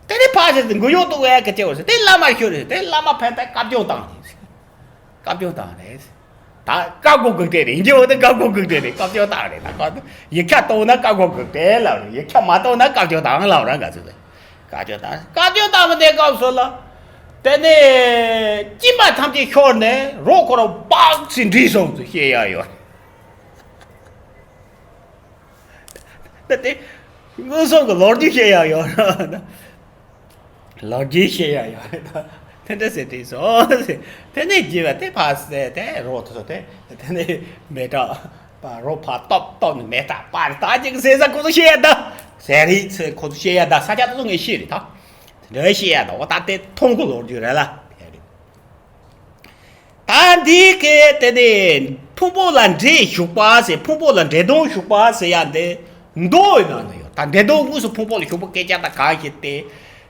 དེ་ནས་ཕར་ཕྱིན་ཏེ་མགོ་གཡོག་གཏུག་ཡ་གི་སྐྱེ་བ་ཟེར་དེ་བླ་མར་ཤོད་རེད་དེ་བླ་མ་ཕན་ཐོགས་བཀའ་བཀྱོན་བཏང་རེད་ཟེར། བཀའ་བཀྱོན་བཏང་རེད་ཟེར། ད་བཀའ་བསྒོ་དགོས་གྲས་རེད་འགྱོ་དེ་བཀའ་བསྒོ་དགོས་གྲས་རེད་བཀའ་བཀྱོན་བཏང་རེད་ད་ཁོ་ཡིག་ཆ་གཏོང་ན་བཀའ་བསྒོ་དགོས་གྲས་ལབ་རེད་ཡིག་ཆ་མ་གཏོང་ན་བཀའ་བཀྱོན་བཏང་ལབ་ར་ག་ཚོད་རེད། བཀའ་བཀྱོན་བཏང་བཀའ་བཀྱོན་བཏང་མི་དེ་སྐབས་སུ་ལ། དེ་ནས་སྐྱིན་པ་ཐམས་ཅད་ཤོར་ནས་རོ་ཁོ་ར་སྦག་ཟེར་འདྲིལ་སོང་ཟེར་བཤད་ཡ་ཡོད། ད་དེ་མངོན་སུམ་གྱི་ལོ་རྒྱུས་བཤད་ཡ་ཡོད་ར། ལོ་རྒྱུས་བཤད་ཡ་ཡོད་རེད་ད། དེ་འདྲ་ཟེར་དྲིས་སོང་ཟེར། དེ་ནས་རྒྱས་པ་དེ་ཕར་ཟེར་དེ་རོ་ཐོ་དེ་དེ་ནས་མེ་སྟག་པ་རོ་ཕར་སྟོབ་སྟོབ་ནས་མེ་སྟག་པར་ད་ཅིག་ཟེར་ས་ཁོ་ཚོ་བཤད་ཡ་ད། ཟེར་རེད་ཚེ་ཁོ་ཚོ་བཤད་ཡ་ད་ས་ཆ་དེ་ཚོ་ངས་ཤེས་རེད་ད། དེ་འདྲ་བཤད་ཡ་ད་འོ་ད་དེ་ཐོང་གི་ལོ་རྒྱུས་རེད་ལ། ད་འདི་གའི་དེ་ནི་ཕུང་པོ་ལ་འདྲེས་ཞུགས་པ་ཟེར་ཕུང་པོ་ལ་འདྲེས་ལྡོག་ཞུགས་པ་ཟེར་ཡ་འདི་མདོ་ཡི་ནང་ན་ཡོད། ད་འདྲེས་ལྡོག་དངོས་སུ་ཕུང་པོ་ལ་ཞུགས་པ་སྐད་ཆ་ད་གང་ཞིག་སྟེ།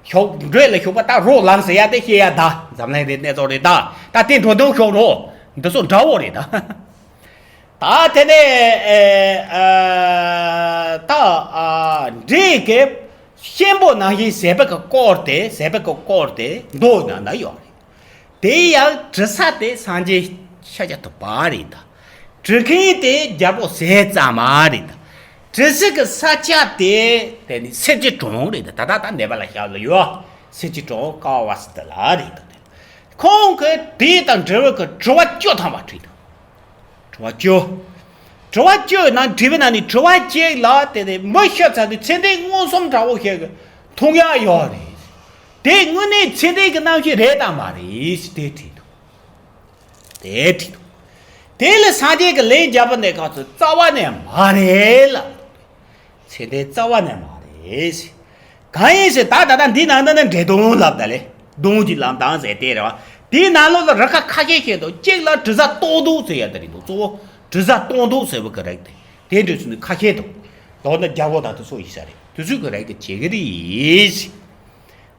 ཞུགས་འདྲེས་ལ་ཞུགས་པ་ད་རོ་ལངས་ཟེར་ཡ་དེ་བཤད་ཡ་ད་འཛམ་གླིང་རེད་གནས་ཚུལ་རེད་ད། ད་དེ་འགྲོ་དོན་ཤོག་རོ་འདི་ཚོ་འདྲ་བོ་རེད་ད། ད་དེ་ནས་ཨེ་ཨ་ད་ཨ་འདྲེས་ཀྱི་གཤེན་པོ་ནང་བཞིན་ཟད་པ་གི་སྐོར་དེ་ཟད་པ་གི་སྐོར་དེ་མདོ་ཡི་ནང་ན་ཡོད་རེད། དེ་ཡང་དྲི་ཟ་དེ་སངས་རྒྱས་ཤཱཀྱ་ཐུབ་པ་རེད་ད། དྲི་མཁན་དེ་རྒྱལ་པོ་ཟས་གཙང་མ་རེད་ད། དྲི་ཟ་གི་ས་ཆ་དེ་དེ་ནི་གསེར་གྱི་གྲོང་རེད་ད། ད་ད་ནེ་པ་ལ་ཞབས་ལ་ཡོད། གསེར་གྱི་གྲོང་ཀ་བ་སི་ཏི་ལ་རེད་ད། ཁོང་གིས་དེ་དང་འབྲེལ་བའི་གི་དྲི་བ་བཅུ་ཐམ་པ་དྲིས་འདུག་དྲི་བ་བཅུ། དྲི་བ་བཅུ་ནང་དྲི་བའི་ནང་ནས་དྲི་བ་གཅིག་ལ་དེ་ནི་མི་ཤི་ཚར་དུས་ཚེ་འདས་མངོན་སུམ་འདྲ་བོ་ཞིག་གི་མཐོང་ཡག་ཡོད་རེད། དེ་དངོས་གནས་ཚེ་འདས་ཀྱི་རྣམ་ཤེས་རེད་དམ་མ་རེད་ཞེས་དེ་དྲིས་འདུག་དེ་དྲིས་འདུག་དེ་ལ་སངས་རྒྱས་ཀྱི་ལན་བརྒྱབ་པ་ནས་ག་ཚོད་རྩ་བ་ནས་མ་རེད་ལ། ཚེ་འདས་རྩ་བ་ནས་མ་རེད། གང་ཡིན་ཟེར་ད་ད་ལྟ་འདི་ནང་ན་ནི་འདྲེ་སྡོང་ལབ་ད་ལེ། སྡོང་གི་ལམ་དང་ཟེར་དེ་རེད་བ། དེའི་ནང་ལོགས་ལ་རིགས་ཁ་ཁ་ཤས་ཤིག་འདུག་གཅིག་ལ་དྲི་ཟ་ལྟོགས་ལྡོག་ཟེར་ཡ་དེ་རེད་འདུག་གཙོ་བོ་དྲི་ཟ་ལྟོགས་ལྡོག་ཟེར་བ་གི་རིགས་དེ། དེ་འདྲ་ཚོ་ནི་ཁ་ཤས་འདུག་ལོག་ན་རྒྱལ་པོ་དང་དེ་ཚོ་ཡིན་ས་རེད། དེ་ཚོ་གི་རིགས་དེ་བྱེད་གི་རེད།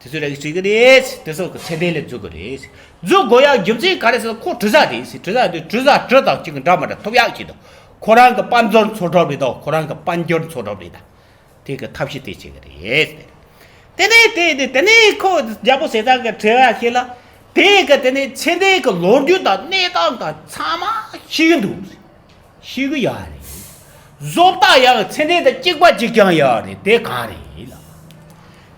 དེ་ཚོ་རིགས་བྱེད་གི་རེད། དེ་ཚོ་གི་ཚེ་འདས་ལ་འཛུལ་གི་རེད། འཛུལ་དགོས་ཡག་རྒྱུ་མཚན་ག་རེ་ཟེར་ན་ཁོ་དྲི་ཟ་རེད་ཟེར། དྲི་ཟ་དེ་དྲི་ཟ་དེ་དྲི་ཟ་དྲི་དང་གཅིག་གི་འདྲ་མི་འདྲ་ཐོབ་ཡག་ཅིག་འདུག་ཁོ་རང་གི་དཔལ་འབྱོར་འཚོ་གྲབས་རེད་དོ། ཁོ་རང་གི་དཔལ་འབྱོར་འཚོ་གྲབས་རེད་ད། དེ་གི་ཐབས་ཤེས་དེ་བྱེད་ཀྱི་རེད། དེ་ནས་དེ་དེ་དེ་ནས་ཁོ་རྒྱལ་པོ་ཟས་གཙང་གི་དྲི་བ་ཞིག་ལ། དེ་གི་དེ་ནས་ཚེ་འདས་ཀྱི་ལོ་རྒྱུས་དང་གནས་སྟངས་དང་ཚང་མ་ཤེས་ཀྱི་འདུག་ཤེས་ཀྱི་ཡོད་རེད། བཟོ་ལྟ་ཡང་ཚེ་འདས་དང་གཅིག་པ་གཅིག་རྐྱང་ཡོད་རེད། དེ་གང་རེད་ལབ།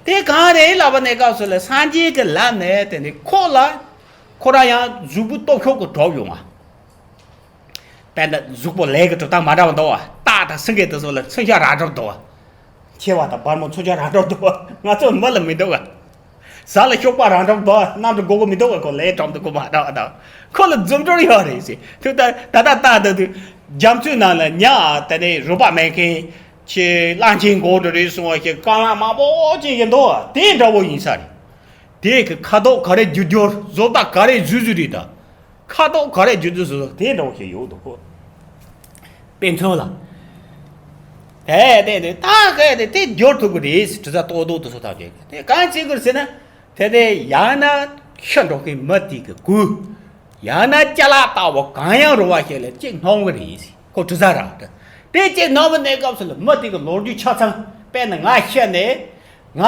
དེ་གང་རེད་ལབ་པ་ནས་སྐབས་སུ་ལ་སངས་རྒྱས་ཀྱི་ལམ་ནས་དེ་ནས་ཁོ་ལ་ཁོ་རང་ཡང་གཟུགས་པོ་སྟོབས་ཤུགས་ཀྱི་གྲོགས་ཡོང་བ། དཔེར་ན་གཟུགས་པོ་ལས་ཀྱི་གྲུབ་སྟངས་མ་འདྲ་བ་འདུག་བ། སྟག་དང་སེང་གེ་དེ་ཚོ་ལ་མཚོན་ཆ་རག་གྲབས་འདུག་བ། མཆེ་བ་དང་སྦར་མོ་མཚོན་ཆ་རག་གྲབས་འདུག་བ། ང་ཚོ་མི་ལ་མི་འདུག་བ། ཟ་ལ་གཤོག་པ་རག་གྲབས་འདུག་བ། གནམ་གྲུ་སྒོར་སྒོར་མི་འདུག་བ། ཁོ་ལས་གྲབས་འདུག་གོ་མ་འདྲ་བ་དང་། ཁོ་ལ་རྫུ་འཕྲུལ་ཡོད་རེད་ཟེར། དུ་ད་ད་ད་ད་ད་དུ་རྒྱ་མཚོའི་ནང་ལ་ཉ་དེ་ནས་རུས་པ་མེད་མཁན་ཁྱི་གླང་ཆེན་མགོ་འདྲ་རེད་གསུང་བ་ཞིག་རྐང་ལག་མང་པོ་ཅིག་ཡིན་འདུག་བ། དེ་འདྲ་བོ་ཡིན་ས་རེད། དེ་གི་ཁ་དོག་ག་རེ་བསྒྱུར་བསྒྱུར་བཟོ་ལྟ་ག་རེ་བཟོས་བཟོས་རེད་ད། ཁ་དོག་ག་རེ་བསྒྱུར་བསྒྱུར་བཟོས་བཟོས་དེ་འདྲ་བོ་ཞིག་ཡོད་འདུག་གོ། དཔེ་མཚོན་ལ། དེ་དེ་དེ་ད་ག་དེ་དེ་བསྒྱུར་ཐུབ་ཀྱི་རེད། དྲི་ཟ་ལྟོགས་ལྡོག་དེ་ཚོ་ཐག་བཅད་དེ་གང་བྱེད་དགོས་ཟེར་ན། དེ་དེ་ཡང་ན་ཤི་འགྲོ་མཁན་མི་དེ་གི་གོས། ཡང་ན་ཅ་ལག་ལྟ་བུ་གང་ཡང་རུང་བ་ཞིག་ལ་གཅིག་སྣོམ་གི་རེད། ཁོ་དྲི་ཟ་རག་དེ་གཅིག་སྣོམ་པའི་གནས་སྐབས་སུ་ལ་མི་དེ་གི་ལོ་རྒྱུས་ཆ་ཚང་ དཔེར་ན་ང་ཤི་ནས་ང་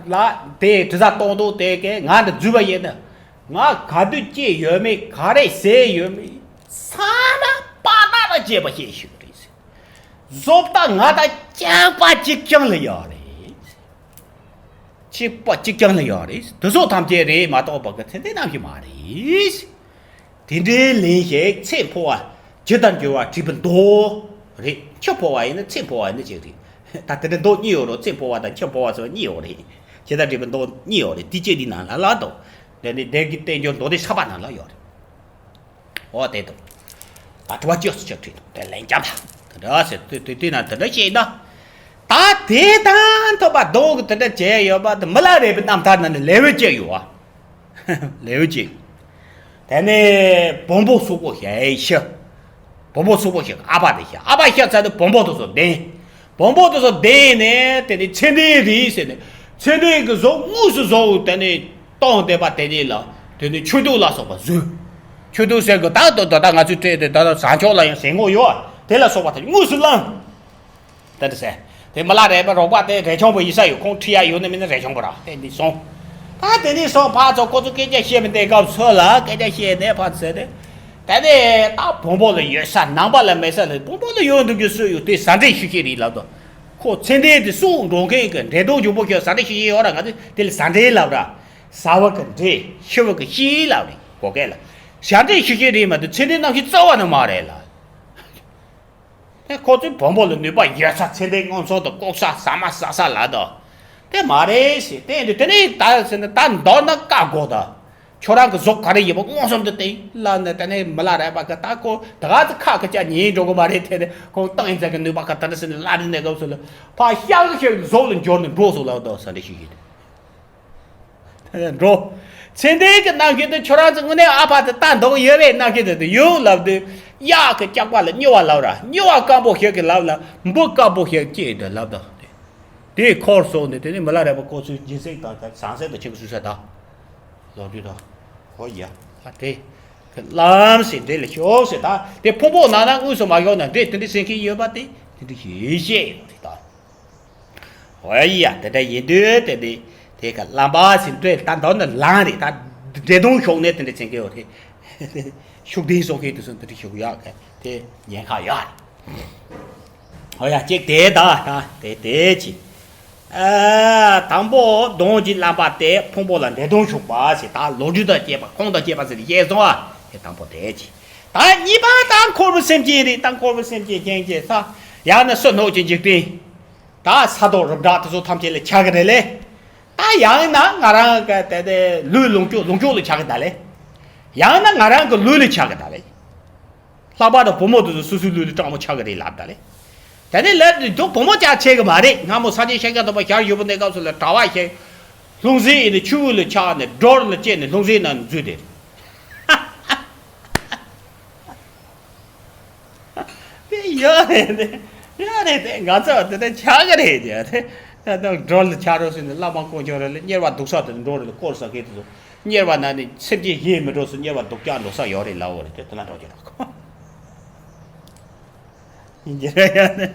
ལ་དེ་དྲི་ཟ་གཏོང་གཏོང་དེ་གས་ང་འདི་འཛུལ་བ་ཡིན་ན། ང་ག་དུས་སྐྱེས་ཡོད་མེད་ག་རེ་ཟས་ཡོད་མེད་ས་ན་པ་ཏ་ལ་བཅད་པ་ཤེས་ཤིག་རེད། བཟོ་ལྟ་ང་དང་རྐྱང་པ་གཅིག་རྐྱང་ལ་ཡོད་རེད། གཅིག་པ་གཅིག་རྐྱང་ལ་ཡོད་རེད། དེ་ཚོ་ཐམས་ཅད་རེད་མ་གཏོགས་པ་གི་ཚེ་འདི་རྣམ་ཤེས་མ་རེད། དེ་འདྲའི་ལན་ཞིག་ཚེ་འཕོ་བ་ཇི་ལྟར་འགྱུར་བ་དྲིས་པ་མདོ་རེད། འཆི་འཕོ་བ་ཡིན་ན་ཚེ་འཕོ་བ་ཡིན་ན་ཅིག་རེད། ད་དེ་འདྲ་མདོ་གཉིས་ཡོད་རོ། ཚེ་འཕོ་བ་དང་འཆི་འཕོ་བ་ཟེར་བ་གཉིས་ཡོད་རེད། ཇི་ལྟར་དྲིས་པ་མདོ་གཉིས་ཡོད་རེད། དེ་ཅི་དེ་ནང་ལ་ལ་དོ། དེ་ནི་དེ་གི་བསྟན་འགྱུར་མདོ་སྡེ་ཤ་པ་ནང་ལ་ཡོད་རེད། འོ་དེ་དང་། ད་དྲི་བ་ཅི་སུ་ཆགས་ཁྲིད་དང་དེ་ལན་རྒྱབ་ད། དེ་འདྲ་ཟེར་དུས་དུས་དུས་ན་དེ་འདྲ་བཤད་ན། ད་དེ་དང་ཐོབ་པ་མདོ་གི་དེ་འདྲ་བྱས་ཡོད་པ་དེ་མི་ལ་རས་པའི་རྣམ་ཐར་ནང་ནས་ལེའུ་གཅིག་ཡོད་བ། ལེའུ་གཅིག་དེ་ནས་བོན་པོ་སོག་པོ་ཞིག་ཤི། བོན་པོ་སོག་པོ་ཞིག་ཨ་ཕ་དེ་ཤི། ཨ་ཕ་ཤི་ཚར་དུས་བོན་པོ་དེ་ཚོ་བདེན། བོན་པོ་དེ་ཚོ་བདེན་ནས་དེ་ནས་ཚེ་འདས་རེད་ཟེར་ནས། ཚེ་འདས་ཀྱི་གཟུགས་དངོས་སུ་བཟོ་དེ་ནས་གཏོང་བསྡད་པ་དེ་ནས་ལ། དེ་ནས་ཆོས་དུག་ལ་སོགས་པ་བཟོས། ཆོས་དུག་ཟེར་གི་ད་ད་ད་ང་ཚོས་སྤྲད་དེ་ད་ད་བཟའ་ཆོག་ལ་ཡང་ཟེར་ངོ་ཡོད། དེ་ལ་སོགས་པ་དེ་དངོས་སུ་བླངས། དེ་འདྲ་ཟེར། དེ་མི་ལ་རས་པ་རོགས་པ་དེ་རས་ཆུང་པོ་ཡིན་ས་ཡོད། ཁོང་ཁྲིད་ཡ་ཡོད་ནི་མིན་ན་རས་ཆུང་པོ་ར་དེ་འདི་སོང་། ད་དེ་ནས་སོང་ཕར་ཚུར་ཁོ་ཚོ་སྐད་ཆ་བཤད་མི་འདི་སྐབས་ཚོ་ལ་སྐད་ཆ་བཤད་ནས་ཕར་ཚུར་དེ། ད་ནས་ད་བོན་པོ་ལ་ཡོད་ས་ནང་པ་ལ་མེད་ས་ལ་བོན་པོ་ལ་ཡོད་འདུག་རྒྱུ་སུ་ཡོད་དེ་ཟ་འདྲེ་ཤི་ཤི་རེད་ལབ་དོ། ཁོ་ཚེ་འདས་དེ་སུ་འགྲོ་མཁན་གི་འདྲེ་གདོང་འཇུག་པོ་ཁྱོད་ཟ་འདྲེ་ཤི་ཤི་ཡོད་ར། ང་ཚོས་དེ་ལ་ཟ་འདྲེ་ལབ་ར། ཟ་བ་གི་འདྲེ་ཤི་བ་གི་ཤི་ལབ་རེད་གོ་སྐད་ལ། ཟ་འདྲེ་ཤི་ཤི་རེད་མ་གཏོགས་ཚེ་འདས་རྣམ་ཤེས་རྩ་བ་ནས་མ་རེད་ལ། དེ་ཁོ་ཚོས་བོན་པོ་ལ་ནུས་པ་ཡོད་ས་ཚེ་འདས་མངོན་སུམ་དུ་ལྐོག་ཟ་ཟ་མ་ཟ་ས་ལ་དོ། དེ་མ་རེད་ཟེར་བསྟན་དུས་དེ་ནས་ད་ཟེར་ན་ད་མདོར་ན་བཀའ་བསྒོ་ད། ཁྱོད་རང་གི་གཟུགས་ག་རེ་ཡིན་པ་མངོན་སུམ་དུ་བསྟན་ལ་ནི་དེ་ནས་མི་ལ་རས་པ་གི་ད་ཁོ་ད་ག་ཚོད་ཁ་གི་ཅག་ཉན་འགྲོ་གི་མ་རེད། དེ་ནས་ཁོང་ཏང་ཡིན་ཚད་ཀྱི་ནུས་པ་ག་ད་འདྲ་ཟེར་ནས་ལ་རེ་ནས་སྐབས་སུ་ལ་ཕ་ཤག་གི་ཤག་གི་གཟུགས་ལ་འབྱོར་ནས་འགྲོ་སོང་ལ་དོ་ཟ་འདྲེ་ཤི་ཤི་དེ། འགྲོ། ཚེ་འདས་ཀྱི་རྣམ་ཤེས་དེ་ཁྱོད་རང་ཚོ་དངོས་གནས་ཨ་ཕ་དེ་ལྟ་འདོགས་ཡོད་པའི་རྣམ་ཤེས་དེ་དེ་ཡོད་ལབ་དུས། གཡག་གི་སྐྱག་པ་ལ་སྨྱོ་བ་ལབ་ར། སྨྱོ་བ་སྐམ་པོ་ཞིག་གི་ལབ་ལ་འབུ་དཀར་པོ་ཞིག་སྐྱེས་དེ་ལབ་དང་། དེ་འཁོར་སོང་ནས་དེ་ནི་མི་ལ་རས་པ་ཁོ་ཚོའི་སྦྱིན་སྲེག་དང་ཟང་ཟིང་དང་ཆེ་གི་ཟུར་ས་དང་། ལོ་རྒྱུས་དང་། ཧོ་ཡ། ཨ་དེ། ལམ་སེང་འདྲེ་ལ་ཤོག་ཟེར་ད། དེ་ཕུང་པོ་ནང་ན་དངོས་སུ་མ་ཤོག་ན་འདྲེ་དེ་འདྲ་སེང་གེ་ཡོད་པ་དེ་དེ་འདྲ་ཞིག་བཤད་ཡོད་རེད་ད། ཨོ་ཡ་དེ་འདྲ་ཡིན་དུས་དེ་འདྲ་དེ་ག་ལམ་པ་ཟིན་དུས་ད་མདོར་ན་ལངས་རེད་ད། འདྲེ་གདོང་ཤོག་ནས་དེ་འདྲ་ཚན་གི་ཡོད་རེད། ཤུགས་ལྡན་སོགས་ཀྱིས་དེ་ཚོ་འདི་འདྲ་ཤོག་ཡག་གི་དེ་ཉེན་ཁ་ཡོད་རེད། ཨོ་ཡ་གཅིག་དེ་ད་ད་དེ་དེ་ཅི། ཨ་དང་པོ་གདོང་གི་ལམ་པ་དེ་ཕུང་པོ་ལ་འདྲེ་གདོང་ཤོག་པ་ཟེར་ད་ལོ་རྒྱུས་དང་བཅས་པ་ཁུངས་དང་བཅས་པ་ཟེར་བཤད་སོང་ཨ། དེ་དང་པོ་དེ་ཅི། ད་གཉིས་པ་ད་འཁོར་བའི་སེམས་ཅན་རེད། ད་འཁོར་བའི་སེམས་ཅན་རྐྱེན་གྱིས་ས་ཡང་ན་སུ་སྣོད་ཀྱི་འཇིག་རྟེན། ད་ས་རྡོ་རི་བྲག་དེ་ཚོ་ཐམས་ཅད་ལ་ཆགས་ཀྱི་རེད་ལེ། ད་ཡང་ན་ང་རང་གི་དེ་དེ་ལུས་ལོངས་སྤྱོད་ལོངས་སྤྱོད་ལ་ཆགས་ཀྱི་ད་ལེ། ཡང་ན་ང་རང་གི་ལུས་ལ་ཆགས་ཀྱི་ད་ལེ། ལྷག་པར་དུ་བུ་མོ་དེ་ཚོ་སོ་སོའི་ལུས་ལ་སྤྲང་མོ་ཆགས་ཀྱི་རེད་ལབ་ད་ལེ། དེ་ནས་ལབ་དུས་བུ་མོ་ཆགས་ཆེ་གི་མ་རེད། སྔ་མོ་ས་ཆེན་ཤཱཀྱ་ཐུབ་པ་ཞལ་བཞུགས་པ་ནས་སྐབས་སུ་ལ་གྲྭ་བ་ཞིག་ལྷུང་བཟེད་ཡིན་ནས་ཆུ་བོ་ལ་ཆགས་ནས་སྒྲོར་ལ་བཅད་ནས་ལྷུང་བཟེད་ནང་འཛུལ་ཏེ། དེ་ཡོད་རེད་དེ། ཡོད་རེད་དེ། ང་ཚོ་དེ་འདྲ་ཆགས་ཀྱི་རེད་དེ། དེ་ད་སྒྲོར་ལ་ཆགས་རོགས་ཟེར་ནས་བླ་མ་དཀོན་མཆོག་རེ་ལ་གཉེར་བ་སྡུག་ས་དེ་འགྲོ་རེད། དཀོར་ས་གི་དེ་ཚོ་གཉེར་བ་ན་ནི་སེམས་ཅན་གཞན་མི་འགྲོ་སུ་གཉེར་བ་སྡུག་ཅག་འགྲོ་ས་ཡོད་རེད་ལབ་འོ་རེད་དེ། དེ་ན་འགྲོ་ཀྱི་རེད་ཁོ། ཡིན་གྱི་རེད་ཡ་ནི།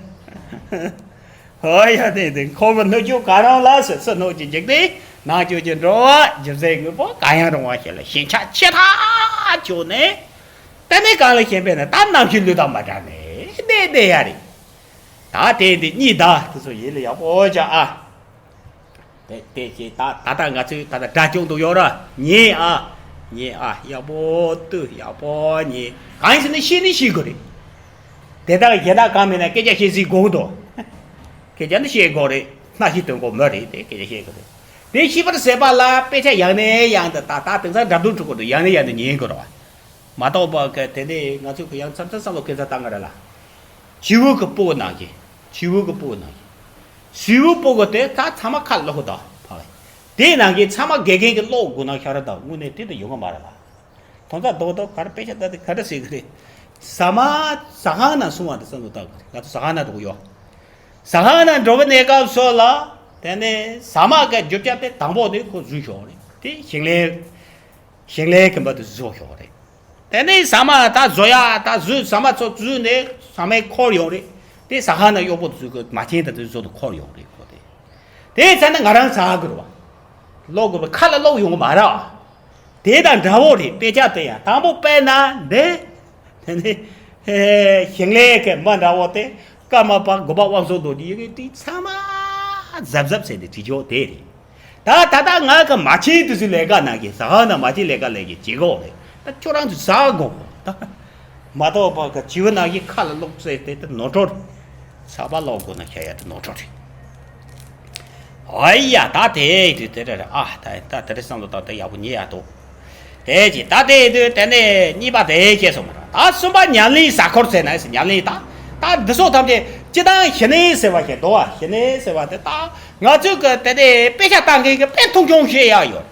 ཧོ་ཡ་དེ་དེ་འཁོར་བའི་སྣོད་བཅུད་ག་རང་ལ་ཟེར་སུ་སྣོད་ཀྱི་འཇིག་རྟེན་ནང་བཅུད་ཀྱི་འགྲོ་བ་རྒྱུ་མཚན་དངོས་པོ་གང་ཡང་རུང་བ་ཞིག་ལ་ཞེན་ཆགས་ཆེ་ཐག་ཆོད་ནས། དེ་ནས་གང་ལ་ཞེན་པས་ན་ད་རྣམ་ཤེས་ལུས་དང་མ་འདྲ་ནས་བསྡད་བསྡད་ཡ་རེད། ད་དེ་འདི་གཉིས་ད་དེ་ཚོ་ཡིད་ལ་ཡག་པོ་བྱ་ཨ། དེ་དེ་ཅི་ད་ད་ལྟ་ང་ཚོས་ད་ལྟ་སྒྲ་སྐྱོང་དུ་ཡོད་ར་ཉན་ཨ། ཉན་ཨ་ཡག་པོ་ལྟོས་ཡག་པོ་ཉན། གང་ཡིན་ཟེར་ན་ཤེས་ནི་ཤེས་དགོས་རེད། དེ་དག་གཞན་དག་གང་མིན་ན་སྐད་ཆ་བཤད་སྲིད་དགོས་འདུག་སྐད་ཆ་ནི་བཤད་དགོས་རེད། སྣ་ཤེས་དོན་གོ་མོ་རེད་དེ་སྐད་ཆ་བཤད་དགོས་རེད། དེ་ཤེས་པར་ཟད་པ་ལ་དཔེ་ཆ་ཡང་ནས་ཡང་དུ་ད་ད་དེང་སང་འགྲམ་དུ་འཁྲུག་གི་འདུག་ཡང་ནས་ཡང་དུ་ཉན་དགོས་རེད་བ། མ་གཏོགས་པ་ག་དེ་ནས་ང་ཚོ་གི་ཡང་མཚམས་མཚམས་བསམ་བློ་སྐད་ཆ་བཏང་གི་རེད་ལ། བྱིའུ་གི་སྤུ་གུ་ནང་བཞིན། བྱིའུ་གི་སྤུ་གུ་ནང་བཞིན། བྱིའུ་སྤུ་གུ་དེ་ད་ཚང་མ་ཁ་ལོག་གི་དང་ཕ་བས། དེ་ནང་གི་ཚང་མ་དགེ་རྒན་གྱི་ཀློག་དགོས་ན་ཤ་ར་དང་དངོས་གནས་དེ་དུ་ཡོང་གི་མ་རེད་ལ། དོན་དག་རྡོག་རྡོག་ག་རེ་དཔེ་ཆ་ལྟ་དེ་ག་རེ་ཟེར་གི་རེད། ཟ་མ་ཟ་ཁང་ནང་སོང་བ་དེ་བསམ་བློ་བཏང་གི་རེད། ང་ཚོ་ཟ་ཁང་ནང་འགྲོ་གི་ཡོད། ཟ་ཁང་ནང་འགྲོ་གི་གནས་སྐབས་སོགས་ལ། དེ་ནས་ཟ་མ་གི་རྒྱུ་ཆ་དེ་དང་པོ་ནི་ཁོ་བཟོས་ཤོག་རེད། དེ་ཞིང་ལས། ཞིང་ལས་ཀྱི་འབབ་དུ་བཟོ་ཤོག་རེད། དེ་ནས་ཟ་མ་ད་བཟོ་ཡ་ད་བཟོས་ཟ་མ་ཚོ་བཟོས་ནས་ཟ་མའི་འཁོར་ཡོང་རེད། དེ་ཟ་ཁང་ནང་གཡོག་པོ་བཟོས་གི་མ་ཆེན་ད་དུ་བཟོ་དུ་འཁོར་ཡོང་རེད་ཁོ། དེ་ཚ་ན་ང་རང་ཟ་དགོས་རེད་བ། ཀློག་དགོས་པ་ཁ་ལ་ཀློག་ཡོང་གི་མ་རེད་བ། དེ་དང་འདྲ་བོ་རེད། དཔེ་ཆ་དེ་ཡང་དང་པོ་དཔེར་ན་འདི། དེ་ནི། ཞིང་ལས་ཀྱི་མི་འདྲ་བོ་དེ། ཀརྨ་པ་དགོན་པ་དབང་ཕྱུག་རྡོ་རྗེ་ཡི་གེ་དེ་ཚང་མ་གཟབ་གཟབ་བྱས་ཏེ་བྲིས་ཆོག་དེ་རེད། ད་ད་ལྟ་ང་གི་མ་ཆེན་དུས་སུ་ལས་ཀ་གནང་གི་ཟ་ཧ་ན་མ་ཆེན་ལས་ཀ་ལས་ཀྱི་བྱེད་སྒོ་རེད། ད་ཁྱོད་རང་ཚོ་ཟ་དགོས་གོ་ད། མ་གཏོགས་པ་གི་བྱིའུ་ནང་བཞིན་ཁ་ལ་ཀློག་ཟེར་དེ་དེ་ནོར་འཁྲུལ་རེད། ཚགས་པར་ཀློག་དགོས་ན་ཤ་ཡ་དེ་ནོར་འཁྲུལ་རེད། ཨ་ཡ་ད་དེ་དུས་དེ་རེད་རེད། ཨ་ད་ད་དེ་རེད་བསམ་བློ་བཏང་དེ་ཡག་པོ་ཉེ་ཡ་འདུག་དེ་ཅི་ད་དེ་དུས་དེ་ནས་གཉིས་པ་དེ་སྐྱེས་སོང་མ་རེད། ད་གསུམ་པ་ཉམས་ལེན་གཟའ་འཁོར་ཟེར་ན་ཟེར་ཉམས་ལེན་ད། ད་འདི་སོགས་ཐམས་ཅད་སྤྱི་བཏང་ཞི་གནས་ཟེར་བ་ཞིག་འདུག་བ། ཞི་གནས་ཟེར་བ་དེ་ད་ང་ཚོས་གི་དེ་དེ་དཔེ་ཆ་ལྟ་མཁན་གི་དཔེ་མཐོང་ཆུང་བཤད་ཡ་ཡོད།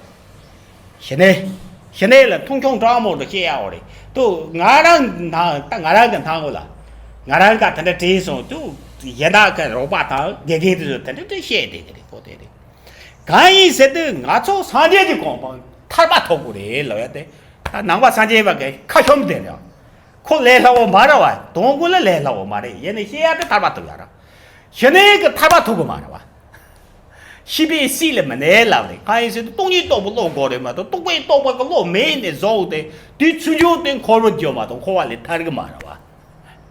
ཞི་གནས། ཞི་གནས་ལ་མཐོང་ཆུང་དྲང་མོ་འདྲ་བཤད་ཡ་འོ་རེད་དུ། ང་རང་ནང་ད་ང་རང་གི་ནང་ངོ་ལ། ང་རང་ག་དེ་འདྲ་དྲིས་སོང་དུ། གཞན་དག་གི་རོགས་པ་དང་དགེ་རྒན་དེ་ཚོ་དེ་འདྲ་དེ་བཤད་བསྡད་ཀྱི་རེད་ཁོ་དེ་རེད། གང་ཡིན་ཟེར་དུས་ང་ཚོ་སངས་རྒྱས་ཀྱི་གོ་འཕང་ཐར་པ་ཐོབ་དགོས་རེད་ལབ་ཡ་དེ། ད་ནང་པ་སངས་རྒྱས་པ་གི་ཁ་ཤོམ་དེ་རེད། ཁོ་ལས་སླ་བོ་མ་རེད་བ། དོན་དག་ལ་ལས་སླ་བོ་མ་རེད། ཡིན་ནའི་བཤད་ཡ་དེ་ཐར་པ་ཐོབ་ཡ་ར། ཞི་གནས་ཀྱི་ཐར་པ་ཐོབ་གི་མ་རེད་བ། ཤེས་པས་སྲིད་ལ་མི་གནས་ལབ་རེད། གང་ཡིན་ཟེར་དུས་སྟོང་ཉིད་རྟོགས་པ་ཀློག་དགོས་རེད་མ་གཏོགས་རྟོག་པས་རྟོགས་པ་གི་བློ་མེད་ནས་བཟོ་སྟེ་དེའི་ཚུལ་འཇོག་དེ་འཁོར་བར་འགྱུར་མ་གཏོགས་འཁོར་བ་ལས་ཐར་གི་མ་རེད་བ།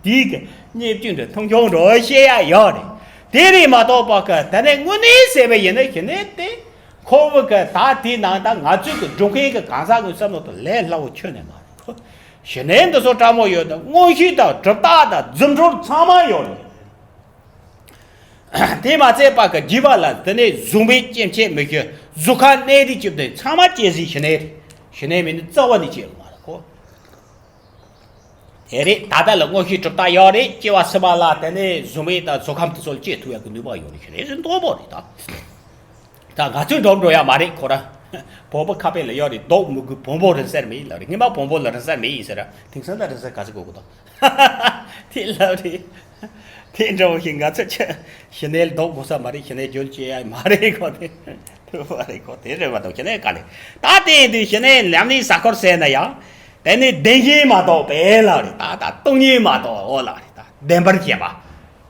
དེའི་གི་བརྙས་བཅོས་འདྲ་མཐོང་ཆུང་འདྲ་བཤད་ཡ་ཡོད་རེད། དེ་རེད་མ་གཏོགས་པ་གི་ད་ནས་དངོས་གནས་ཟེར་བ་ཡིན་ན་ཞི་གནས་དེ། འཁོར་བ་གི་ད་དེའི་ནང་ད་ང་ཚོའི་གི་འགྲོ་མཁན་གི་གང་ཟག་གི་བསམ་བློ་དང་ལས་སླ་བོ་ཁྱོན་ནས་མ་རེད་ཁོ། ཞི་གནས་འདི་ཚོ་དྲང་མོ་ཡོད་ན་དངོས་གཞི་དང་གྲུབ་རྟགས་དང་རྫུ་འཕྲུལ་ཚང་མ་ཡོད་རེད། དེ་མ་ཚད་པ་གི་རྒྱུད་པ་ལ་དེ་ནས་གཟུགས་མེད་སྐྱེ་མཆེད་མི་སྐྱེ་གཟུགས་ཁམས་གནས་དེ་གཅིག་དེ་ཚང་མ་སྐྱེ་ཟིན་ཞི་གནས་རེད། ཞི་གནས་མེད་ནི་རྩ་བ་ནས་སྐྱེ་ཡོད་མ་རེད་ཁོ། དེ་རེད། ད་ལྟ་ལ་དངོས་གཞི་གྲུབ་རྟགས་ཡོད་རེད། སྐྱེ་བ་སྲིད་པ་ལ་དེ་ནས་གཟུགས་མེད་དང་གཟུགས་ཁམས་དེ་ཚོ་ལ་སྐྱེ་ཐུབ་ཡག་གི་ནུས་པ་ཡོད་རེད། ཞི་གནས་ཟེར་མདོག་པོ་རེད་ད། ད་ང་ཚོས་འགྲོ་འགྲོ་ཡ་མ་རེད་ཁོ་ར། བོད་པ་ཁ་དཔེ་ལ་ཡོད་རེད། མདོག་མི་དགོས་བོན་པོ་རིང་སར་མེད་ལབ་རེད། སྔོན་མ་བོན་པོ་ལ་རིང་སར་མེད་ཡིན་ཟེར་ར། དེང་སང་ད་རིང་སར་ག་ཚོད་དགོས་གི་དང་། དེ་ལབ་རེད། དེ་འདྲ་བོ་ཞིག་ང་ཚོ་ཆ་ཞི་གནས་ལ་མདོག་དགོས་ས་མ་རེད། ཞི་གནས་རྒྱུན་བཅད་ཡ་མ་རེད་ཁོ་དེ། ཐུབ་པ་རེད་ཁོ་དེ་རེད་མ་གཏོགས་ཞི་གནས་ག་ལེ། ད་དེ་ཡིན་དུས་ཞི་གནས་ཉམས་ལེན་གཟའ་འཁོར་ཟེར་ན་ཡང་། དེ་ནི་བདེན་ཞེན་མ་གཏོགས་པས་ལབ་རེད། ད་ད་སྟོང་ཉིད་མ་གཏོགས་འོ་ལབ་རེད། ད་བདེན་པར་བྱེད་པ།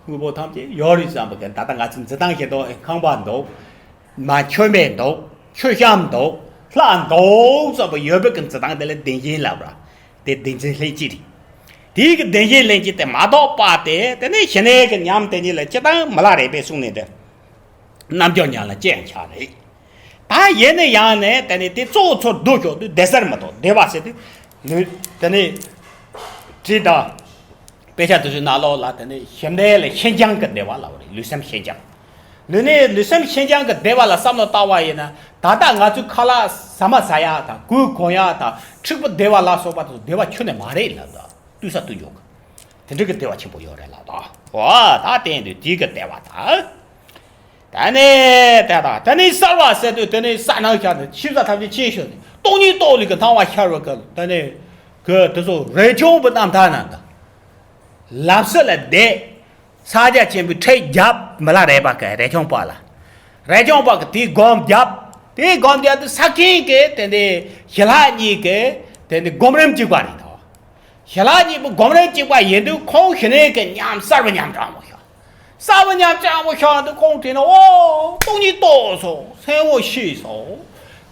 དངོས་པོ་ཐམས་ཅད་ཡོད་རེད་བསམ་པ་གི་ད་ལྟ་ང་ཚོ་འཛིན་སྟངས་ཤེས་དོ། ཁང་པ་འདུག་མ་མཆོད་མེ་འདུག་མཆོད་བཤམས་འདུག་ལྷ་འདུག་བསམ་པ་ཡོད་པའི་གི་འཛིན་སྟངས་དེ་ལ་བདེན་ཞེན་ལབ་ར། དེ་བདེན་འཛིན་ལྷན་སྐྱེས་རེད། དེའི་གི་བདེན་ཞེན་ལྷན་སྐྱེས་དེ་མ་གཏོགས་པ་དེ་དེ་ནས་ཞི་གནས་གི་ཉམས་དེ་ཉིད་ལ་སྤྱི་དང་མི་ལ་རས་པས་གསུངས་ནས་དེ། རྣལ་འབྱོར་ཉམས་ལ་ཅི་ཡང་ཆགས་རེད། ད་ཡིན་ན་ཡང་ནས་དེ་ནས་དེ་གཙོ་བོ་ཚུར་བསྡུ་ཆོག་དུས་བདེ་གསར་མ་གཏོགས་བདེ་བ་ཟེར་དུས་ལུས་དེ་ནས་དྲི་དང་དཔེ་ཆ་དེ་ཚོའི་ནང་ལོགས་ལ་དེ་ནས་ཞི་གནས་ལ་ཤིན་སྦྱངས་ཀྱི་བདེ་བ་ལབ་རེད། ལུས་སེམས་ཤིན་སྦྱངས། ལུས་ནས་ལུས་སེམས་ཤིན་སྦྱངས་ཀྱི་བདེ་བ་ལ་བསམ་བློ་བཏང་བ་ཡིན་ན་ད་ལྟ་ང་ཚོའི་ཁ་ལག་ཟ་མ་ཟ་ཡག་དང་གོས་གོན་ཡག་དང་འཁྲིག་པོ་བདེ་བ་ལ་སོགས་པ་དེ་ཚོ་བདེ་བ་ཁྱོན་ནས་མ་རེད་ལབ་ད་ལྟོས་ས་ལྟོས་འཇོག་གི་དེ་འདྲ་གི་བདེ་བ་ཆེན་པོ་ཡོད་རེད་ལབ་ད། འོ་ད་བསྟན་དུས་དེའི་གི་བདེ་བ་དང་། ད་ནི་དེ་དང་དེ་ནི་གསལ་བ་ཟེར་དུས་དེ་ནི་ས་ནང་ཤར་ནས་ཤིན་ཏུ་ཐམས་ཅད་མཁྱེན་ཤོག་ནས་སྟོང་ཉིད་རྟོགས་ལུགས་ཀྱི་སྣང་བ་ཤར་བའི་སྐབས་དེ་ནི་གི་དེ་ཚོ་རས་ཆུང་པོའི་རྣམ་ཐར་ནང་དུ་ལམ་སྲོལ་ལ་བསྡད། ཕྱག་རྒྱ་ཆེན་པོའི་ཁྲིད་བརྒྱབ། མི་ལ་རས་པ་གི་རས་ཆུང་པ་ལ། རས་ཆུང་པ་གི་དེའི་སྒོམ་བརྒྱབ། དེའི་སྒོམ་བརྒྱབ་དུས་ས་ཁེངས་ཀྱི་དེ་འདི་ཞི་ལྷག་གཉིས་ཀྱི་དེ་འདི་སྒོམ་རིམ་གཅིག་པ་རེད་དོ། ཞི་ལྷག་གཉིས་པོ་སྒོམ་རིམ་གཅིག་པ་ཡིན་དུས་ཁོང་ཞི་གནས་ཀྱི་ཉམས་གསར་པ་ཉམས་དྲང་མོ་ཤོག་གསར་པ་ཉམས་དྲང་མོ་ཤོག་འདུག་ཁོང་དྲིས་ན་ཨོ་སྟོང་ཉིད་རྟོགས་སོང་། སེམས་འོ་ཤེས་སོང་།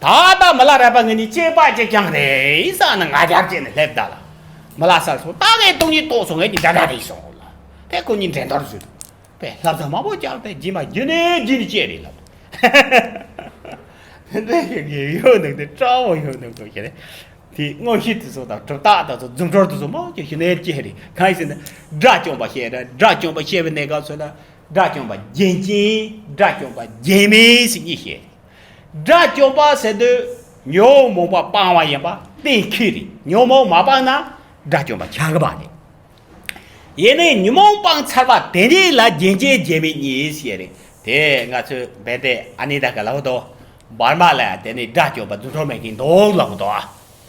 ད་ལྟ་མི་ལ་རས་པ་ངེད་གཉིས་གཅིག་པ་གཅིག་རྐྱང་རེད་བསམ་ནས་ང་རྒྱལ་བྱས་ནས་སླེབས་ད་ལ། མི་ལ་གསལ་སོང་། ད་ངས་སྟོང་ཉིད་རྟོགས་སོང་། ངེད་གཉིས་འདྲ་འདྲ་རེད་སོང་ལ། དེ་ཁོ་གཉིས་འགྲན་བསྡུར་བཟོས། པས་བསླབ་བྱ་མང་པོ་བསྐྱངས་ཏེ་རྗེས་མ་རྒྱུན་ནས་རྒྱུན་ནས་བྱས་རེད་ལབ། དེ་འདྲའི་གི་ཡོད་འདུག་དེ་སྤྲང་བོ་ཡོད་འདུག་གོ་ཞེས་རེད། དེ་དངོས་གཞི་དེ་ཚོ་དང་གྲུབ་རྟགས་དེ་ཚོ་རྫུ་འཕྲུལ་དེ་ཚོ་མང་ཆེ་ཞི་གནས་སྐྱེས་རེད། གང་ཡིན་ཟེར་ན་དགྲ་བཅོམ་པ་བཤད་རེད། དགྲ་བཅོམ་པ་བཤད་པའི་གནས་སྐབས་སུ་ལ་དགྲ་བཅོམ་པ་རྒྱན་ཅན། དགྲ་བཅོམ་པ་རྒྱན་མེད་ཟེར་གཉིས་བཤད། དགྲ་བཅོམ་པ་ཟེར་དུས་ཉོན་མོངས་པ་སྤངས་པ་ཡིན་པ་གཏན་འཁེལ་རེད། ཉོན་མོངས་མ་སྤངས་ན་དགྲ་བཅོམ་པ་ཆགས་ཀྱི་མ་རེད། ཡིན་ནའི་ཉོན་མོངས་སྤངས་ཚར་བ་དེ་འདྲ་ལ་རྒྱན་ཅན་རྒྱན་མེད་གཉིས་ཞེས་རེད། དེ་ང་ཚོས་བན་དེ་ཨ་ནི་ད་ག་ལབ་དོ། བར་མ་ལ་དེ་ནི་དགྲ་བཅོམ་པ་རྫུ་འཕྲུལ་མེད་མཁན་འདུག་ལབ་དོ།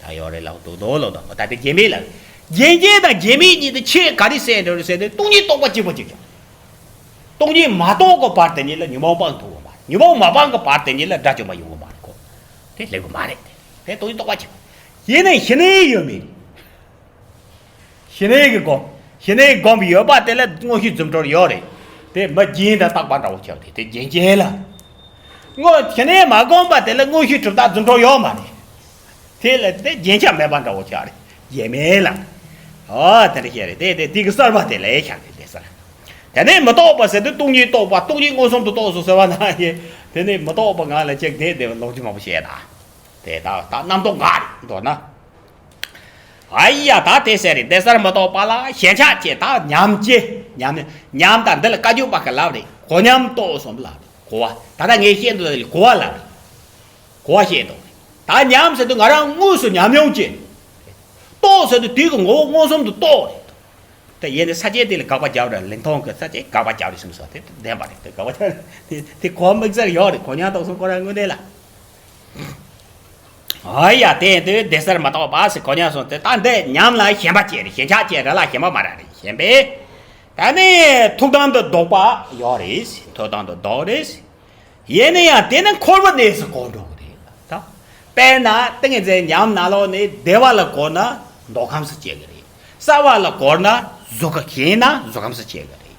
ད་ཡོད་རེད་ལབ་འདུག་འདུག་ལབ་དོ། ད་དེ་རྒྱན་མེད་ལ། རྒྱན་ཅན་དང་རྒྱན་མེད་གཉིས་དེ་ཆེས་ག་རེ་གསལ་འགྲོ་རེད་ཟེར་དུས་སྟོང་ཉིད་རྟོགས་པ་གཅིག་པ་གཅིག་ཀྱང་། སྟོང་ཉིད་མ་རྟོགས་ཀྱི་བར་དེ་ཉིད་ལ་ཉོན་མོངས་སྤངས་ཐུབ་ཀྱི་མ་རེད། ཉོན་མོངས་མ་སྤངས་ཀྱི་བར་དེ་ཉིད་ལ་དགྲ་བཅོམ་པ་ཡོང་གི་མ་རེད་གོ། དེ་སླེབས་ཀྱི་མ་རེད། དེ་སྟོང་ཉིད་རྟོགས་པ་གཅིག་པ། ཡིན་ནའི་ཞི་གནས་ཡོད་མེད། ཞི་གནས་ཀྱི་སྒོམ། ཞི་གནས་སྒོམ་ཡོད་པ་དེ་ལ་དངོས་གཞི་རྫུ་འཕྲུལ་ཡོད་རེད། དེ་མི་རྒྱན་དང་རྟག་པ་འདྲ་བོ་ཆགས་དེ་དེ་རྒྱན་ཅན་ལ། དངོས་ཞི་གནས་མ་བསྒོམས་པ་དེ་ལ་དངོས་གཞི་གྲུབ་རྟགས་རྫུ་འཕྲུལ་ཡོད་མ་རེད། དེ་ལ་དེ་རྒྱུན་ཆགས་མེད་པ་འདྲ་བོ་ཆགས་རེད། ཡེ་མེད་ལ། ཨོ་དེ་འདྲ་བཤད་རེད། དེ་དེ་དེ་གི་གསར་པ་དེ་ལས་ཆགས་རེད་དེ་ཟེར། དེ་ནས་མི་རྟོག་པ་ཟེར་དུས་སྟོང་ཉིད་རྟོགས་པ། སྟོང་ཉིད་མངོན་སུམ་དུ་རྟོགས་སོ་ཟེར་བ་ན་ཡེ། དེ་ནས་མི་རྟོག་པ་ངང་ལ་ཅིག་དེ་དེ་ལོག་རྒྱུ་མང་པོ་བཤད་ད། དེ་ད་ད་རྣམ་རྟོག་འགའ་རེ་མདོར་ན། ཨ་ཡ་ད་དེ་ཟེར་རེད། དེ་ཟེར་མི་རྟོག་པ་ལ་ཞེན་ཆགས་སྐྱེ། ད་ཉམས་སྐྱེ། ཉམས་ནི་ཉམས་ད་འདི་ལ་བཀའ་བརྒྱུད་པ་གི་ལབ་རེད། གོ་ཉམས་རྟོགས་གསུམ་ལབ་རེད། གོ་བ། ད་ལྟ་ངས་བཤད་འདུག་ལ་གོ་བ་ལབ་རེད། གོ་བ་བཤད་འདུག་རེད། ད་ཉམས་ཟེར་དུས་ང་རང་དངོས་སུ་ཉམས་མྱོང་སྐྱེ། རྟོགས་ཟེར་དུས་དུས་ཀྱི་ངོ་བོ་མངོན་སུམ་དུ་རྟོགས་རེད། ད་ཡེ་ནས་ས་བཅད་དེ་ལ་དགག་པ་རྒྱབ་རེད། ལིང་ཐོང་གི་ས་བཅད་དགག་པ་རྒྱབ་རེད་གསུངས་སོ། དེ་བདེན་པ་རེད། དེ་དགག་པ་རྒྱབ་རེད། དེ་དེ་གོ་དམིགས་བསལ་ཡོད་རེད། གོ་ཉམས་རྟོགས་གསུམ་ཁོ་རང་དངོས་གནས་ལ། ཨ་ཡ་དེ་ཡིན་དུས་དེ་ཟེར་མི་རྟོག་པ་ཟེར་གོ་ཉམས་སོང་སྟེ། ད་འདི་ཉམས་ལ་ཞེན་པ་སྐྱེ་རེད། ཞེན་ཆགས་སྐྱེ་རེད་ལ་ཞེན་པ་མ་རག་རེད། ཞེན་པས། ད་ནི་ཐུགས་དམ་དུ་ལྡོག་པ་ཡོད་རེད། ཐུགས་དམ་དུ་ལྡོག་རེད། ཡིན་ན་ཡང་དེ་ནི་འཁོར་བའི་གནས་སུ་གོ་འགྲོ་གི་རེད་ད། དཔེར་ན་ཏིང་ངེ་འཛིན་ཉམས་ནང་ལོགས་ནས་བདེ་བ་ལ་གོ་ན་མདོ་ཁམས་སུ་སྐྱེ་གི་རེད། གསལ་བ་ལ་གོ་ན་གཟུགས་ཁམས། ཞེན་ན་གཟུགས་ཁམས་སུ་སྐྱེ་གི་རེད།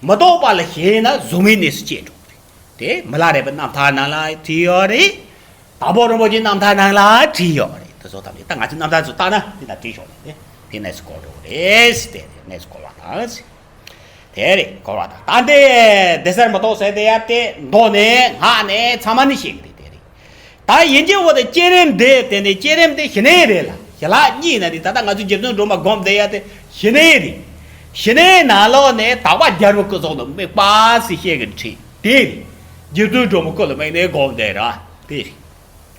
མི་རྟོག་པ་ལ་ཞེན་ན་གཟུགས་མེད་གནས་སུ་སྐྱེ་འགྲོ་གི་རེད། དེ་མི་ལ་རས་པའི་རྣམ་ཐར་ནང་ལ་བྲིས་ཡོད་རེད། དྭགས་པོ་རིན་པོ་ཆེའི་རྣམ་ཐར་ནང་ལ་བྲིས་ཡོད་རེད། དེ་ཚོ་ཐམས་ཅད་ད་ང་ཚོའི་རྣམ་ཐར་ཚོ་ལྟ་ན་དེ་ལ་བྲིས་ཤོག་ནས་དེ་དེ་གནས་སུ་གོ་འགྲོ་གི་རེད་ཟེར། དེ་གནས་སུ་གོ་བ་དང་ཟེར། དེ་རེད། གོ་བ་དང་། ད་འདི་བདེ་གསལ་མི་རྟོག་ཟེར་དེ་ཡ་དེ་མདོ་ནས་སྔགས་ནས་ཚང་མ་ནས་བཤད་གི་རེད། དེ་རེད། ད་ཡིན་གྱི་འོ་དེ་བསྐྱེད་རིམ་འདི་དེ་ནས་བསྐྱེད་རིམ་དེ་ཞི་གནས་རེད་ལ། ཞི་ལྷག་གཉིས་ན་རེད། ད་ལྟ་ང་ཚོས་རྗེ་བཙུན་སྒྲོལ་མ་སྒོམ་བསྡད་ཡ་དེ་ཞི་གནས་རེད། ཞི་གནས་ནང་ལོགས་ནས་དག་པ་རྒྱལ་པོའི་སྐུ་གཟུགས་ལ་དམིགས་པ་ཟེར་བཤད་གི་འདྲ་བྱེད་དེ་རེད། རྗེ་བཙུན་སྒྲོལ་མ་སྐུ་ལ་དམིགས་ནས་སྒོམ་བསྡད་ར་དེ་རེད།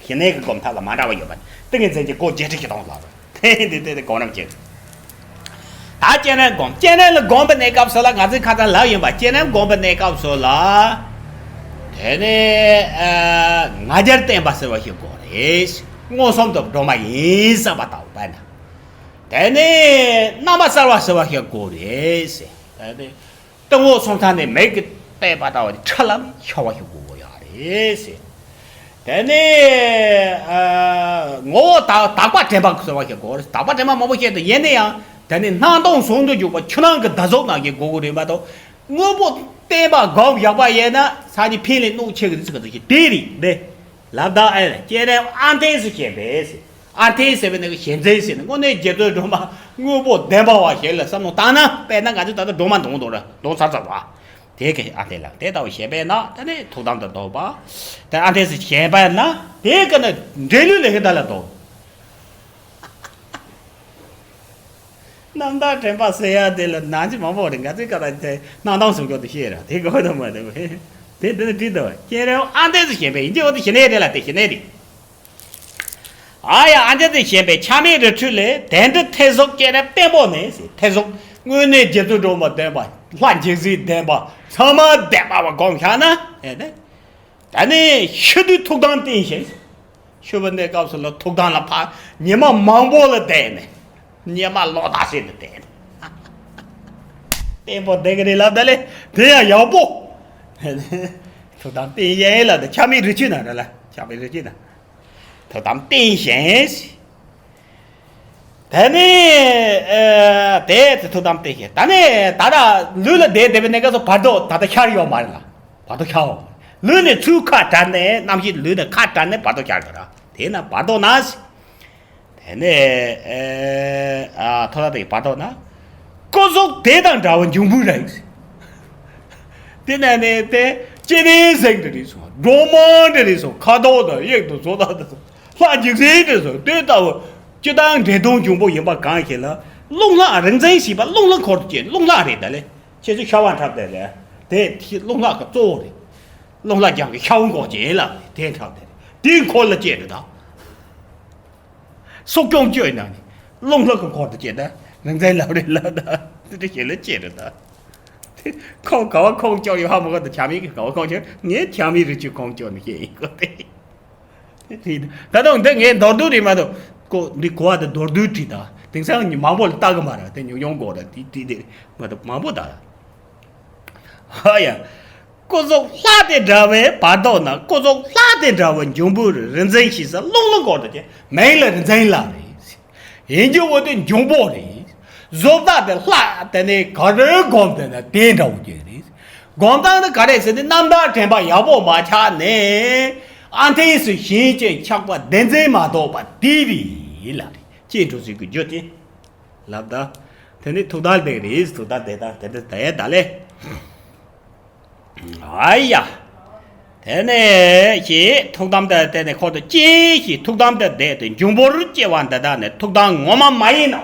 ཞི་གནས་ཀྱི་སྒོམ་ཐབས་ལ་མ་འདྲ་བ་ཡོད་པ་ནི་ཏིང་ངེ་འཛིན་གྱི་སྒོ་བརྒྱད་ཁྲི་བཞི་སྟོང་ལ་རེད། དེ་དེ་དེ་དེ་སྒོམ་རིམ་བྱེད། ད་བསྐྱེད་རིམ་སྒོམ། བསྐྱེད་རིམ་ལ་སྒོམ་པའི་གནས་སྐབས་སུ་ལ་ང་ཚོས་ཁ་སང་ལབ་ཡིན་པ། བསྐྱེད་རིམ་སྒོམ་པའི་གནས་སྐབས་སུ་ལ། དེ་ནས་ཨ་ང་རྒྱལ་བརྟན་པ་ཟེར་བ་ཞིག་དགོས་རེད། མངོན་སུམ་དུ་སྒྲོལ་མ་ཡིན་བསམ་པ་ལྟ་བུ་པ་ན། དེ་ནས་རྣམ་པ་གསལ་བ་ཟེར་བ་ཞིག་དགོས་རེད། དེ་ནས། སྟོང་ཉིད་སོང་ཙང་ནི་མིག་གིས་བལྟས་པ་ལྟ་བུ་ནི་ཁྲ་ལམ་ཤར་བ་ཞིག་དགོས་ཡོད་རེད་ཟེར། དེ་ནས་ཨ་ངོ་བོ་དག་དག་པ་དྲན་པ་ཟེར་བ་ཞིག་དགོས་རེད། དག་པ་དྲན་པ་མང་པོ་བཤད་དུ་ཡིན་ན་ཡང་དེ་ནི་སྣང་སྟོང་ཟུང་དུ་འཇུག་པ་ཆུ་ནང་གི་ཟླ་གཟུགས་ནང་བཞིན་དགོས་ཀྱི་རེད་མ་གཏོགས། དངོས་པོ་བསྟན་པ་སྒོམ་བཞག་པ་ཡིན་ན་སང་ཉིན་ཕན་ལས་གནོད་ཆེ་གི་རེད་ཟེར་གི་འདུག་ཞེས་དེ་རེད་འདི། ལབ་ད་ཨེ་ལ་སྐྱེ་རབས་ཨ་འཐས་སུ་བཤད་པས་ཟེར། ཨ་འཐས་ཟེར་བའི་ནང་གི་ཞེན་འཛིན་ཟེར་ནས་དངོས་གནས་རྗེ་བཙུན་སྒྲོལ་མ་དངོས་པོ་བདེན་པ་བ་ཞིག་ལ་བསམ་བློ་བཏང་ན། དཔེར་ན་ང་ཚོས་ད་ལྟ་སྒྲོལ་མ་འདོན་འདོན་ར་འདོན་ཚར་ཚར་བ། དེ་གི་ཨ་འཐས་ལ་དེ་ལྟ་བུ་ཞེན་པས་ན་དེ་ནི་ཐུགས་དམ་དུ་ལྡོག་པ། དེ་ཨ་འཐས་སུ་ཞེན་པས་ན་དེ་གི་ནི་འབྲས་ལུས་ལ་ཧི་ད་ལ་ལྡོག་རྣམ་དག་དྲན་པ་ཟེར་ཡ་དེ་ལ་ནང་ཆེ་མང་པོ་རེད། ང་ཚོའི་སྐབས་ལ་དེ་སྣང་སྟོང་ཟུང་འཇུག་ཏུ་བཤད་ར་དེ་དགོས་དང་མ་དེ་དེ་འདི་ནི་བྲིས་འདུག་སྐྱེ་རབས་ཨ་འཐས་སུ་ཞེན་པས་ཡིན་གྱི་འོ་དེ་ཞི་གནས་རེད་ལ་དེ་ཞི་གནས་རེད། ཨ་ཡ་ཨ་འཐས་སུ་ཞེན་པས་ཆགས་མེད་རི་ཁྲོད་ལས། དེ་འདྲའི་མཐའ་གཟུགས་སྐྱེ་རབས་བརྟན་པོ་ནི་ཟེར། མཐའ་གཟུགས་དངོས་གནས་རྗེ་བཙུན་སྒྲོལ་མ་བདེན་པ། ལྷ་འཇིགས་བྱེད་བདེན་པ། ཚང་མ་བདེན་པ་བ་སྒོམ་བཞག་ན་ཨེ་ནི། ད་ནི་ཤི་དུས་ཐུགས་དམ་བརྟན་ཞིང་། ཤི་བའི་གནས་སྐབས་སུ་ལ་ཐུགས་དམ་ལ་ཕར་ཉི་མ་མང་པོ་ལ་བསྡད་ནས། ཉི་མ་ལོ་ཟླ་ཟེར་དུ་བསྡད་ནས། བརྟན་པོ་བསྡད་ཀྱི་རེད་ལབ་ད་ལེ་དེ་ཡང་ཡག་པོ། ཐུགས་དམ་བརྟན་ཞིང་ལ་དེ་ཆགས་མེད་རི་ཁྲོད་ན་རེད་ལ་ཆགས་མེད་རི་ཁྲོད་ན། ཐུགས་དམ་བརྟན་ཞིང་། དེ་ནས་ཨ་དེ་ཚེ་ཐུགས་དམ་བརྟན་ཞིང་། ད་ནས་ད་ལྟ་ལུས་ལ་བསྡད་བསྡད་པའི་གནས་སྐབས་སུ་བར་དོ་ད་ལྟ་ཤར་ཡོད་མ་རེད་ལ། བར་དོ་ཤར་འོང་། ལུས་ནས་ཚུར་ཁ་བྲལ་ནས་རྣམ་ཤེས་ལུས་ནས་ཁ་བྲལ་ནས་བར་དོ་ཤར་གི་ར། དེས་ན་བར་དོ་ན། དེ་ནས་ཨ་ཐོ་ར་དེ་བར་དོ་ན། སྐུ་གཟུགས་དེ་དང་འདྲ་བ་འབྱུང་པོ་རེད། དེ་ནས་ནས་དེ་སྐྱེ་གནས་ཟེར་གི་རེད་སོང་། སྒྲོལ་མ་འདྲ་རེད་སོང་། ཁ་དོག་དང་དབྱིབས་དང་བཟོ་ལྟ་དང་། ལྷ་འཇིགས་བྱེད་དེ་ཚོ་དེ་ལྟ་བུ་སྤྱི་དང་འདྲེས་ལྡོག་འབྱུང་པོ་ཡིན་པ་གང་ཞིག་ལ། རླུང་ལྷག་རིག་འཛིན་ཞེས་པ་རླུང་ལྷག་འཁོར་དུ་སྐྱེ། རླུང་ལྷག་རེད་ད་ལེ། ཁྱེད་ཚོ་ཤ་བ་འཁྲབ་དེ་ལེ། དེ་རླུང་ལྷག་གི་གཙོ་བོ་རེད། རླུང་ལྷག་རྒྱང་གི་ཤ་བོ་འགོག་ཅན་ལ་དེ་འཁྲབ་དེ་རེད། དེའི་འཁོར་ལ་སྐྱེ་རེད་ད། སྲོག་སྐྱོང་བཅོས་ན་ནི་རླུང་ལྷག་གི་འཁོར་དུ་སྐྱེ་ད། རིག་འཛིན་ལབ་རེད་ལབ་ད། དེ་འདྲ་ཞིག་ལ་སྐྱེ་རེད་ད། ཁོང་ག་བ་ཁོང་སྐྱོང་ཡོད་ཧ་མ་གོ་ད། ཆགས་མེད་ཀྱི་ག་བ་ཁོང་སྐྱོང་། ངས་ཆགས་མེད་རི་ཁྲོད་ཁོང་སྐྱོང་ནི་ཞིག་ཡིན་གོ་དེ། ད་དུང་འདི་ངས་མདོར་བསྡུས་རེད་མ་གཏོགས། ཀོ་འདི་གོ་བ་དེ་མདོར་བསྡུས་བྲིས་ད། དེང་སང་མང་པོ་ལ་ལྟ་གི་མ་རེད། དེ་ཉུང་ཉུང་གོ་ར་དེ་དེ་དེ་མ་གཏོགས་མང་པོ་ད། ཧ་ཡ། སྐུ་གཟུགས་ལྷ་དེ་འདྲ་བའི་བར་དོ་ན། སྐུ་གཟུགས་ལྷ་དེ་འདྲ་བའི་འབྱུང་པོ་རིག་འཛིན་ཞེས་ཟེར་རླུང་ལྷག་འཁོར་དུ་སྐྱེ། མིང་ལ་རིག་འཛིན་ལབ་རེད། ཡིན་རྒྱུ་བོ་དེ་འབྱུང་པོ་རེད། བཟོ་ལྟ་དེ་ལྷ་དེ་ནས་ག་རེ་བསྒོམས་དེ་ན་དེ་འདྲ་བོ་སྐྱེ་རེད། སྒོམ་སྟངས་ནི་ག་རེ་ཟེར་ན་རྣམ་དག་དྲན་པ་ཡག་པོ་མ་ཆགས་ནས་ཨ་འཐས་སུ་ཞེན་ཅིང་ཆགས་པ་བདེན་འཛིན་མ་རྟོགས་པ་དེ་རེད་ལབ་རེད། ཅེས་འགྲོ་ཟིག་གི་རྒྱུ་དེ་ལབ་ད། དེ་ནི་ཐུགས་དམ་དེ་རེད། ཐུགས་དམ་དེ་དང་དེ་འདྲ་དེ་ད་ལས། ཨ་ཡ། དེ་ནས་ཞེས་ཐུགས་དམ་དེ་དེ་ནས་ཁོ་ཐུགས་ཀྱིས་ཞེས་ཐུགས་དམ་དེ་བསྡད་དེ་འབྱུང་པོར་སྐྱེ་བ་འདི་དག་ནི་ཐུགས་དམ་ངོ་མ་མ་ཡིན་ནོ།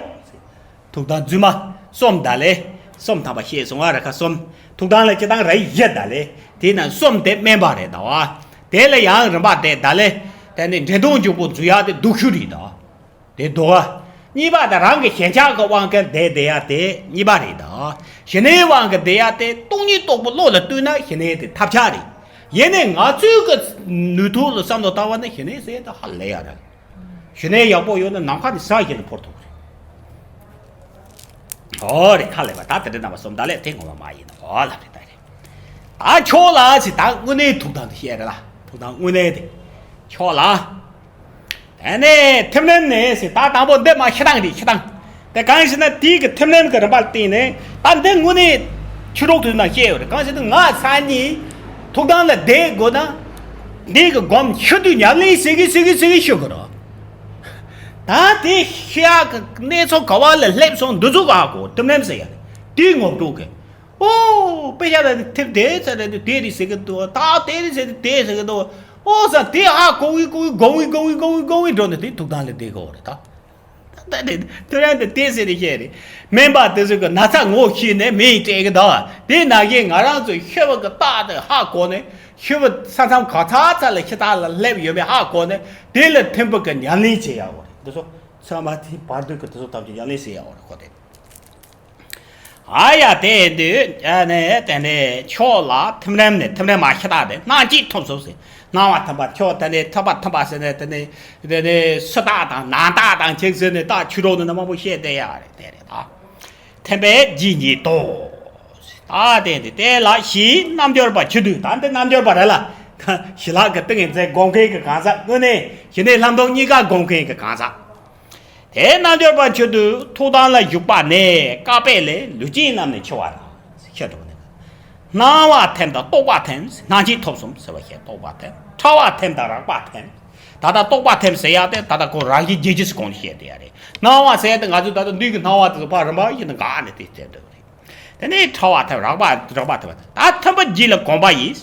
ཐུགས་དམ་རྫུན་མ་གསུམ་ད་ལས་གསུམ་ཐམ་པ་བཤད་སོང་བ་རེ་ཁ་གསུམ། ཐུགས་དམ་ལ་སྤྱི་དང་རེ་བཞི་ད་ལས་དེ་ན་གསུམ་དེ་དམན་པ་རེད་ད་བ། དེ་ལ་ཡང་རིམ་པ་དེ་ད་ལས་དེ་ནི་འདྲེན་སྟོང་འཇུག་པོ་འཛུལ་ཡག་དེ་སྡུག་ཤོས་རེད་ད། དེ་སྡུག་ག་གཉིས་པ་དེ་རང་གི་ཞེན་ཆགས་ཀྱི་དབང་གིས་བསྡད་བསྡད་ཡག་དེ་གཉིས་པ་རེད་ད། ཞི་གནས་དབང་གིས་བསྡད་ཡག་དེ་སྟོང་ཉིད་རྟོགས་པའི་བློ་ལ་ལྟོས་ན་ཞི་གནས་དེ་ཐབས་ཆག་རེད། ཡིན་ནའི་ང་ཚོའི་གི་ནུས་མཐུ་ལ་བསམ་བློ་བཏང་བ་ན་ཞི་གནས་ཟེར་ཡག་དེ་ཧ་ལས་ཡག་རེད། ཞི་གནས་ཡག་པོ་ཡོད་ན་ནམ་མཁའ་ནས་ས་གཞི་ལ་འཕུར་ཐུབ་རེད། ཨོ་རེད། ཁ་ལས་པ་ད་དེ་འདྲ་རྣམ་པ་གསུམ་ད་ལས་དེ་ངོ་མ་མ་ཡིན་ནོ་ལབ་རེད་ད་རེད། ད་ཆོག་ལ་ཟེར་ད་དངོས་གནས་ཐུགས་དམ་དེ་བཤད་རེད་ལ། ཐུགས་དམ་དངོས་གནས་དེ་ཆོག་ལ། དེ་ནས་ཐིམ་རིམ་ནས་ཟེར་ད་དང་པོ་འདི་མ་ཤི་སྟངས་རེད་ཤི་སྟངས། དེ་གང་ཞེ་ན་དེའི་གི་ཐིམ་རིམ་གི་རིམ་པ་ལ་བརྟེན་ནས་ད་འདི་དངོས་གནས་ཆོས་གྲོགས་དུས་ན་བཤད་ཡོད་རེད། གང་ཞེ་ན་ང་སང་ཉིན་ཐུགས་དམ་ལ་བསྡད་དགོས་ན། འདི་གི་སྒོམ་ཤི་དུས་ཉམས་ལེན་ཟེར་གི་ཟེར་གི་ཟེར་གི་ཤི་དགོས་རོ། ད་དེ་ཤི་ཡག་གི་གནས་ཚུལ་ག་བ་ལ་སླེབས་སོང་འདི་ཚོ་ག་གོ་ཐིམ་རིམ་ཟེར་ཡ་རེད། དེའི་ངོ་སྤྲོད་གི། ཨོ། དཔེ་ཆ་ལ་ནི་ཐེབས་དེ་ཚ་རེད་དེ་རེད་ཟེར་གི་འདུག་ད་དེ་རེད་ཟེར་དེ་དེ་ཟེར་གི་འདུག་ཨོ་ས་དེ་ཧ་གོ་བི་གོ་བི་གོ་བི་གོ་བི་གོ་བི་འགྲོ་ནས་དེ་ཐུགས་དམ་ལ་བསྡད་གོ་རེད་ད། ད་དེ་དེ་རང་དེ་དེ་ཟེར་དེ་བཤད་རེད། སྨན་པ་དེ་ཚོ་གི་ན་ཚ་ངོ་ཤེས་ནས་མི་སྤྲད་གི་འདུག་དེ་ན་གི་ང་རང་ཚོ་ཤི་བ་གི་རྟགས་དེ་ཧ་གོ་ནས་ཤི་བ་ས་མཚམས་ག་ཚ་ཚ་ལ་ཤི་རྟགས་ལ་སླེབས་ཡོད་མེད་ཧ་གོ་ནས་དེ་ལ་ཐིམ་པ་གི་ཉམས་ལེན་བྱེད་ཡག་གོ་རེད། འདི་ཚོ་ཚང་མ་དེ་བར་དོ་གི་དེ་ཚོ་ཐམས་ཅད་ཉམས་ལེན་བྱེད་ཡག་གོ་རེད་ཁོ་དེ། ཨ་ཡ་དེ་དུས་ཨ་ནི་དེ་ནས་ཕྱོགས་ལ་ཐིམ་རིམ་ནས་ཐིམ་རིམ་མ་ཤི་རྟགས་དེ་སྣང་མཆེད་ཐོབ་སོང་ཟེར། སྣང་བ་ཐིམ་པ་ཁྱོད་དེ་ནས་ཐིམ་པ་ཐིམ་པ་ཟེར་ནས་དེ་ནས་དེ་ནས་སུ་རྟགས་དང་ནང་རྟགས་དང་ཅིག་ཟེར་ནས་རྟགས་ཆོས་གྲོགས་ནས་མང་པོ་བཤད་བསྡད་ཡ་རེད་དེ་རེད་ད། ཐིམ་པས་ལྗིད་ཉིད་དོ། ད་དེ་དེ་དེ་ལ་ཞི་རྣལ་འབྱོར་པ་ཆེ་དུས་ད་འདི་རྣལ་འབྱོར་པ་རེད་ལ། ཞི་ལྷག་གི་ཏིང་ངེ་འཛིན་སྒོམ་མཁན་གྱི་གང་ཟག་དངོས་གནས་ཞི་གནས་ལྷ་མདོ་གཉིས་ཀ་སྒོམ་མཁན་གྱི་གང་ཟག་དེ་རྣལ་འབྱོར་པ་མཆོག་ཏུ་ཐུགས་དམ་ལ་བཞུགས་པ་ནས་བསྐལ་པའི་ལས་ལུས་ཅན་རྣམས་ནི་འཆི་བ་དང་། ཤེས་ཐུབ་ནས། སྣང་བ་ཐིམ་དང་རྟོག་པ་ཐིམ་སྣང་མཆེད་ཐོབ་གསུམ་ཟེར་བ་ཞིག་རྟོག་པ་ཐིམ། ཕྲ་བ་ཐིམ་དང་རགས་པ་ཐིམ། ད་ལྟ་རྟོག་པ་ཐིམ་ཟེར་ཡག་དེ་ད་ལྟ་ཁོ་རང་བཞིན་རྒྱས་རྒྱས་སུ་གོང་ནས་བཤད་དེ་ཡ་རེད། སྣང་བ་ཟེར་ཡག་དེ་ང་ཚོས་ད་ལྟ་ལུས་ཀྱི་སྣང་བ་དེ་ཚོ་ཕར་རིམ་པ་བཞིན་དུ་འགག་ནས་དེ་བསྟན་འདུག་རེད། དེ་ནས་ཕྲ་བ་ཐིམ་རགས་པ་རགས་པ་ཐིམ་པ་ད་ཐིམ་པ་ལྗིད་ལ་གོམས་པ་ཡིས།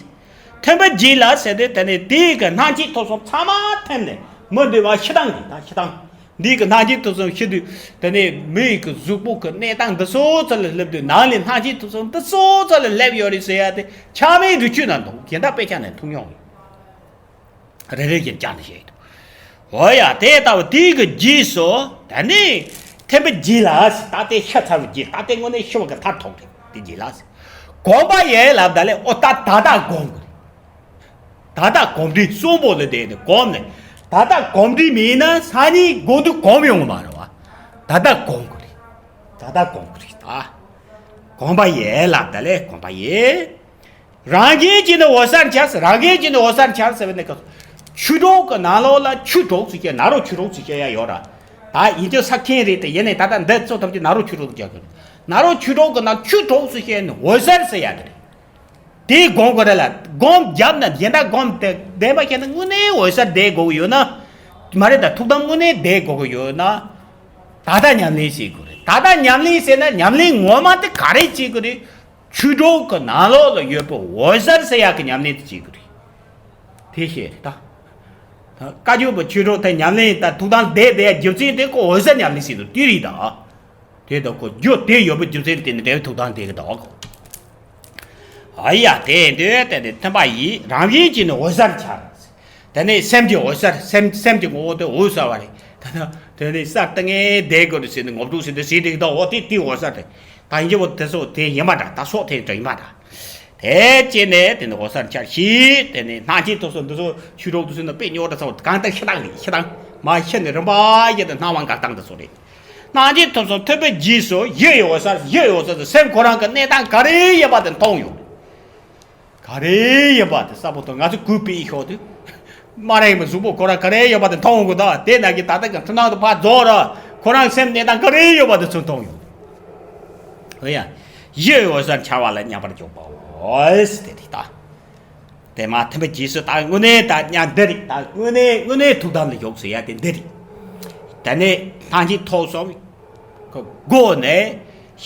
ཐིམ་པ་ལྗིད་ལ་ཟེར་དེ་དེ་ནས་དེའི་གི་སྣང་མཆེད་ཐོབ་གསུམ་ཚང་མ་ཐིམ་ནས་མི་འདུས་པ་ཤི་སྟངས་ཀྱི་ད་ཤི་སྟངས། འདི་གི་སྣང་མཆེད་ཐོབ་གསུམ་ཤི་དུས་དེ་ནས་མི་ཡི་གི་གཟུགས་པོ་གི་གནས་སྟངས་འདི་ཚོ་ཚོ་ལ་སླེབས་དུས་ནང་ལས་སྣང་མཆེད་ཐོབ་གསུམ་འདི་ཚོ་ཚོ་ལ་སླེབས་ཡོད་རེད་ཟེར་ཡ་དེ་ཆགས་མེད་རི་ཆུ་ན་འདུག་གཞན་དག་དཔེ་ཆ་ནས་ཐུག་མྱོང་ཡོད། རེ་རེ་བཞིན་བཅར་ནས་བཤད་འདུག་འོ་ཡ་དེ་ལྟ་བུ་དེའི་གི་རྗེས་སུ་ད་ནི་ཐིམ་པ་ལྗིད་ལ་ཟེར། ད་ལྟའི་ཤ་ཚ་བའི་རྗེས་ད་ལྟའི་དངོས་གནས་ཤི་བ་གི་མཐར་ཐུག་རེད་དེ་ལྗིད་ལ་ཟེར། གོམས་པ་ཡིས་ལབ་ད་ལས་ཨོ་ད་ད་ད་གོམས་དགོས་རེད། ད་ལྟ་གོམས་འདྲིས་གསོན་པོ་ལ་བསྡད་ནས་གོམས་ནས། ད་ལྟ་གོམས་འདྲིས་མེད་ན་སང་ཉིན་དགོང་དུས་གོམས་ཡོང་གི་མ་རེད་བ། ད་ལྟ་གོམས་དགོས་རེད། ད་ལྟ་གོམས་དགོས་རེད་ད། གོམས་པ་ཡིས་ལབ་ད་ལས་གོམས་པ་ཡིས། རང་གཞན་གྱི་ནི་འོད་གསལ་འཆར་ཟེར། རང་གཞན་གྱི་ནི་འོད་གསལ་འཆར་ཟེར་བ་ནི་ཆོས་གྲོགས་ཀྱི་ནང་ལོགས་ལ་ཆོས་གྲོགས་ཟེར་བཤད་ན་རོ་ཆོས་གྲོགས་ཟེར་བཤད་ཡ་ཡོད་ར། ད་ཡིན་གྱི་ས་མཁན་རེད་དེ་ཡིན་ནས་ད་ལྟ་འདི་ཚོ་ཐམས་ཅད་ན་རོ་ཆོས་གྲོགས་ཟེར་བཤད་གི་རེད། ན་རོ་ཆོས་གྲོགས་ཀྱི་ནང་ཆོས་གྲོགས་ཟེར་བཤད་ནི་འོད་གསལ་ཟེར་ཡ་དེ་རེད། དེ་སྒོམ་དགོས་རེད་ལ། སྒོམ་བརྒྱབ་ན་གཞན་དག་སྒོམ་དེ་བདེན་པ་བཤད་ན་དངོས་གནས་འོད་གསལ་བསྡད་དགོས་ཀྱི་ཡོད་ན། མ་རེད་ད་ཐུགས་དམ་དངོས་གནས་བསྡད་དགོས་ཀྱི་ཡོད་ན། ད་ལྟ་ཉམས་ལེན་བྱེད་དགོས་རེད། ད་ལྟ་ཉམས་ལེན་ཟེར་ན་ཉམས་ལེན་ངོ་མ་དེ་ག་རེ་བྱེད་དགོས་རེད། ཆོས་གྲོགས་ཀྱི་ནང་ལོགས་ལ་ཡོད་པའི་འོད་གསལ་ཟེར་ཡག་གི་ཉམས་ལེན་དེ་བྱེད་དགོས་རེད། དེ་བཤད་རེད་ད། ད་བཀའ་བརྒྱུད་པའི་ཆོས་གྲོགས་དེ་ཉམས་ལེན་དང་ཐུགས་དམ་བསྡད་བསྡད་ཡག་རྒྱུ་མཚན་དེ་ཁོ་འོད་གསལ་ཉམས་ལེན་བྱེད་དགོས་དེ་རེད་ད། དེ་དང་ཁོ་རྒྱུ་དེ་ཡོད་པའི་རྒྱུ་མཚན་དེ་ནི་འབྲས་བུ་ཐུགས་དམ་དེ་གི་ད་ཁོ། ཨ་ཡ་དེ་འདོད་དེ་ནི་ཐིམ་པ་ཡིས་རང་བཞིན་གྱིས་ནི་འོད་གསལ་འཆར། དེ་ནས་སེམས་ཀྱི་འོད་གསལ། སེམས་སེམས་ཀྱི་ངོ་བོ་དེ་འོད་གསལ་བ་རེད། ད་ནི་དེ་ནས་གསལ་ཏེ་ངས་བསྡད་དགོས་རེད་ཟེར་ནས་ངོ་སྤྲོད་ཟེར་དུས་ཟེར་དེ་གི་ད་འོ་དེ་དེ་འོད་གསལ་རེད། ད་ཡིན་གྱི་འོ་དེ་ཚོ་དེ་ཡིན་པ་འདྲ། ད་སོགས་དེ་འདྲ་ཡིན་པ་འདྲ། དེ་བྱས་ནས་དེ་ནི་འོད་གསལ་འཆར་ཞིང་། དེ་ནི་སྣང་མཆེད་ཐོབ་གསུམ་འདི་ཚོ་ཆོས་གྲོགས་འདི་ཚོ་ནི་དཔེ་རྙོག་དྲ་ཚ་བོ་གང་ལྟར་ཤི་སྟངས་རེད། ཤི་སྟངས་མ་ཤི་ནས་རིམ་པ་བཞིན་དུ་སྣང་བ་འགག་སྟངས་འདི་ཚོ་རེད། སྣང་མཆེད་ཐོབ་གསུམ་ཐིམ་པའི་རྗེས་སུ་ཡིད་ཀྱི་འོད་གསལ། ཡིད་ཀྱི་འོད་གསལ་དུ་སེམས་ཁོ་རང་གི་གནས་སྟངས་ག་རེ་ཡིན་པ་དེ་མཐོང་ཡོང་། ག་རེ་ཡིན་པ་དེ་གསལ་པོ་མཐོང་། ང་ཚོ་གུས་པས་ཤོག་དུས་སྨ་རེ་ཡིན་པ་གཟུགས་པོ་ཁོ་རང་ག་རེ་ཡོད་པ་དེ་མཐོང་འོང་གི། ད་དེ་ན་གི་ད་ལྟ་གི་འཁྲུལ་སྣང་དུ་ཕར་རྫོགས་ར་ཁོ་རང་སེམས་གནས་སྟངས་ག་རེ་ཡོད་པ་དེ་ཚོ་མཐོང་ཡོང་། ཨོ་ཡ། ཡིད་ཀྱི་འོད་གསལ་འཆར་བ་ལ་མཉམ་པར་འཇོག་པའོ། ཨོས་དེ་རེད་ད། དེ་མ་ཐེམ་པ་རྗེས་སུ་ད་དངོས་གནས་ད་ཉ་འདི་རེད། ད་དངོས་གནས་དངོས་གནས་ཐུགས་དམ་ལ་བཞུགས་ཟེར་ཡ་དེ་འདི་རེད། དེ་ནས་ཐང་ཆེན་ཐོག་སོང་སྒོ་ནས་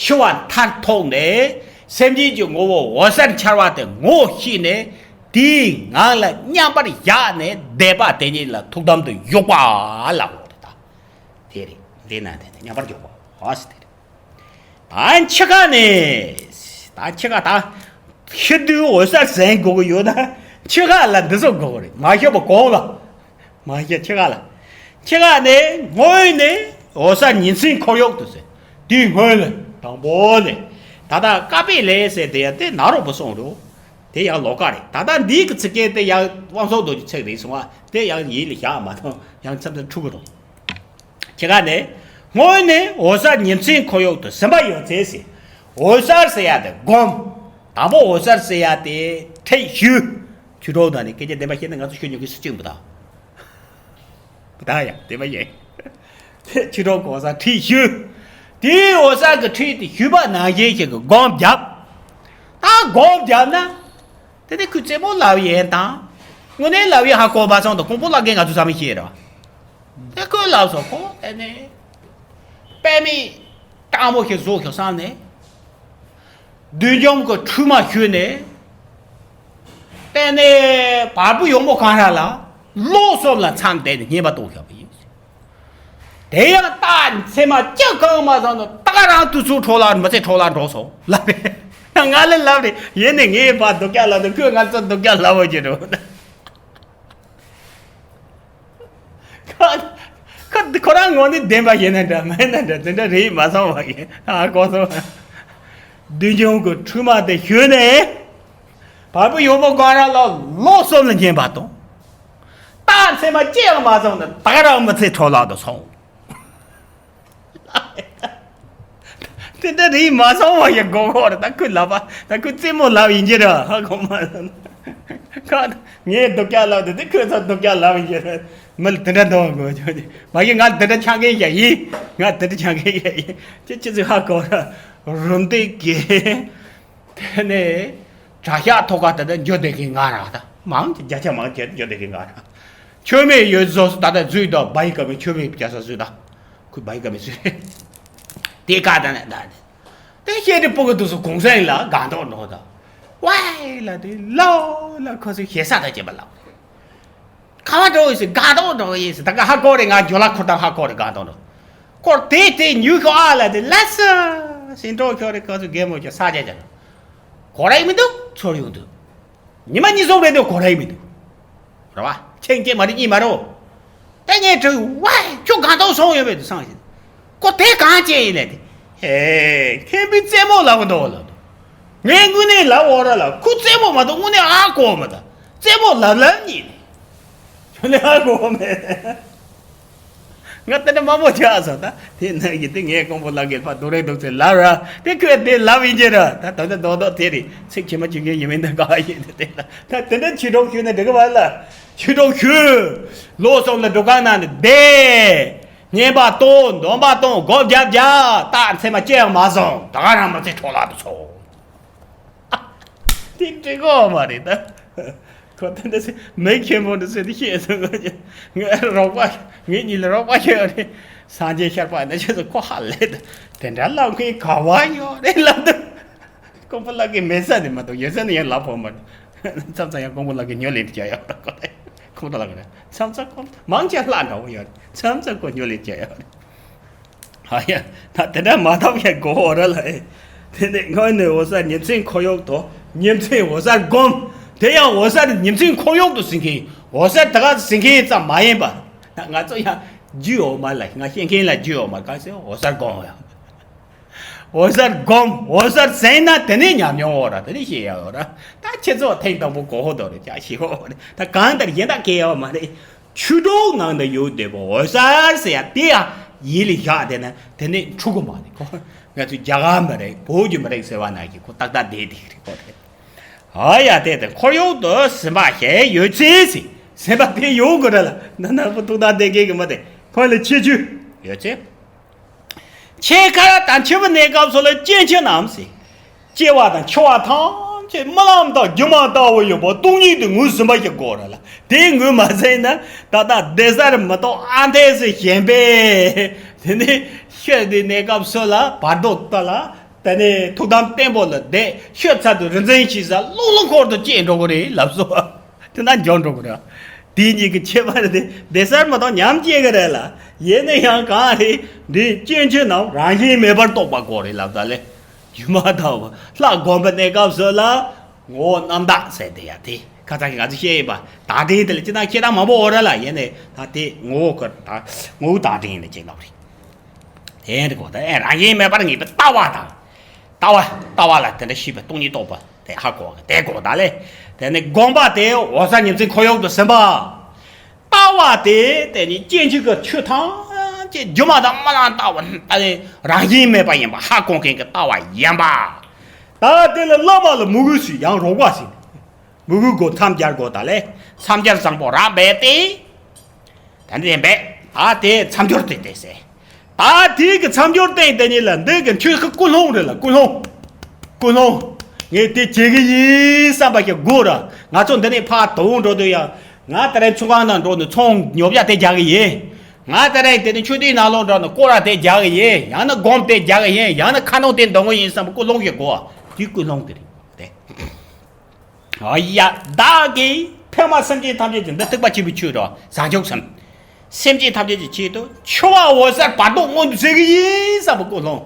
ཤི་བ་མཐར་ཐུག་ནས་སེམས་ཅན་གྱི་ངོ་བོ་འོད་གསལ་འཆར་བ་དེ་ངོ་ཤེས་ནས་དེའི་ངང་ལ་མཉམ་པར་བཞག་ནས་བཟླས་པ་དེ་ཉིད་ལ་ཐུགས་དམ་དུ་བཞུགས་པ་ལ་འོ་རེད་ད། དེ་རེད། འདི་ན་དེ་ནས་མཉམ་པར་འཇོག་པ་ཨ་སི་དེ་རེད། ད་འཆི་ཁ་ནས། ད་འཆི་ཁ་ད། ཤི་དུས་འོད་གསལ་གཟན་དགོས་ཀྱི་ཡོད་ན། འཆི་ཁ་ལ་འདི་ཚོ་དགོས་ཀྱི་རེད། མ་ཤི་བ་གོང་ལ། མ་ཤི་འཆི་ཁ་ལ། འཆི་ཁ་ནས་སྔོན་ནས་འོད་གསལ་ཉིན་མཚན་འཁོར་ཡུག་ཏུ་ཟེར། དེའི་སྔོན་ལ་དང་པོ་ནས། ད་ལྟ་བཀའ་པོད་ལས་ཟེར་དེ་ཡང་དེ་ནཱ་རོ་པ་གསུངས་འདུག་དེ་ཡང་ལོ་ཀ་རེད། ད་ལྟ་འདིའི་གི་ཚིག་རྒྱན་དེ་ཡང་དབང་ཕྱུག་རྡོ་རྗེ་ཚེག་རེད་གསུང་བ་དེ་ཡང་ཡིད་ལ་བཞག་མ་ཐོང་ཡང་མཚམས་མཚམས་འཁྲུག་གི་རུང་། ཁྱེད་ཀ་ནས། སྔོན་ནས་འོད་གསལ་ཉིན་མཚན་འཁོར་ཡུག་ཏུ་ཟིན་པ་ཡོད་ཚེ་ཟེར། འོད་གསལ་ཟེར་ཡ་དེ་སྒོམ། དང་པོ་འོད་གསལ་ཟེར་ཡ་དེ་ཁྲིད་ཞུས། ཆོས་གྲོགས་དང་ནི་སྐད་ཆ་བདེན་པ་བཤད་ན་ང་ཚོ་ཤོད་མྱོང་གི་སུ་གཅིག་མི་དང་། བདག་ཡང་བདེན་པ་ཡིན། ཆོས་གྲོགས་གོང་ས་ཁྲིད་ཞུས། དེའི་འོད་གསལ་གྱི་ཁྲིད་དེ་ཞུས་པ་ནང་བཞིན་ཞིག་གི་སྒོམ་བརྒྱབ། ད་སྒོམ་བརྒྱབ་ན། དེ་ནས་ཁོས་རྩེད་མོ་ལབ་ཡས་དང་། དངོས་གནས་ལབ་ཡས་ཧ་གོ་མ་སོང་དང་ཀོང་པོ་བླ་རྒན་ང་ཚོ་ཚང་མས་ཤེས་རེད་བ། དེ་ཁོས་ལབ་སོང་ཁོ་དེ་ནས། པད་མའི་སྤྲང་མོ་ཞིག་བཟོ་ཤོག་བསམ་ནས། བདུད་འཇོམས་ཀྱི་འཕྲུལ་མ་ཞུས་ནས། དེ་ནས་བལ་པོ་ཡོག་མོ་གང་ར་ལ། ལོ་གསུམ་ལ་མཚམས་བསྡད་ནས་བསྙེན་པ་གཏོང་བཞག་པ་ཡིན། དེ་ཡང་རྟགས་མཚན་མ་གཅིག་གང་མ་བཟང་ནོ་ད་ག་རང་དུས་ཚོད་འཕྲོ་བརླག་མི་ཚེ་འཕྲོ་བརླག་འགྲོ་སོང་ལབ་རེད། ང་ལ་ལབ་རེད། ཡིན་ནས་ངའི་ཕ་སྡུག་ཅག་ལབ་དུས་ཁོས་ང་ཚོ་སྡུག་ཅག་ལབ་འོ་ཀྱི་རེད། ཁ་ཁ་ཁོ་རང་ངོ་ནས་བདེན་པ་ཡིན་ན་འདྲ་མིན་ན་འདྲ་དེ་འདྲ་རེད་མ་སོང་བ་ཡིན་ཨ་གོ་སོང་། བདུད་འཇོམས་ཀྱི་འཕྲུལ་མ་དེ་ཞུས་ནས། བལ་པོ་ཡོག་མོ་གང་ར་ལ་ལོ་གསུམ་ལ་བསྙེན་པ་དང་། རྟགས་མཚན་མ་ཅི་ཡང་མ་བྱུང་ན་ད་ག་རང་མི་ཚེ་འཕྲོ་བརླག་ཏུ་སོང་། དེ་འདྲ་རེད་མ་སོང་བ་ཡ་མགོ་སྐོར་ད་ཁོས་ལབ་པ་ད་ཁོས་རྩེད་མོ་ལབ་ཡིན་གྱི་ར་ཧ་གོ་མ་སོང་། ཁ་ངས་སྡུག་ཅག་ལབ་དེ་དེ་ཁོས་ཚོ་སྡུག་ཅག་ལབ་ཡིན་གྱི་ར། མི་ལ་དེ་འདྲ་འདོན་དགོས་ཀྱི་མ་གཞི་ང་དེ་འདྲ་ཆགས་མཁན་ཞིག་ཡིན། ང་དེ་འདྲ་ཆགས་མཁན་ཞིག་ཡིན། ཅི་ཅི་ཟིག་ཧ་གོ་ར། རུམ་བཏེག་གི། དེ་ནས་གྲྭ་ཤག་ཐོག་ཁ་དེ་འདྲ་འགྱོ་བསྡད་མཁན་ང་ར་ད་མང་གི་བརྒྱ་ཆ་མང་གི་འགྱོ་བསྡད་མཁན་ང་ར། མཆོད་མེ་ཡོད་བཟོ་སུ་ད་ལྟ་འཛུལ་དང་བ་ཡི་ཀ་མེད་མཆོད་མེ་བརྒྱ་ས་བཟོས་དང་། ཁོས་བ་ཡི་ཀ་མེད་བཟོས། དེ་ཀ་ད་ནས་ད་ནས། དེ་བཤད་དེ་སྤུ་གུ་དུ་སུ་གུང་སེང་ལ་དགའ་མདོག་འགྲོ་དང་། ཝའི་ལ་དེ་ལོ་ལ་ཁོ་ཚོས་ཞེ་ས་ད་བྱེད་པ་ལ། ཁ་བ་འགྲོ་ཡིན་ཟེར་དགའ་མདོག་འགྲོ་ཡིན་ཟེར་ད་ག་ཧ་གོ་རེ་ང་འཇོ་ལ་ཁོ་ད་ཧ་གོ་རེ་དགའ་མདོག་འགྲོ། སྐོར་དེ་དེ་ཉུལ་ཤོག་ཨ་ལ་དེ་ལ་སི་ཟིན་འགྲོ་ཤོག་རེ་ཁོ་ཚོས་རྒན་མོ་ཅོ་ས་ཆ་ཅན། གོ་ར་ཡི་མི་འདུག་ཚོར་ཡོང་འདུག་ཉི་མ་གཉིས་གསུམ་རེ་འདུག་གོ་ར་ཡི་མི་འདུག་རེད་བ། ཆེང་ཆེ་མ་རེད་གཉིས་མ་རེད། ད་ངས་དྲི་ཝའི་ཁྱོད་གང་ཐོག་སོང་ཡོད་པས་དུ་སང་ཞིག་ཀོ་དེ་གང་ཅེ་ཡིན་ལས་དེ། ཧེ་མཁན་པོའི་རྩེད་མོ་ལབ་གི་འདུག་ལབ་འདུག་ངས་དངོས་གནས་ལབ་འོ་ར་ལ་ཁུ་རྩེད་མོ་མ་གཏོགས་དངོས་གནས་ཨ་གོ་མ་ད་རྩེད་མོ་ལབ་ལབ་གཉིས་ནས་ཁྱོད་ནས་ཨ་གོ་མེད། ང་ལྟ་ན་མ་མོ་ཆགས་སོང་ད། དེ་ན་གི་དེ་ངས་ཀོང་པོ་ལགས་ཀྱི་ཕ་རྡོ་རེ་རྡོ་ཚེ་ལབ་ར། དེ་ཁོས་དེ་ལབ་ཡིན་གྱི་ར། ད་ད་ད་རྡོག་རྡོག་དེ་རེད། ཚིག་ཆེ་མ་ཆེ་མཁན་ཡིན་མིན་ད་ག་ཡིན་དེ་དེ་ལ་ད་དེ་འདྲ་ཆོས་གྲོགས་ཞུས་ན་འགྲིག་གི་བ་ལ། ཆོས་གྲོགས་ཞུས། ལོ་གསུམ་ལ་འགྲོ་གང་ན་ནི་བསྡད། བསྙེན་པ་གཏོང་། འདོན་པ་གཏོང་། སྒོམ་རྒྱབ་རྒྱབ། རྟགས་མཚན་མ་ཅི་ཡང་མ་བཟུང་། ད་ག་རང་མི་ཚེ་འཕྲོ་བརླག་ཏུ་སོང་། དེ་འགྲིག་གོ་མ་རེད་ད། ཁོ་ད་འདྲ་སེ་མི་མཁན་པོ་འདྲ་སེ་དེ་ཤེས་སོང་ངོ་། ངས་རོགས་པ་ངེད་གཉིས་ལ་རོགས་པ་ཞུ་ཡོད་རེད། སངས་རྒྱས་ཤར་པ་འདྲ་ཞེས་སུ་ཁོ་ཧ་ལས་ད། དེ་འདྲ་ལབ་མཁན་ག་བ་ཡོད་རེད་ལབ་ད། ཀོང་པོ་ལགས་ཀྱི་མེད་ས་ནས་མ་གཏོགས་ཡོད་ས་ནས་ཡང་ལབ་ཕོད་མ་རེད། མཚམས་མཚམས་ཡང་ཀོང་པོ་ལགས་ཀྱི་ཉོ་ལེན་དུ་བྱ་ཡོད་རེད་ཁོ་ད། ཁོང་ཁྲོ་ལ་གི་རེད། མཚམས་མཚམས་ཁོ་མང་ཆེ་ལྷ་འདྲ་བོ་ཡོད་རེད། མཚམས་མཚམས་ཁོ་ཉོ་ལེ་བྱེད་ཡོད་རེད། ཨ་ཡ། ད་དེ་འདྲ་མ་ཐོབ་ཡ་གོ་འོ་ར་ལ་ཨེ། དེ་ནས་སྔོན་ནས་འོད་གསལ་ཉིན་མཚན་འཁོར་ཡུག་ཏུ། ཉིན་མཚན་འོད་གསལ་བསྒོམ། དེ་ཡང་འོད་གསལ་ཉིན་མཚན་འཁོར་ཡུག་ཏུ་ཟིན་མཁན། འོད་གསལ་ད་ག་ཟིན་མཁན་ཙམ་མ་ཡིན་པ། ང་ཚོ་ཡང་རྒྱུས་འོ་མ་ལ་ང་ཤེས་མཁན་ལ་རྒྱུས་འོ་མ་ག་ཟེ་འོད་གསལ་བསྒོམ་ཡང་། འོད་གསལ་སྒོམ། འོད་གསལ་ཟིན་ན་དེ་ནས་ཉམས་མྱོང་འོ་ར་དེ་ནས་ཤེས་ཡ་འོ་ར། ད་ཁྱེད་ཚོ་ཐེངས་དང་པོ་གོ་ཧོ་དོ་རེ་ཅག་ཤེས་ཧོ་རེ། ད་གང་ལྟར་གཞན་དག་གལ་ཡོད་མ་རེད། ཆོས་གྲོགས་ནང་དུ་ཡོད་བསྡད་པ་འོད་གསལ་ཟེར་ཡ་དེ་ཡང་ཡིད་ལ་བཞག་བསྡད་ན་དེ་ནས་འཁྲུག་གི་མ་རེད་ཁོ། ང་ཚོ་རྒྱ་གར་མི་རིགས་བོད་ཀྱི་མི་རིགས་ཟེར་བ་ནང་བཞིན་ཁོ་ཏག་ཏག་བསྡད་བསྡད་ཀྱི་རེད་ཁོ་རེད། ཨ་ཡ་དེ་དེ་འཁོར་ཡུག་ཏུ་ཟིན་པ་ཞིག་ཡོད་ཚེ་ཟིན་ཟིན་པ་དེ་ཡོང་དགོས་ར་ལ་ན་ནག་པོ་ཏུག་ཏག་བསྡད་མཁན་གྱི་མི་དེ་ཁོ་ལ་ཁྱད་ཆོས་ཡོད་ཚེ། ཆེས་ཁ་ར་དང་འཆི་བའི་གནས་སྐབས་སུ་ལ་སྐྱེ་འཆི་རྣམས་ཟེར། སྐྱེ་བ་དང་འཆི་བ་ཐམས་ ཁྱེད་རྨི་ལམ་དང་སྒྱུ་མ་ལྟ་བུ་ཡིན་པ་སྟོང་ཉིད་དུ་ངོས་ཟིན་པ་ཞིག་དགོས་རེད་ལ། དེ་ངོས་མ་ཟིན་ན་ད་ལྟ་སྡེ་གཟར་མི་ཐོག་ཨ་འཐས་སུ་ཞེན་པས། དེ་ནས་ཤོད་དེ་གནས་སྐབས་སུ་ལ་བར་དོ་ལྟ་ལ། དེ་ནས་ཐུགས་དམ་བརྟན་པོ་ལ་བསྡད། ཤོད་ཚར་དུས་རིན་འཛིན་ཞིག་ས་ལྷུང་ལྷུང་འཁོར་དུ་སྐྱེས་འགྲོ་གི་རེད་ལབ་སོ། དེ་ན་འཇོག་འགྲོ་གི་རེད། དེ་གཉིས་ཀྱི་ཁྱད་པར་དེ་སྡེ་གཟར་མི་ཐོག་ཉམས་སྐྱེ་གི་རེད་ལ། ཡིན་ན་ཡང་གང་རེད། འདི་སྐྱེ་མཆེད་རྣམས་རང་བཞིན་མེད་པར་རྟོགས་པ་དགོས་རེད་ལབ་ད་ལེ། སྒྱུ་མ་ལྟ་བུ་ལྷ་སྒོམ་པའི་གནས་སྐབས་སུ་ལ་ངོ་བོ་རྣམ་དག་ཟེར་དེ་ཡ་དེ་ཁ་ཚ་གི་ང་ཚོ་བཤད་ཡིན་པ། བདག་དྲན་དེ་ལ་ཅི་ན་ཁྱེད་རང་མང་པོ་འོ་ར་ལ་ཡིན་ནས་ད་དེ་ངོ་བོ་ཀ་ད་ངོ་བོ་བདག་དྲན་ནས་ཅི་ལབ་རེད། དེ་འདྲ་གོ་ད་ཨེ་རང་བཞིན་མེད་པར་ངེས་པའི་ལྟ་བ་དང་། ལྟ་བ་ལྟ་བ་ལ་དེ་འདྲ་ཤེས་པའི་སྟོང་ཉིད་རྟོགས་པ་དེ་ཧ་གོ་གི་དེ་གོ་ད་ལེ། དེ་ནི་སྒོམ་པ་དེ་འོད་གསལ་ཉིན་མཚན་འཁོར་ཡུག་ཏུ་ཟིན་པ། ལྟ་བ་དེ་དེ་ནི་སྐྱེ་འཆི་གི་ཆོས་ཐམས་ཅད་སྒྱུ་མ་དང་རྨི་ལམ་ལྟ་བུ་ལྟ་བུ་རང་བཞིན་མེད་པ་ཡིན་པ་ཧ་གོ་མཁན་གྱི་ལྟ་བ་ཡིན་པ། ད་དེ་ལ་བླ་མ་ལ་མོས་གུས་སུ་ཡང་རོགས་པ་ཟེར། མོས་གུས་དགོས་མཚམས་སྦྱར་དགོས་ད་ལེ། མཚམས་སྦྱར་བཟང་པོ་རག་པས་ཏེ། ད་འདི་ཡིན་པས། ད་དེ་མཚམས་སྦྱོར་དེ་དེ་ཟེར། ད་དེའི་གི་མཚམས་སྦྱོར་སྟེང་དེ་ཉིད་ལ་འདི་གི་ཆོས་ཀྱི་ཀུན་སློང་རེད་ལ། ཀུན་སློང་། ཀུན་སློང་། ངས་དེ་བྱེད་གི་ཡིན་བསམ་པ་ཞིག་དགོས་ར། ང་ཚོ་འདི་ནས་ཕར་དུ་འགྲོ་དུས་ཡང་། ང་དེ་རིང་ཚོང་ཁང་ནང་འགྲོ་ནས་ཚོང་ཉོ་བྱ་དེ་རྒྱག་གི་ཡིན། ང་དེ་རིང་དེ་ནས་ཆོས་སྡེའི་ནང་ལོགས་འགྲོ་ནས་སྐོར་ར་དེ་རྒྱག་གི་ཡིན། ཡང་ན་སྒོམ་དེ་རྒྱག་གི་ཡིན། ཡང་ན་ཁ་ནང་དེ་འདོན་གི་ཡིན་བསམ་པ་ཀུན་སློང་ཞིག་དགོས། དེ་ཀུན་སློང་དེ་རེད་དེ། ཨ་ཡ། བདག་གིས་ཕ་མ་སེམས་ཅན་ཐམས་ཅད་ཀྱི་འདི་ཐེག་པ་ཆེན་པོའི་ཆོས་རོ་བཟང་སྤྱོད་སེམས། སེམས་ཅན་ཐམས་ཅད་ཀྱི་ཆེད་དུ་འཆི་བ་འོད་གསལ་བར་དོ་མངོན་དུ་བྱེད་ཀྱི་ཡིན་བསམ་པ་ཀུན་སློང་།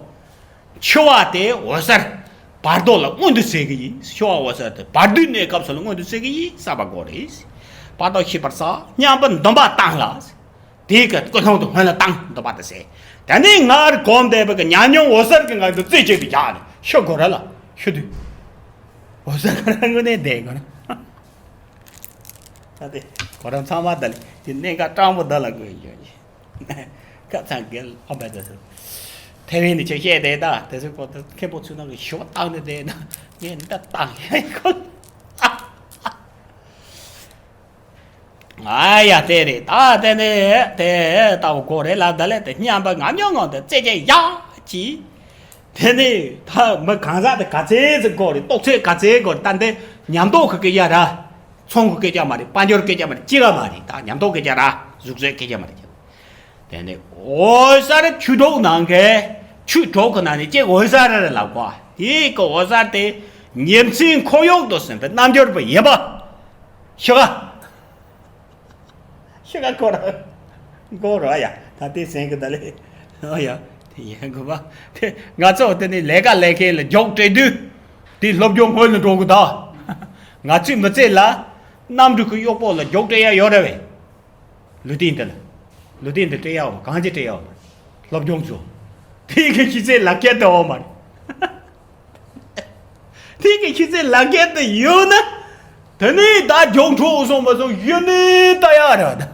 འཆི་བ་དེ་འོད་གསལ་བར་དོ་ལ་མངོན་དུ་བྱེད་ཀྱི་ཡིན། འཆི་བ་འོད་གསལ་དེ་བར་དོའི་གནས་སྐབས་སུ་ལ་མངོན་དུ་བྱེད་ཀྱི་ཡིན་བསམ་པ་དགོས་རེད། བར་དོ་ཤེས་པར་བྱ། སྙམ་པའི་འདུན་པ་བཏང་ལ། དེའི་གི་ཀུན་སློང་དུ་སྔོན་ལ་བཏང་འདུག་པ་དེ་ཟེར། དེ་ནས་སྔར་གོམས་བསྡད་པའི་གི་ཉམས་མྱོང་འོད་གསལ་གྱི་ངང་དུ་རྩེ་གཅིག་ཏུ་བཞག་ནས་ཤི་དགོས་ར་ལ་ཤི་དུས། འོད་གསལ་ཁོ་རང་དངོས་གནས་བསྡད་དགོས་ན། ད་དེ་ཁོ་རང་ཚང་མ་ད་ལས་དེ་གནད་འགག་སྤྲང་པོ་ད་ལ་དགོས་ཡོད་ཀྱི། ཁ་ཚང་གེ་ཨ་བ་ད་ཟེར། ཐེ་ཝན་ནས་ཁྱེད་བཤད་བསྡད་ད་དེ་ཚོའི་སྐོར་དུ་མཁན་པོ་ཚོའི་ནང་གི་ཞུ་བ་བཏང་ནས་བསྡད་ན་ངས་འདི་བཏང་ཡ་ཁོ། ཨ་ཡ་དེ་རེད་ད། དེ་ནས་དེ་ལྟ་བུ་གོ་རེད་ལ་ད་ལས་དེ་སྙམ་པ་ངམ་ཉོ་ངང་དུ་རྩེ་གཅིག་ཡ་གྱིས། དེ་ནས་ད་མི་གང་ཟག་དེ་ག་ཚད་ཅིག་གོ་རེད། རྟོགས་ཚད་ག་ཚད་གོ་རེད། ད་འདི་ཉམས་རྟོགས་ཀྱི་སྐད་ཆ་ར། ཚོང་གི་སྐད་ཆ་མ་རེད། དཔལ་འབྱོར་སྐད་ཆ་མ་རེད། ཅི་ག་མ་རེད། ད་ཉམས་རྟོགས་སྐད་ཆ་ར། གཟུགས་བཟོའི་སྐད་ཆ་མ་རེད། དེ་ནས་འོད་གསལ་ཆོས་གྲོགས་ནང་གི་ཆོས་གྲོགས་ཀྱི་ནང་ནས་ཅིག་འོད་གསལ་རེ་རེ་ལབ་གོ། དེའི་གི་འོད་གསལ་དེ་ཉིན་མཚན་འཁོར་ཡུག་ཏུ་ཟིན་པའི་རྣལ་འབྱོར་པ་ཡིན་པ། ཤི་ག་ཤི་ག་ཁོ་ར་གོ་ར་ཡ། ད་དེ་ཟིན་གི་ད་ལེ། ཨོ་ཡ། དེ་ཡིན་དགོས་པ། དེ་ང་ཚོ་དེ་ནས་ལས་ཀ་ལས་མཁན་ལ་རྒྱོག་སྤྲད་དུས། དེ་སློབ་སྦྱོང་སྔོན་ལ་འགྲོ་དགོས་ད། ང་ཚོའི་མི་ཚེ་ལ་གནམ་གྲུ་གི་གཡོག་པོ་ལ་རྒྱོག་སྤྲད་ཡ་ཡོད་རེད་བས། ལུས་རྟེན་འདི་ལ། ལུས་རྟེན་འདི་སྤྲད་ཡའོ། གང་ཅི་སྤྲད་ཡའོ། སློབ་སྦྱོང་ཚོ། དེ་གི་ཤི་ཚེ་ལག་ཁྱེར་དུ་འོང་མ་རེད། དེ་གི་ཤི་ཚེ་ལག་ཁྱེར་དུ་ཡོད་ན། དེ་ནས་ད་མགྱོགས་འཕྲོ་སོང་མ་སོང་གཞི་ནས་ལྟ་ཡ་ར་ད།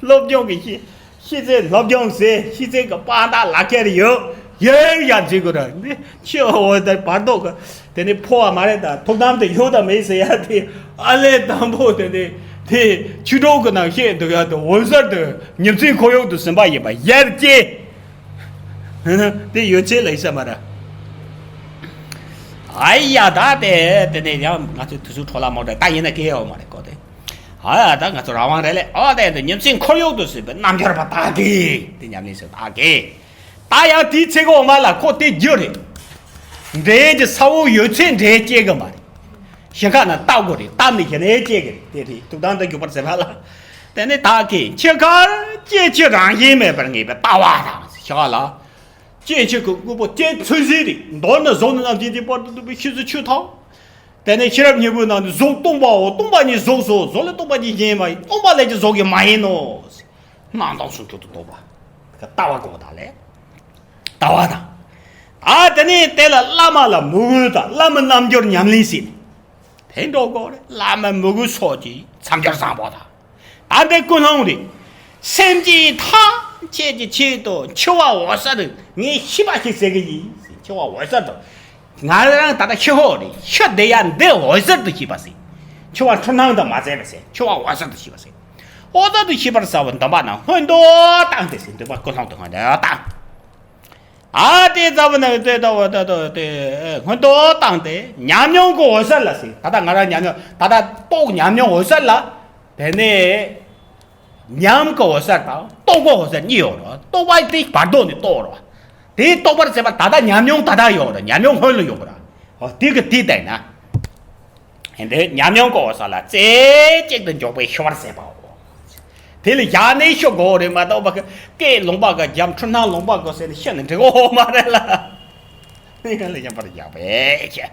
སློབ་སྦྱོང་གི་ཤི། ཤི་ཚེ་སློབ་སྦྱོང་ཟེར། ཤི་ཚེ་གི་དཔང་རྟགས་ལག་ཁྱེར་ཡོད། ཡོད་ཡ་འཛིན་དགོས་ར། འདི་ཆེ་བ་འོ་ད་བར་དོ་གི། དེ་ནས་འཕོ་བ་མ་རེད་ད། ཐུགས་དམ་དུ་ཡོད་དམ་མེད་ཟེར་ཡ་དེ། ཨ་ལས་དང་པོ་དེ་ནས་དེ་ཆོས་གྲོགས་ཀྱི་ནང་བཤད་འདུག་ཡ་དེ་འོད་གསལ་དུ་ཉིན་མཚན་འཁོར་ཡུག་ཏུ་ཟིན་པ་ཡིན་པ་ཡར་སྐྱེ། དེ་ཡོད་ཚད་ལ་ཡིན་ས་མ་རེད། ཨ་ཡ་ད་དེ་དེ་ནས་ཡང་ང་ཚོའི་དུས་ཚོད་འཕྲོ་བརླག་མང་དྲགས་ད་ཡིན་ན་སྐྱེ་ཡོད་མ་རེད་གོ་དེ། ཨ་ཡ་ད་ང་ཚོ་རང་དབང་རེད་ལེ། ཨོ་དེ་དེ་ཉིན་མཚན་འཁོར་ཡུག་ཏུ་ཟིན་པའི་རྣལ་འབྱོར་པ་དག་གིས་དེ་ཉམས་ལེན་ཟེར་དག་གིས། ད་ཡང་དེའི་ཚེ་གོ་མ་ལ་ཁོ་དེ་རྒྱུ་རེད། འདྲེ་གི་ས་བོ་ཡོད་ཚད་འདྲེ་སྐྱེ་གི་མ་རེད། ཞིང་ཁ་ན་བཏབ་དགོས་རེད། བཏབ་ནས་ཞིང་ནས་སྐྱེ་གི་རེད། དེ་རེད། ཐུགས་དམ་དུ་འཇུག་པར་ཟེར་བ་ལ། དེ་ནས་བདག་གིས་འཆི་ཁར་སྐྱེ་འཆི་རང་བཞིན་མེད་པར་ངེས་པའི་ལྟ་བ་དང་ཞིང་ཁ་ལ། སྐྱེ་འཆི་གི་དངོས་པོ་དེ་ཚུན་ཚོད་རེད། མདོར་ན་གཟུགས་ནི་རྣམ་མཁྱེན་གྱི་བར་དུ་གཏུགས་པའི་ཤེས་བྱའི་ཆོས་དང་། དེ་ནས་ཤེས་རབ་སྙིང་པོའི་ནང་དུ་གཟུགས་སྟོང་པའོ། སྟོང་པ་ཉིད་གཟུགས་སོ། གཟུགས་ལས་སྟོང་པ་ཉིད་གཞན་མ་ཡིན། སྟོང་པ་ལས་ཀྱང་གཟུགས་ཀྱང་མ་ཡིན་ནོ། རྣམ་རྟོག་སུ་འཁྲུལ་དུ་རྟོག་པ། ལྟ་བ་དགོས་པ་དང་ལས། ལྟ་བ་དང་། ད་དེ་ནས་དེ་ལ་བླ་མ་ལ་མོས་གུས་དང་བླ་མའི་རྣལ་འབྱོར་ཉམས་ལེན་བྱས་ནས། དེ་འགྲོ་དགོས་རེད། བླ་མའི་མོས་གུས་སོགས་ཀྱི་མཚམས་སྦྱོར་བཟང་པོ་དང་། ད་འདི་ཀུན་སློང་རེད། སེམས་ཅན་ཐམས་ཅད་ཀྱི་ཆེད་དུ་འཆི་བ་འོད་གསལ་དུ་ངས་ཤེས་པ་ཞིག་ཟེར་གི་ཡིན། འཆི་བ་འོད་གསལ་དུ། ང་རང་ད་ལྟ་ཤི་ཧོ་རེད། ཤི་བསྡད་ཡ་འདི་འོད་གསལ་དུ་ཤེས་པ་ཟེར། འཆི་བ་འཁྲུལ་སྣང་དུ་མ་ཟད་པ་ཟེར། འཆི་བ་འོད་གསལ་དུ་ཤེས་པ་ཟེར། འོད་གསལ་དུ་ཤེས་པར་བྱ་བའི་འདུན་པ་ན་སྔོན་དུ་བཏང་སྟེ་ཟེར། འདུན་པ་ཀུན་སློང་དུ་སྔོན་དུ་བཏང་། ཨ་དེ་ཙམ་ན་དེ་ལྟ་བུ་ད་ལྟ་དེ་སྔོན་དུ་བཏང་སྟེ་ཉམས་མྱོང་གི་འོད་གསལ་ལ་ཟེར། ད་ལྟ་ང་རང་ཉམས་མྱོང་ད་ལྟ་རྟོགས་ཉམས་མྱོང་འོད་གསལ་ལ། དེ་ནས་ཉམས་ཀྱི་འོད་གསལ་དང་རྟོགས་པའི་འོད་གསལ་གཉིས་ཡོད་རེད། རྟོགས་པ་དེ་བར་དོ་ནས་རྟོགས་རེད། དེ་རྟོགས་པར་བྱེད་པ་ད་ལྟ་ཉམས་མྱོང་ད་ལྟ་ཡོད་རེད། ཉམས་མྱོང་སྔོན་ལ་ཡོད་རེད། འོ་དེ་གི་དེ་བལྟས་ན། འདི་ཉམས་མྱོང་གི་འོད་གསལ་ལ་རྩེ་གཅིག་ཏུ་འཇོག་པའི་ཤེས་པར་བྱེད་པའོ། དེ་ལ་ཡང་ནས་ཤོད་དགོས་རེད་མ་གཏོགས་པ་སྐད་ལུང་པ་གི་རྒྱབ་འཁྲུལ་སྣང་ལུང་པ་གི་ཟེར་ནས་ཤོད་ནས་འགྲིག་གོ་མ་རེད་ལ། ནི་ག་ལ་ཡང་པར་ཡག་པའི་ཁྱེད།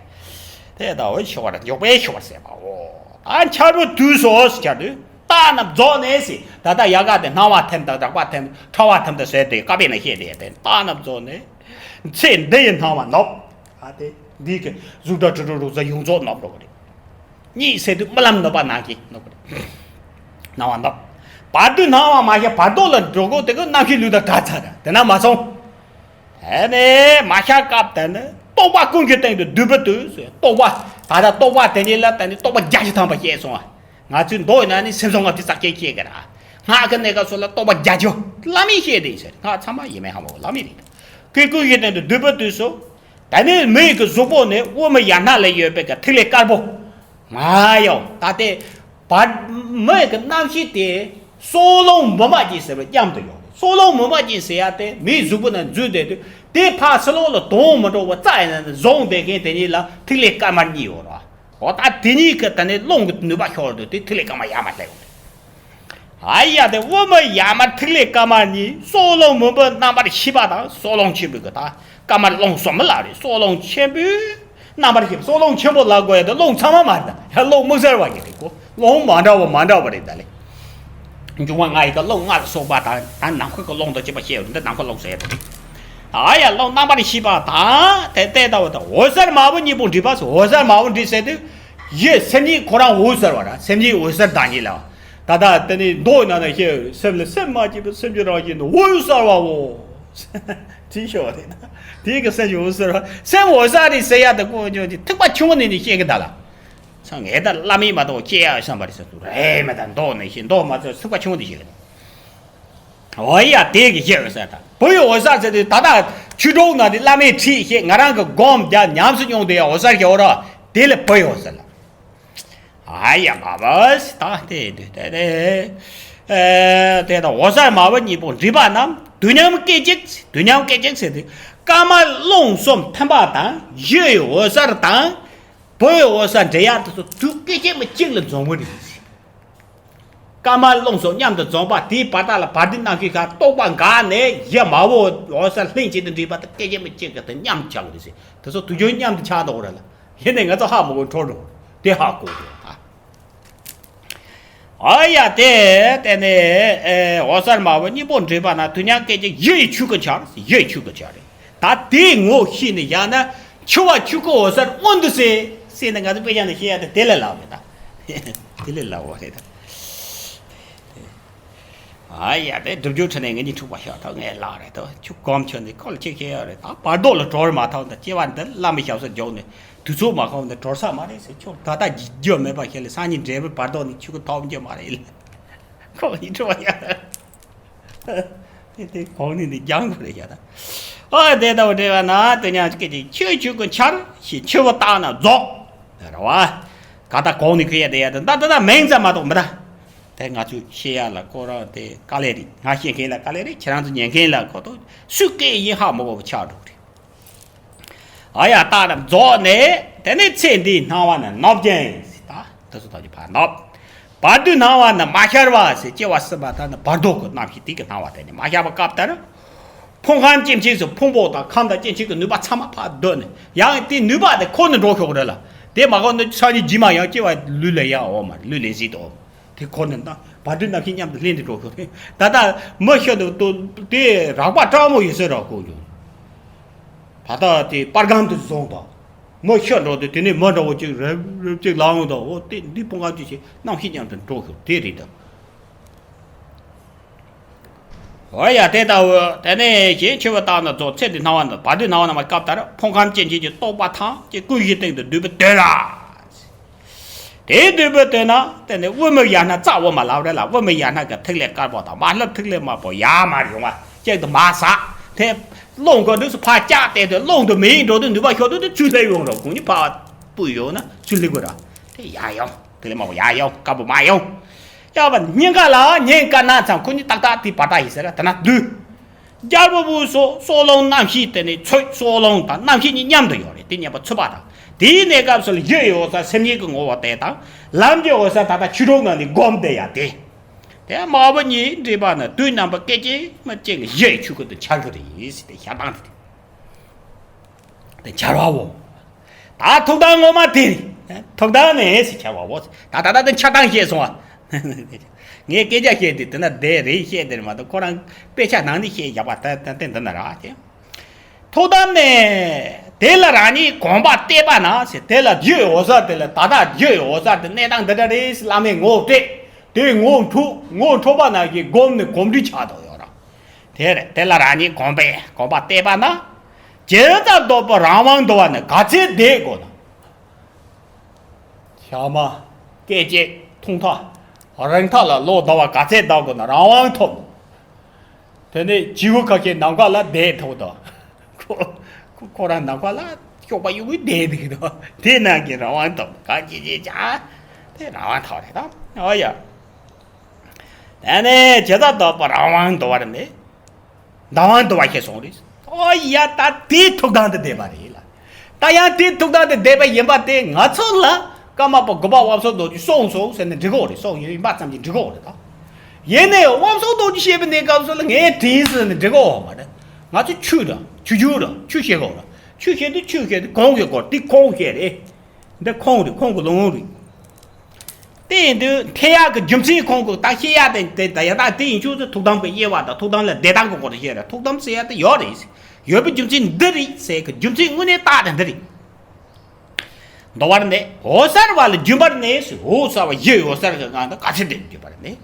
དེ་ལྟ་བུ་ཤེས་པར་འཇོག་པའི་ཤེས་པར་བྱེད་པའོ། ད་འཆར་བུ་དུས་སོ་ཟེར་དུས་རྟགས་རྣམས་རྫོགས་ནས་ཟེར། ད་ལྟ་ཡལ་ག་དེ་སྣང་བ་ཐིམ་དང་རེག་པ་ཐིམ་ཕྲ་བ་ཐིམ་དང་ཟེར་དེ་བཀའ་པས་ན་བཤད་དེ་དེ་རྟགས་རྣམས་རྫོགས་ནས་ཚེ་འདི་ཡི་སྣང་བ་ནོབ། ཨ་དེ་འདི་གི་གཟུགས་སྒྲ་དྲི་རོ་རེག་བྱ་ཡོངས་རྫོགས་ནོབ་འགྲོ་གི་རེད། གཉིད་སད་དུས་རྨི་ལམ་ནོབ་པ་ནང་གི་ནོབ་གི་རེད། སྣང་བ་ནོབ། བར་དོའི་སྣང་བ་མ་ཤར་བར་དོ་ལ་འགྲོ་གོ་དེ་གི་རྣམ་ཤེས་ལུས་དང་བྲལ་ཚར་ར་དེ་ན་མ་སོང་། དེ་ནས་མ་ཤར་སྐབས་དེ་ནི་རྟོག་པ་ཀུན་གྱི་སྟེང་དུ་སྡུད་པ་དུས་སུ་རྟོག་པ་ད་ལྟ་རྟོག་པ་དེ་ཉིད་ལ་དེ་ནི་རྟོག་པ་བརྒྱ་ཞིག་ཐམ་པ་སྐྱེས་སོང་བ། ང་ཚོའི་མདོ་ཡིན་ན་ནི་སེམས་བཟང་ང་ཚོས་རྩ་སྐྱེ་སྐྱེ་གི་ར། སྔགས་ཀྱི་གནས་སྐབས་སུ་ལ་རྟོག་པ་བརྒྱ་ཅུ་བླ་མས་བཤད་དེ་ཟེར་སྔགས་ཚང་མ་ཡིན་མིན་ཧ་མ་གོ་བླ་མས་རིག་ཀུན་ཀུན་གྱི་སྟེང་དུ་སྡུད་པ་དུས་སུ། ད་ནི་མི་ཡི་གི་གཟུགས་པོ་ནི་དབུ་མའི་ཡ་སྣ་ལ་ཡོད་པའི་གི་ཐིག་ལེ་དཀར་པོ། ང་ཡང་ད་ལྟའི་བར་མི་ཡི་གི་རྣམ་ཤེས་དེ་སྲོག་རླུང་མུན་པ་ཅན་ཟེར་བའི་མཉམ་དུ་ཡོད་རེད། སྲོག་རླུང་མུན་པ་ཅན་ཟེར་ཡ་དེ་མིའི་གཟུགས་པོ་ནང་འཛུལ་བསྡད་དུས་དེ་ཕར་ཕྱི་ལོགས་ལ་དོན་མི་འགྲོ་བ་རྩ་ཡི་ནང་ནས་བཟུང་བསྡད་མཁན་དེ་ཉིད་ལ་ཐིག་ལེ་དཀར་དམར་གཉིས་ཡོད་རེད། འོ་ད་དེ་གཉིས་ཀྱི་ད་ནི་རླུང་གི་ནུས་པ་ཤོར་དུས་དེ་ཐིག་ལེ་དཀར་དམར་ཡར་མར་སླེབས་ཡོང་། ཨ་ཡ་དེ་དབུ་མ་ཡར་མར་ཐིག་ལེ་དཀར་དམར་གཉིས་སྲོག་རླུང་མུན་པའི་རྣམ་པར་ཤེས་པ་དང་སྲོག་རླུང་ཆེན་པོའི་གི་ད་དཀར་དམར་རླུང་གསུམ་མི་ལ་རེད། སྲོག་རླུང་ཆེན་པོའི་རྣམ་པར་ཤེས་པ་སྲོག་རླུང་ཆེན་པོ་ལ་དགོས་ཡ་དེ་རླུང་ཚང་མ་མ་རེད། ད་ཡ་རླུང་དམིགས་བསལ་བ་གི་རེད་གོ་རླུང་མ་འདྲ་བ་མ་འདྲ་བ་རེད་ད་ལེ། འབྱུང་བ་ལྔ་ཡི་གི་རླུང་ལྔ་ལ་སོགས་པ་དང་ད་ནམ་མཁའ་གི་རླུང་དང་བཅས་པ་བཤད་ཡོད་འདི་ནམ་མཁའ་རླུང་ཟེར་ཡ་དེ་རེད། ཨ་ཡ་རླུང་རྣམ་པར་ཤེས་པ་དང་དེ་ལྟ་བུ་དང་འོད་གསལ་མ་བུ་གཉིས་པོ་འདྲེས་པ་སོ་འོད་གསལ་མ་བུ་འདྲེས་ཟེར་དུས་ཡེ་སེམས་ཉིད་ཁོ་རང་འོད་གསལ་བ་ར་སེམས་ཉིད་འོད་གསལ་བདག་ཉིད་ལ། ད་ལྟ་དེ་ནི་མདོ་ཡིན་ན་ནི་ཤེས་སེམས་ལ་སེམས་མ་སྐྱེས་པའི་སེམས་ཀྱི་རང་བཞིན་ནི་འོད་གསལ་བའོ། དེ་ཤོད་པ་རེད་ན་དེའི་གི་སེམས་ཀྱི་འོད་གསལ་བ་སེམས་འོད་གསལ་རེད་ཟེར་ཡ་དེ་ཀོ་ཉོ་དེ་ཐིགས་པ་ཆུང་ངུ་ནས་ནི་ཤེས་གི་ད་ལ། ཚང་ངས་ད་བླ་མས་མ་གཏོགས་སྐྱེ་ཡ་བསམ་པ་རེད་ཟེར་དུས་རེད་མེད་ད་མདོ་ནས་ཤེས་མདོ་མ་ཚོས་ཐིགས་པ་ཆུང་ངུ་དེ་ཤེས་གི་ད། འོ་ཡ་དེ་གི་ཤེས་འོད་གསལ་དང་བུ་ཡི་འོད་གསལ་ཟེར་དུས་ད་ལྟ་ཆོས་གྲོགས་ན་དེ་བླ་མའི་ཁྲིད་ཤེས་ང་རང་གི་སྒོམ་རྒྱ་ཉམས་སུ་མྱོང་དེ་ཡ་འོད་གསལ་ཤེས་འོ་ར་དེ་ལས་བུ་ཡི་འོད་གསལ་ལ། ཨ་ཡ་མ་བ་སི་ད་དེ་དུས་དེ་དེ། ཨེ་དེ་དང་འོད་གསལ་མ་བུ་གཉིས་པོ་འདྲེས་པ་རྣམས་དུས་མཉམ་སྐད་ཅིག་དུས་མཉམ་སྐད་ཅིག་ཟེར་དུས་དཀར་དམར་རླུང་གསུམ་ཐིམ་པ་དང་བུ་ཡི་འོད་གསལ་དང་བུ་ཡི་འོད་གསལ་འདྲེས་ཡ་དེ་ཚོ་དུས་སྐད་ཅིག་མ་གཅིག་ལ་འཛོམས་པ་རེད། དཀར་དམར་རླུང་གསུམ་མཉམ་དུ་འཛོམས་པ་དེའི་བར་དག་ལ་བར་དོའི་རྣམ་ཤེས་ཁ་རྟོག་པ་འགག་ནས་བུ་མ་བུ་འོད་གསལ་ལྷན་ཅིག་ཏུ་འདྲེས་པ་དེ་སྐད་ཅིག་མ་གཅིག་གི་དེ་མཉམ་ཆགས་པ་རེད་ཟེར་དེ་ཚོ་དུས་རྒྱུན་མཉམ་དུ་ཆགས་འདུག་རེད་ལ། ཡིན་ནའི་ང་ཚོ་ཧ་མ་གོ་འཕྲོ་འགྲོ། དེ་ཧ་གོ་དགོས་ད། ཨ་ཡ་དེ་དེ་ནས་ཨེ་འོད་གསལ་མ་བུ་གཉིས་པོ་འདྲེས་པ་ན་དུས་མཉམ་སྐད་ཅིག་བུ་ཡི་ཆོས་སྐུ་འཆར། བུ་ཡི་ཆོས་སྐུ་འཆར་རེད། ད་དེའི་ངོ་ཤེས་ནས་ཡང་ན་འཆི་བ་ཆོས་སྐུ་འོད་གསལ་མངོན་དུ་གསལ་གསལ་ནས་ང་ཚོ་དཔེ་ཆ་ནས་བཤད་ཡ་དེ་དེ་ལས་ལགས་རེད་ད། དེ་ལས་ལགས་པ་རེད་ད། ཨ་ཡ་དེ་སྒྲུབ་སྦྱོར་ཁྲིད་ནས་ངེད་གཉིས་འཁྲུག་པ་ཤོར་ཐོག་ངས་ལགས་རེད་དོ། ཁྱོད་གོམ་ཆོད་ནས་ཁོ་ལ་ཅིག་བཤད་ཡོད་རེད་ད། བར་དོ་ལ་གྲོལ་མ་ཐུབ་ན་སྐྱེ་བ་འདི་བླ་མའི་ཞབས་སུ་འཇུག་ནས་དུས་ཚོད་མ་ཁོམ་ནས་གྲོལ་ས་མ་རེད་ཟེར། ཁྱོད་ད་ལྟ་རྒྱུ་མེད་པ་ཞིག་ལ་སང་ཉིན་འབྲས་བུ་བར་དོ་ནས་ཆུ་གི་ཐོབ་རྒྱུ་མ་རེད་ལ། ཁོ་ཡིན་འགྲོ་ཡ། དེ་དེ་གོང་ནས་འདི་རྒྱང་དགོས་རེད་ཡ་ད། ཨོ་དེ་ལྟ་བུ་འབྲེལ་བ་ན་དེ་ཉག་སྐད་ཅིག་ཆོས་ཆོས་ཀྱི་འཆར་ཞེས་ཆོས་པ་བཏགས་ན་རྫོགས། རེད་བ། ག་ད་གོང་ནས་ཁོ་ཡ་དེ་ཡ་དེ་ད་ད་ད་མིང་ཙམ་མ་གཏོགས་མི་ད། དེ་ང་ཚོས་ཤེས་ཡ་ལ་ཁོ་རང་དེ་དཀའ་ལས་རེད། ང་ཤེས་མཁན་ལ་དཀའ་ལས་རེད། ཁྱེད་རང་ཚོ་ཉན་མཁན་ལ་ཁོ་ཐོག་སུས་སྐད་ཡིན་ཧ་མ་གོ་བ་ཆགས་འགྲོ་གི་རེད། ཨ་ཡ་རྟགས་རྣམས་རྫོགས་ནས་དེ་ནས་ཚེ་འདིའི་སྣང་བ་ནི་ནོབ་ཅིང་ཟེར་ད་དེ་ཚོ་ཐམས་ཅད་ཕར་ནོབ། བར་དོའི་སྣང་བ་ནི་མ་ཤར་བ་ཟེར་སྐྱེ་བ་གསུམ་པ་དག་ནི་བར་དོ་གི་རྣམ་ཤེས་དེ་གི་སྣང་བ་དེ་ནི་མ་ཤར་བ་སྐབས་ལྟར། ཕུང་ཁམས་སྐྱེ་མཆེད་སུ་ཕུང་པོ་དང་ཁམས་དང་སྐྱེ་མཆེད་ཀྱི་ནུས་པ་ཚང་མ་ཕར་སྡོད་ནས་ཡང་དེའི་ནུས་པ་དེ་འཁོར་ནས་འགྲོ་ཤོག་རེད་ལ། དེ་མ་གོ་ནི་ས་ཉིད་རྗེས་མ་ཡང་སྐྱེ་བ་ལུས་ལ་ཡང་འོང་མ་རེད། ལུས་ལེན་སྲིད་དུ་འོང་། དེ་འཁོར་ནས་ད་བར་དོའི་རྣམ་ཤེས་མཉམ་དུ་ལྷན་དུ་འགྲོ་ཤོག་རེད། ད་ལྟ་མི་ཤི་འདུག་ཏུ་དེ་རགས་པ་སྤྲང་མོ་ཡོད་ས་རག་གོ་ཡོང་། ད་ལྟ་དེ་པར་སྒམ་དུ་བཟུང་དང་། མི་ཤི་འགྲོ་དུས་དེ་ནས་མི་འདྲ་བོ་གཅིག་རེབ་རེབ་གཅིག་ལངས་ཡོང་དང་། འོ་དེ་འདི་སྤུན་ཀ་གཅིག་བྱས་རྣམ་ཤེས་མཉམ་དུ་འགྲོ་ཤོག་དེ་རེད་ད། འོ་ཡ་དེ་ལྟ་བུ་དེ་ནས་ཞེས་ཆོས་པ་བཏགས་ན་རྫོགས། ཚེ་འདིའི་སྣང་བ་ནི་བར་དོའི་སྣང་བ་རྣམས་སྐབས་ལྟར་ཕུང་ཁམས་སྐྱེ་མཆེད་ཀྱི་རྟོག་པ་ཐམས་ཅད་ཀུན་གཞིའི་སྟེང་དུ་སྡུད་པའི་དོན་ལ། དེའི་སྡུད་པའི་དོན་ན་དེ་ནི་དབུ་མའི་ཡ་སྣ་རྩ་དབུ་མ་ལབ་རེད་ལ། དབུ་མའི་ཡ་སྣ་གི་ཐིག་ལེ་དཀར་པོ་དང་མ་ལྷབ་ཐིག་ལེ་དམར་པོ་ཡར་མར་ཡོང་བ་གཅིག་ཏུ་མར་ཟག་དེ་སློང་དགོས་དུས་སུ་ཕར་བཅག་བལྟས་ཏེ་སློང་དུ་མི་ཡིན་འགྲོ་དུས་ནུས་པ་ཤོར་དུས་དེ་ཚུར་སླེབས་ཡོང་རོགས། གུང་ནི་ཕར་སྤུས་ཡོང་ན་ཚུར་སླེབས་དགོས་ར། དེ་ཡ་ཡོང་དེ་ལས་མ་བོ་ཡ་ཡོང་དཀར་པོ་མ་ཡོང་། ཡ་བ་སྙིང་ག་ལ་ཉན་དཀར་ན་ཚང་ཁོ་གཉིས་ཏག་ཏག་དེ་བར་ཐག་ཡིན་ཟེར་ར། དེ་ན་བསྡུས། རྒྱལ་པོ་བུ་སོགས་སྲོག་ལོང་རྣམ་ཤེས་དེ་ནི་ཚོད་སྲོག་ལོང་དང་རྣམ་ཤེས་གཉིས་མཉམ་དུ་ཡོད་རེད། དེ་མཉམ་པ་ཚུད་པ་དང་དེའི་གནས་སྐབས་སུ་ལ་གཞི་ཡི་འོད་གསལ་སེམས་ཉིད་ཀྱི་ངོ་བོ་དེ་དང་ལམ་གྱི་འོད་གསལ་ད་ལྟ་ཆོས་དྲུག་ནང་ནས་བསྒོམ་བསྡད་ཡ་དེ། དེ་དམར་པོ་གཉིས་འདྲེས་པ་ན་དུས་རྣམ་པ་སྐད་ཅིག་མ་གཅིག་གི་གཞི་ཡི་ཆོས་སྐུ་དུ་འཆར་གི་རེད་ཟེར་ཏེ་ཤར་སྟངས་དེ་དེ་འཆར་བའོ། ད་ཐུགས་དམ་ངོ་མ་དེ་རེད། ཐུགས་དམ་ནས་ཟེར་འཆར་བའོ། ད་ད་ད་དེ་འཆར་སྟངས་བཤད་སོང་བ། ངས་སྐད་ཆ་བཤད་དུས་དེ་ན་བསྡད་རེད་བཤད་དེ་རེད་མ་གཏོགས་ཁོ་རང་དཔེ་ཆ་ནང་ནས་བཤད་བཞག་པ་ད་ད་དེ་འདི་ན་ར་དེ། ཐུགས་དམ་ནས་དེ་ལ་རང་ཉིད་གོམས་པ་གཏད་པ་ན་ཟེར། དེ་ལ་རྒྱུ་ཡི་འོད་གསལ་དེ་ལ་ད་ལྟ་རྒྱུ་ཡི་འོད་གསལ་དེ་གནས་སྟངས་འདི་འདྲ་རེད་ཟེར་བླ་མས་ངོ་སྤྲད། དེ་ངོ་འཕྲོད་ངོ་འཕྲོད་པ་ན་གི་སྒོམ་ནས་གོམས་འདྲིས་ཆགས་འདུག་ཡོད་ར། དེ་རེད། དེ་ལ་རང་ཉིད་གོམས་པས་གོམས་པ་གཏད་པ་ན། ཇི་ཙམ་བདོག་པོ་རང་དབང་འདུ་བ་ནི་ག་ཚད་བསྡད་དགོས་ན། ཞག་མ། སྐད་ཅིག་ཐུང་ཐག་རིང་ཐག་ལ་ལོ་ཟླ་བ་ག་ཚད་བསྡད་དགོས་ན་རང་དབང་ཐོབ། དེ་ནས་བྱིའུ་ཁ་ཤས་ནམ་མཁའ་ལ་བསྡད་ཐུབ་དོ། ཁོ་ཁོ་ཁོ་རང་ནམ་མཁའ་ལ་གཤོག་པ་གཡུག་གི་བསྡད་འདུག་དོ། དེ་ནང་གི་རང་དབང་ཐོབ་ག་ཅི་ཅི་ཅང་དེ་རང་དབང་ཐོབ་རེད་དམ། ཨོ་ཡ། དེ་ནས་ཇི་ཙམ་བདོག་པོ་རང་དབང་འདུ་བ་ནི། རང་དབང་འདུ་བ་ཞེས་གསུངས་རེད། ཨོ་ཡ་ད་དེའི་ཐུགས་དམ་དུ་བསྡད་པ་རེད་ལ། ད་ཡང་དེའི་ཐུགས་དམ་དུ་བསྡད་པ་ཡིན་པ་དེ་ང་ཚོ་ལ་ཀརྨ་པ་དགོན་པ་དབང་ཕྱུག་རྡོ་རྗེ་གསུངས་སོང་ཟེར་ནས་འགྲིག་གི་རེད། གསུངས་ཡིན་པ་ཙམ་གྱིས་འགྲིག་གི་རེད་ད། ཡིན་ནའི་དབང་ཕྱུག་རྡོ་རྗེ་བཤད་པའི་གནས་སྐབས་སུ་ལ་ངས་དྲིན་ཟེར་ནས་འགྲིག་གི་མ་རེད། ང་ཚོ་ཆོས་ར་ཆོས་བརྒྱུད་ར་ཆོས་བཤད་གི་ར་ཆོས་བཤད་དུས་ཆོས་བཤད་དུས་གོང་གི་སྐོར་དེ་ཁོང་བཤད་རེད། འདི་ཁོང་རེད། ཁོང་གི་ལུང་རེད། དེ་ཡིན་དུས་འཐད་ཡག་གི་རྒྱུ་མཚན་ཁོང་གི་ད་བཤད་ཡག་དེ་དེ་ད་ཡ་ད་དེ་ཡིན་ཆོག་ཚེ་ཐུགས་དམ་གྱི་དབྱེ་བ་དང་ཐུགས་དམ་ལ་བསྡད་སྟངས་ཀྱི་སྐོར་དུ་བཤད་རེད། ཐུགས་དམ་ཟེར་ཡག་དེ་ཡོད་རེད། ཡོད་པའི་རྒྱུ་མཚན་འདི་རེད་ཟེར་གི་རྒྱུ་མཚན་དངོས་གནས་རྟགས་དེ་འདི་རེད། འདུ་བར་གནས། འོད་གསལ་བ་ལ་བརྒྱུད་པར་གནས་སུ་འོད་གསལ་བ་གཞི་འོད་གསལ་གྱི་ངང་དུ་ག་ཚོད་འདིར་བརྒྱུད་པར་གནས།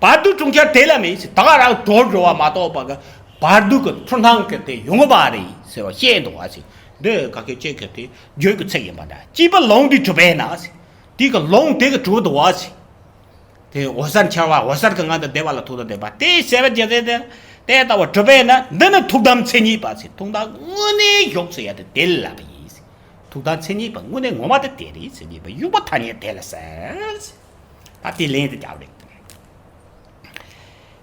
བར་དུ་གྲོང་ཁྱེར་དེ་ལ་མེད་ཟེར། ད་ག་རང་གྲོལ་འགྲོ་བ་མ་གཏོགས་པ་གི་བར་དུ་གི་འཁྲུལ་སྣང་གི་དེ་ཡོང་གི་མ་རེད་ཟེར་བ་བཤད་འདུག་བ་ཟེར། འདི་ག་གེ་ཅེས་གི་དེ་བརྗོད་ཀྱི་ཚིག་ཡིན་པ་འདྲ། སྐྱེས་བུ་ལུང་འདི་གྲུབ་པས་ན་ཟེར། དེ་གི་ལུང་དེ་གི་གྲུབ་འདུག་བ་ཟེར། དེ་འོད་གསལ་འཆར་བ་འོད་གསལ་གྱི་ངང་དུ་བསྡད་པ་ལ་ཐུགས་དམ་བསྡད་པ་དེ་ཟེར་བ་རྒྱུ་མཚན་དེ་དེ་ལྟ་བུ་གྲུབ་པས་ན་འདི་ནི་ཐུགས་དམ་མཚན་ཉིད་པ་ཟེར། ཐུགས་དམ་དངོས་གནས་བཞུགས་ཟེར་ཡ་དེ་དེ་ལ་ལབ་པ་ཡིན་ཟེར། ཐུགས་དམ་མཚན་ཉིད་པ་དངོས་གནས་ངོ་མ་དེ་དེ་རེད་ཟེར། མཚན་ཉིད་པ་དབྱུག་པ་ཐ་སྙད་དེ་ལ་ཟེར་ཟེར། ད་དེ་ལན་དུ་རྒྱབ་རེད།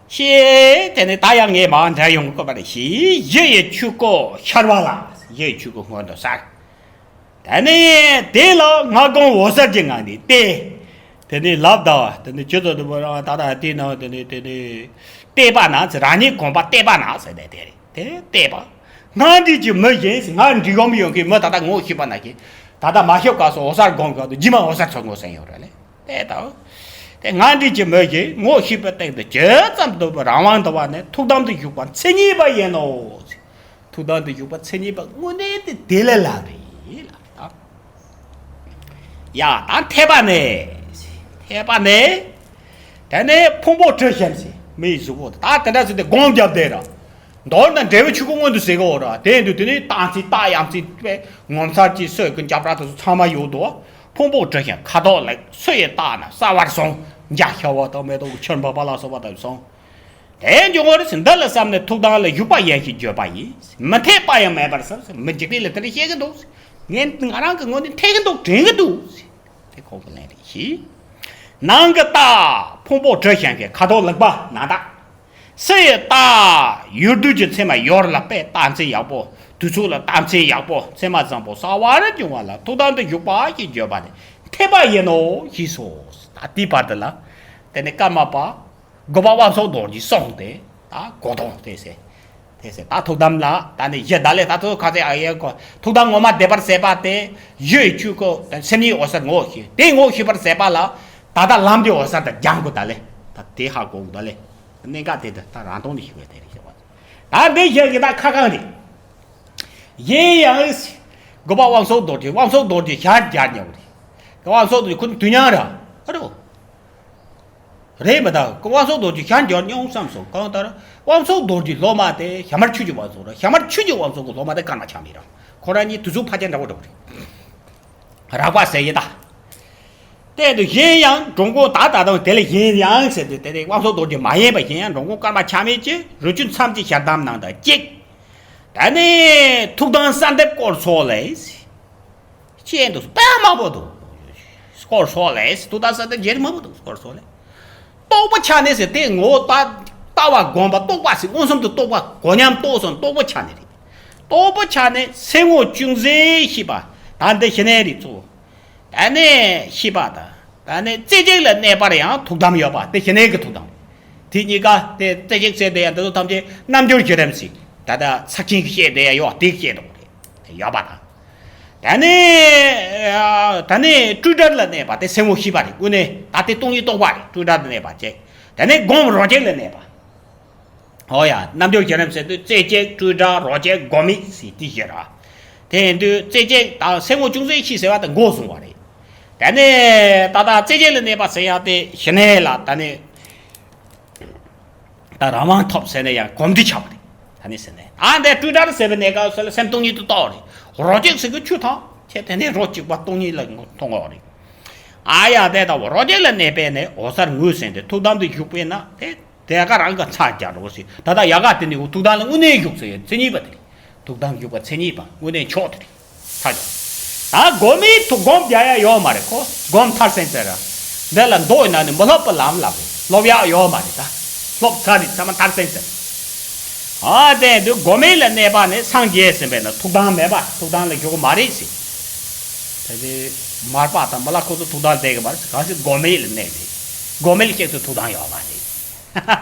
ཞེས་དེ་ནས་ད་ཡང་ངས་མར་འདྲ་ཡོང་གི་བཀོད་པ་རེད། ཞེས་གཞི་ཡི་ཆོས་སྐུ་འཆར་བ་ལ། གཞི་ཡི་ཆོས་སྐུ་སྔོན་དུ་གསལ། དེ་ནས་དེ་ལ་སྔ་གོང་འོད་གསལ་གྱི་ངང་ནས་བལྟས། དེ་ནས་ལབ་ད་བ་དེ་ནས་ཇི་ལྟར་དུ་བ་རང་ད་ལྟ་དེའི་ནང་དེ་ནས་དེ་ནས་བལྟས་པ་ན་ཚེ་རང་ཉིད་གོམས་པ་བལྟས་པ་ན་ཟེར་ནས་དེ་རེད། དེ་བལྟས་པ། སྔར་འདྲིས་ཀྱི་མི་གཞན་ཟེར། སྔར་འདྲིས་གོམས་ཡོང་མཁན་མི་ད་ལྟ་ངོ་ཤེས་པ་ན་གི་ད་ལྟ་མ་ཤོབ་སྐབས་སུ་འོད་གསལ་སྒོམ་སྐབས་དུ་རྗེས་མ་འོད་གསལ་ཚོར་ངོ་ཟེར་ཡོད་རེད་ལེ། དེ་ལྟ་བུ། དེ་སྔར་འདྲིས་ཀྱི་མི་གཞན་ངོ་ཤེས་པའི་སྟེང་དུ་ཇི་ཙམ་འདུ་བའི་རང་དབང་འདུ་བ་ནི་ཐུགས་དམ་དུ་བཞུགས་པ་མཚན་ཉིད་པ་ཡིན་ནོ། ཐུགས་དམ་དུ་བཞུགས་པ་མཚན་ཉིད་པ་དངོས་གནས་དེ་དེ་ལས་ལངས་རེད་ལ། ཡ་ད་འཐད་པ་ནས། འཐད་པ་ནས། དེ་ནས་ཕུང་པོ་དྲི་ཞིམ་ཟེར་མི་ཡི་གཟུགས་པོ་ད་དེ་འདྲ་ཟེར་ཏེ་སྒོམ་བརྒྱབ་བསྡད་ར། མདོར་ན་འབྲས་བུ་ཆོས་སྐུ་མངོན་དུ་གསལ་གི་འོ་ར། དེ་ཡིན་དུས་དེ་ནས་རྟགས་མཚན་རྟགས་ཡ་མཚན་དཔེ་ངོ་མཚར་གྱི་སྲོད་ཀྱི་འཇའ་སྤྲ་དེ་ཚོ་ཚང་མ་ཡོད་དོ། ཕུང་པོ་དྲི་ཞིམ་ཁ་དོག་ལེགས་སོ་ཡི་རྟགས་རྣམས་གསལ་བར་བྱུང་། འཇའ་ཤར་བ་དང་མེ་ཏོག་གི་ཆར་འབབ་པ་ལ་སོགས་པ་དེ་ཚོ་སོང་། དེ་འབྱུང་བར་འདི་ལ་བསམས་ནས་ཐུགས་དམ་ལ་བཞུགས་པ་ཡིན་ཞེས་བརྗོད་པ་ཡིན། མི་འཐད་པ་ཡང་མེད་པར་བསམ། མི་འཇིག་རྟེན་ལ་དེ་འདྲ་བཤད་གི་འདུག་ངས་ང་རང་གི་ངོས་ནས་འཐད་གི་འདུག་དྲན་གི་འདུག་དེ་ཁོང་གི་ལན་རེད་ཞེས། ནང་གི་རྟགས་ཕུང་པོ་དྲི་ཞིམ་གྱི་ཁ་དོག་ལེགས་པ་ནང་རྟགས། ཕྱི་ཡི་རྟགས་ཡུལ་དུས་ཀྱི་མཚན་མ་ཡོར་ལ་དཔེ་རྟགས་མཚན་ཡག་པོ། དུས་ཚོད་ལ་རྟགས་མཚན་ཡག་པོ་མཚན་མ་བཟང་པོ་གསལ་བར་འབྱུང་བ་ལ་ཐུགས་དམ་དུ་བཞུགས་པ་ཞེས་བརྗོད་པ་ནི་འཐད་པ་ཡིན་ནོ་ཞེས་སོ། ད་དེའི་བར་དུ་ལ། དེ་ནི་ཀརྨ་པ། དགོན་པ་དབང་ཕྱུག་རྡོ་རྗེས་གསུངས་ཏེ། ད་གོ་དོན་དེ་ཟེར། དེ་ཟེར་ད་ཐུགས་དམ་ལ་ད་ནི་གཞི་བདག་ལས་ད་ཐུགས་ཁ་ཚེ་ཨ་ཡེ་གོ་ཐུགས་དམ་ངོ་མ་བདེ་བར་ཟད་པ་དེ། གཞི་ཡི་ཆོས་སྐུ་དང་སེམས་ཉིད་འོད་གསལ་ངོ་ཤེས་དེ་ངོ་ཤེས་པར་ཟད་པ་ལ། ད་ལྟ་ལམ་གྱི་འོད་གསལ་དང་སྦྱང་དགོས་ད་ལེ། ད་དེ་ཧ་གོ་དགོས་ད་ལེ། གནད་འགག་དེ་ད་ད་རང་སྟོང་ནས་ཞུ་བའི་དེ་རེད་ཞེས་པ། ད་འདི་གཞི་གི་ད་ཁ་གང་རེད། ཡིན་ཡང་། དགོན་པ་དབང་ཕྱུག་རྡོ་རྗེ་དབང་ཕྱུག་རྡོ་རྗེ་ཞལ་མཇལ་མྱོང་རེད། དབང་ཕྱུག་རྡོ་རྗེ་ཁོ་ནི་དུས་མཉམ་ར། ཨ་རོ། རེད་མི་ད་དབང་ཕྱུག་རྡོ་རྗེ་ཞལ་མཇལ་མྱོང་བསམ་སོང་གང་ལྟར་དབང་ཕྱུག་རྡོ་རྗེ་སློབ་མ་དེ་ཞྭ་དམར་ཆོས་ཀྱི་དབང་ཕྱུག་ར། ཞྭ་དམར་ཆོས་ཀྱི་དབང་ཕྱུག་གི་སློབ་མ་དེ་ཀརྨ་ཆགས་མེད་ར། ཁོ་རང་གཉིས་དུས་ཚོད་ཕལ་ཆེར་འདྲ་བོ་འདྲ་བོ་རེད། རགས་པ་ཟེར་ཡིན་ད། དེ་དུ་གཞན་ཡང་འགྲོ་མགོན་ད་ད་དང་དེ་ལས་གཞན་ཡང་ཟེར་ཏེ་དེ་ལས་དབང་ཕྱུག་རྡོ་རྗེ་མ་ཡིན་པ་གཞན་ཡང་འགྲོ་མགོན་ཀརྨ་ཆགས་མེད་ཀྱི་རི་ཆུ་མཚམས་ཀྱི་ཞལ་གདམས་ནང་དུ་གཅིག་ད་ནི་ཐུགས་དམ་གསལ་འདེབས་སྐོར་སོགས་ལས། ཅེས་འདུག་དཔེ་མང་པོ་འདུག་སྐོར་སོགས་ལས་ཐུགས་དམ་གསལ་འདེབས་རྒྱས་མང་པོ་འདུག་སྐོར་སོགས་ལས། རྟོགས་པ་ཆ་ནས་ཟེར་དེ་ངོ་བོ་ལྟ་ལྟ་བ་སྒོམ་པ་རྟོགས་པ་ཟེར་མངོན་སུམ་དུ་རྟོགས་པ་གོ་མཉམ་རྟོགས་སོང་རྟོགས་པ་ཆ་ནས་རེད། རྟོགས་པ་ཆ་ནས་སེམས་ངོ་ཅུང་ཟད་ཤེས་པ། ད་འདི་ཞི་གནས་རེད་གཙོ་བོ། ད་ནས་ཤེས་པ་དང་། ད་ནས་རྩེ་གཅིག་ལ་གནས་པར་ཡང་ཐུགས་དམ་ཡོད་པ་དེ་ཞི་གནས་ཀྱི་ཐུགས་དམ་རེད། དེ་གཉིས་ཀ་དེ་རྩེ་གཅིག་ཟེར་དེ་ཡང་འདི་ཚོ་ཐམས་ཅད་རྣལ་འབྱོར་གྱི་རིམ་ཟེར། ད་ལྟ་ཚར་ཆེན་གྱི་བཤད་དེ་ཡང་ཡོད་དེ་བཤད་དོ་རེད། དེ་ཡོད་པ་དང་། ད་ནས་ད་ནས་སྤྲོས་བྲལ་ལ་གནས་པ་དེ་སེམས་ངོ་ཤེས་པ་རེད། དངོས་གནས་ད་དེ་སྟོང་ཉིད་རྟོགས་པ་རེད། སྤྲོས་བྲལ་ལ་གནས་པ་བྱས། ད་ནས་སྒོམ་རོ་གཅིག་ལ་གནས་པ། ཨོ་ཡ། རྣལ་འབྱོར་གྱི་རིམ་ཟེར་དུས་རྩེ་གཅིག་སྤྲོས་བྲལ་རོ་གཅིག་སྒོམ་མེད་ཟེར་དེ་བཞི་ར། དེ་ཡིན་དུས་རྩེ་གཅིག་དང་སེམས་ངོ་ཅུང་ཟད་ཤེས་ཟེར་བ་དེ་འགོ་བཟུང་བ་རེད། ད་ནས་ད་ལྟ་རྩེ་གཅིག་ལ་གནས་པ་ཟེར་ཡག་དེ་ཞི་གནས་ལ་ད་ནས་ད་རང་དབང་ཐོབ་ཟེར་ནས་ཡང་གོམས་འདྲིས་ཆགས་པ་རེད། ད་ནས་ཟེར་ནས་ཨ་འདས་སྤྲོས་བྲལ་ཟེར་བའི་གནས་སྐབས་སུ་ལ་སེམས་སྟོང་ཉིད་དུ་རྟོགས་རེད། རོ་གཅིག་ཟེར་གི་ཆུ་དང་ཁྱེད་དེ་ནས་རོ་གཅིག་པ་སྟོང་ཉིད་ལ་མཐོང་བ་རེད། ཨ་ཡ་དེ་ལྟ་བུ་རོ་གཅིག་ལ་གནས་པས་ནས་འོད་གསལ་ངོས་ཟིན་ཏེ་ཐུགས་དམ་དུ་བཞུགས་པས་ན་དེ། དེ་ག་རང་གི་ཚ་རྒྱག་རོགས་ཞེས་ད་ལྟ་ཡ་ག་དེ་ནི་ཐུགས་དམ་ལ་དངོས་གནས་བཞུགས་ཚེ་མཚན་ཉིད་པ་དེ་རེད། ཐུགས་དམ་བཞུགས་པ་མཚན་ཉིད་པ་དངོས་གནས་མཆོག་དེ་རེད། ཚ་རྒྱག་ད་སྒོམ་མེད་དུ་སྒོམ་རྒྱག་ཡ་ཡོད་མ་རེད་ཁོ། སྒོམ་མཐར་ཕྱིན་ཟེར་ར། འདི་ལ་མདོ་ཡིན་ན་ནི་མི་སློབ་པ་ལམ་ལ་སློབ་ཡག་ཡོད་མ་རེད་ད། སློབ་ཚར་རེད་ཚང་མ་མཐར་ཕྱིན་ཟེར། ཨ་དེ་འདུག་སྒོམ་མེད་ལ་གནས་པ་ནི་སངས་རྒྱས་ཟིན་པས་ན་ཐུགས་དམ་མེད་པ་ཐུགས་དམ་ལ་བཞུགས་གི་མ་རེད་ཟེར། དེ་དེ་མར་པ་དང་མི་ལ་ཁོ་ཚོ་ཐུགས་དམ་བསྡད་གི་མ་རེད་ཟེར། གང་ཞིག་སྒོམ་མེད་ལ་གནས་ཏེ། སྒོམ་མེད་ལ་སྐྱེས་ཚོ་ཐུགས་དམ་ཡོད་མ་རེད།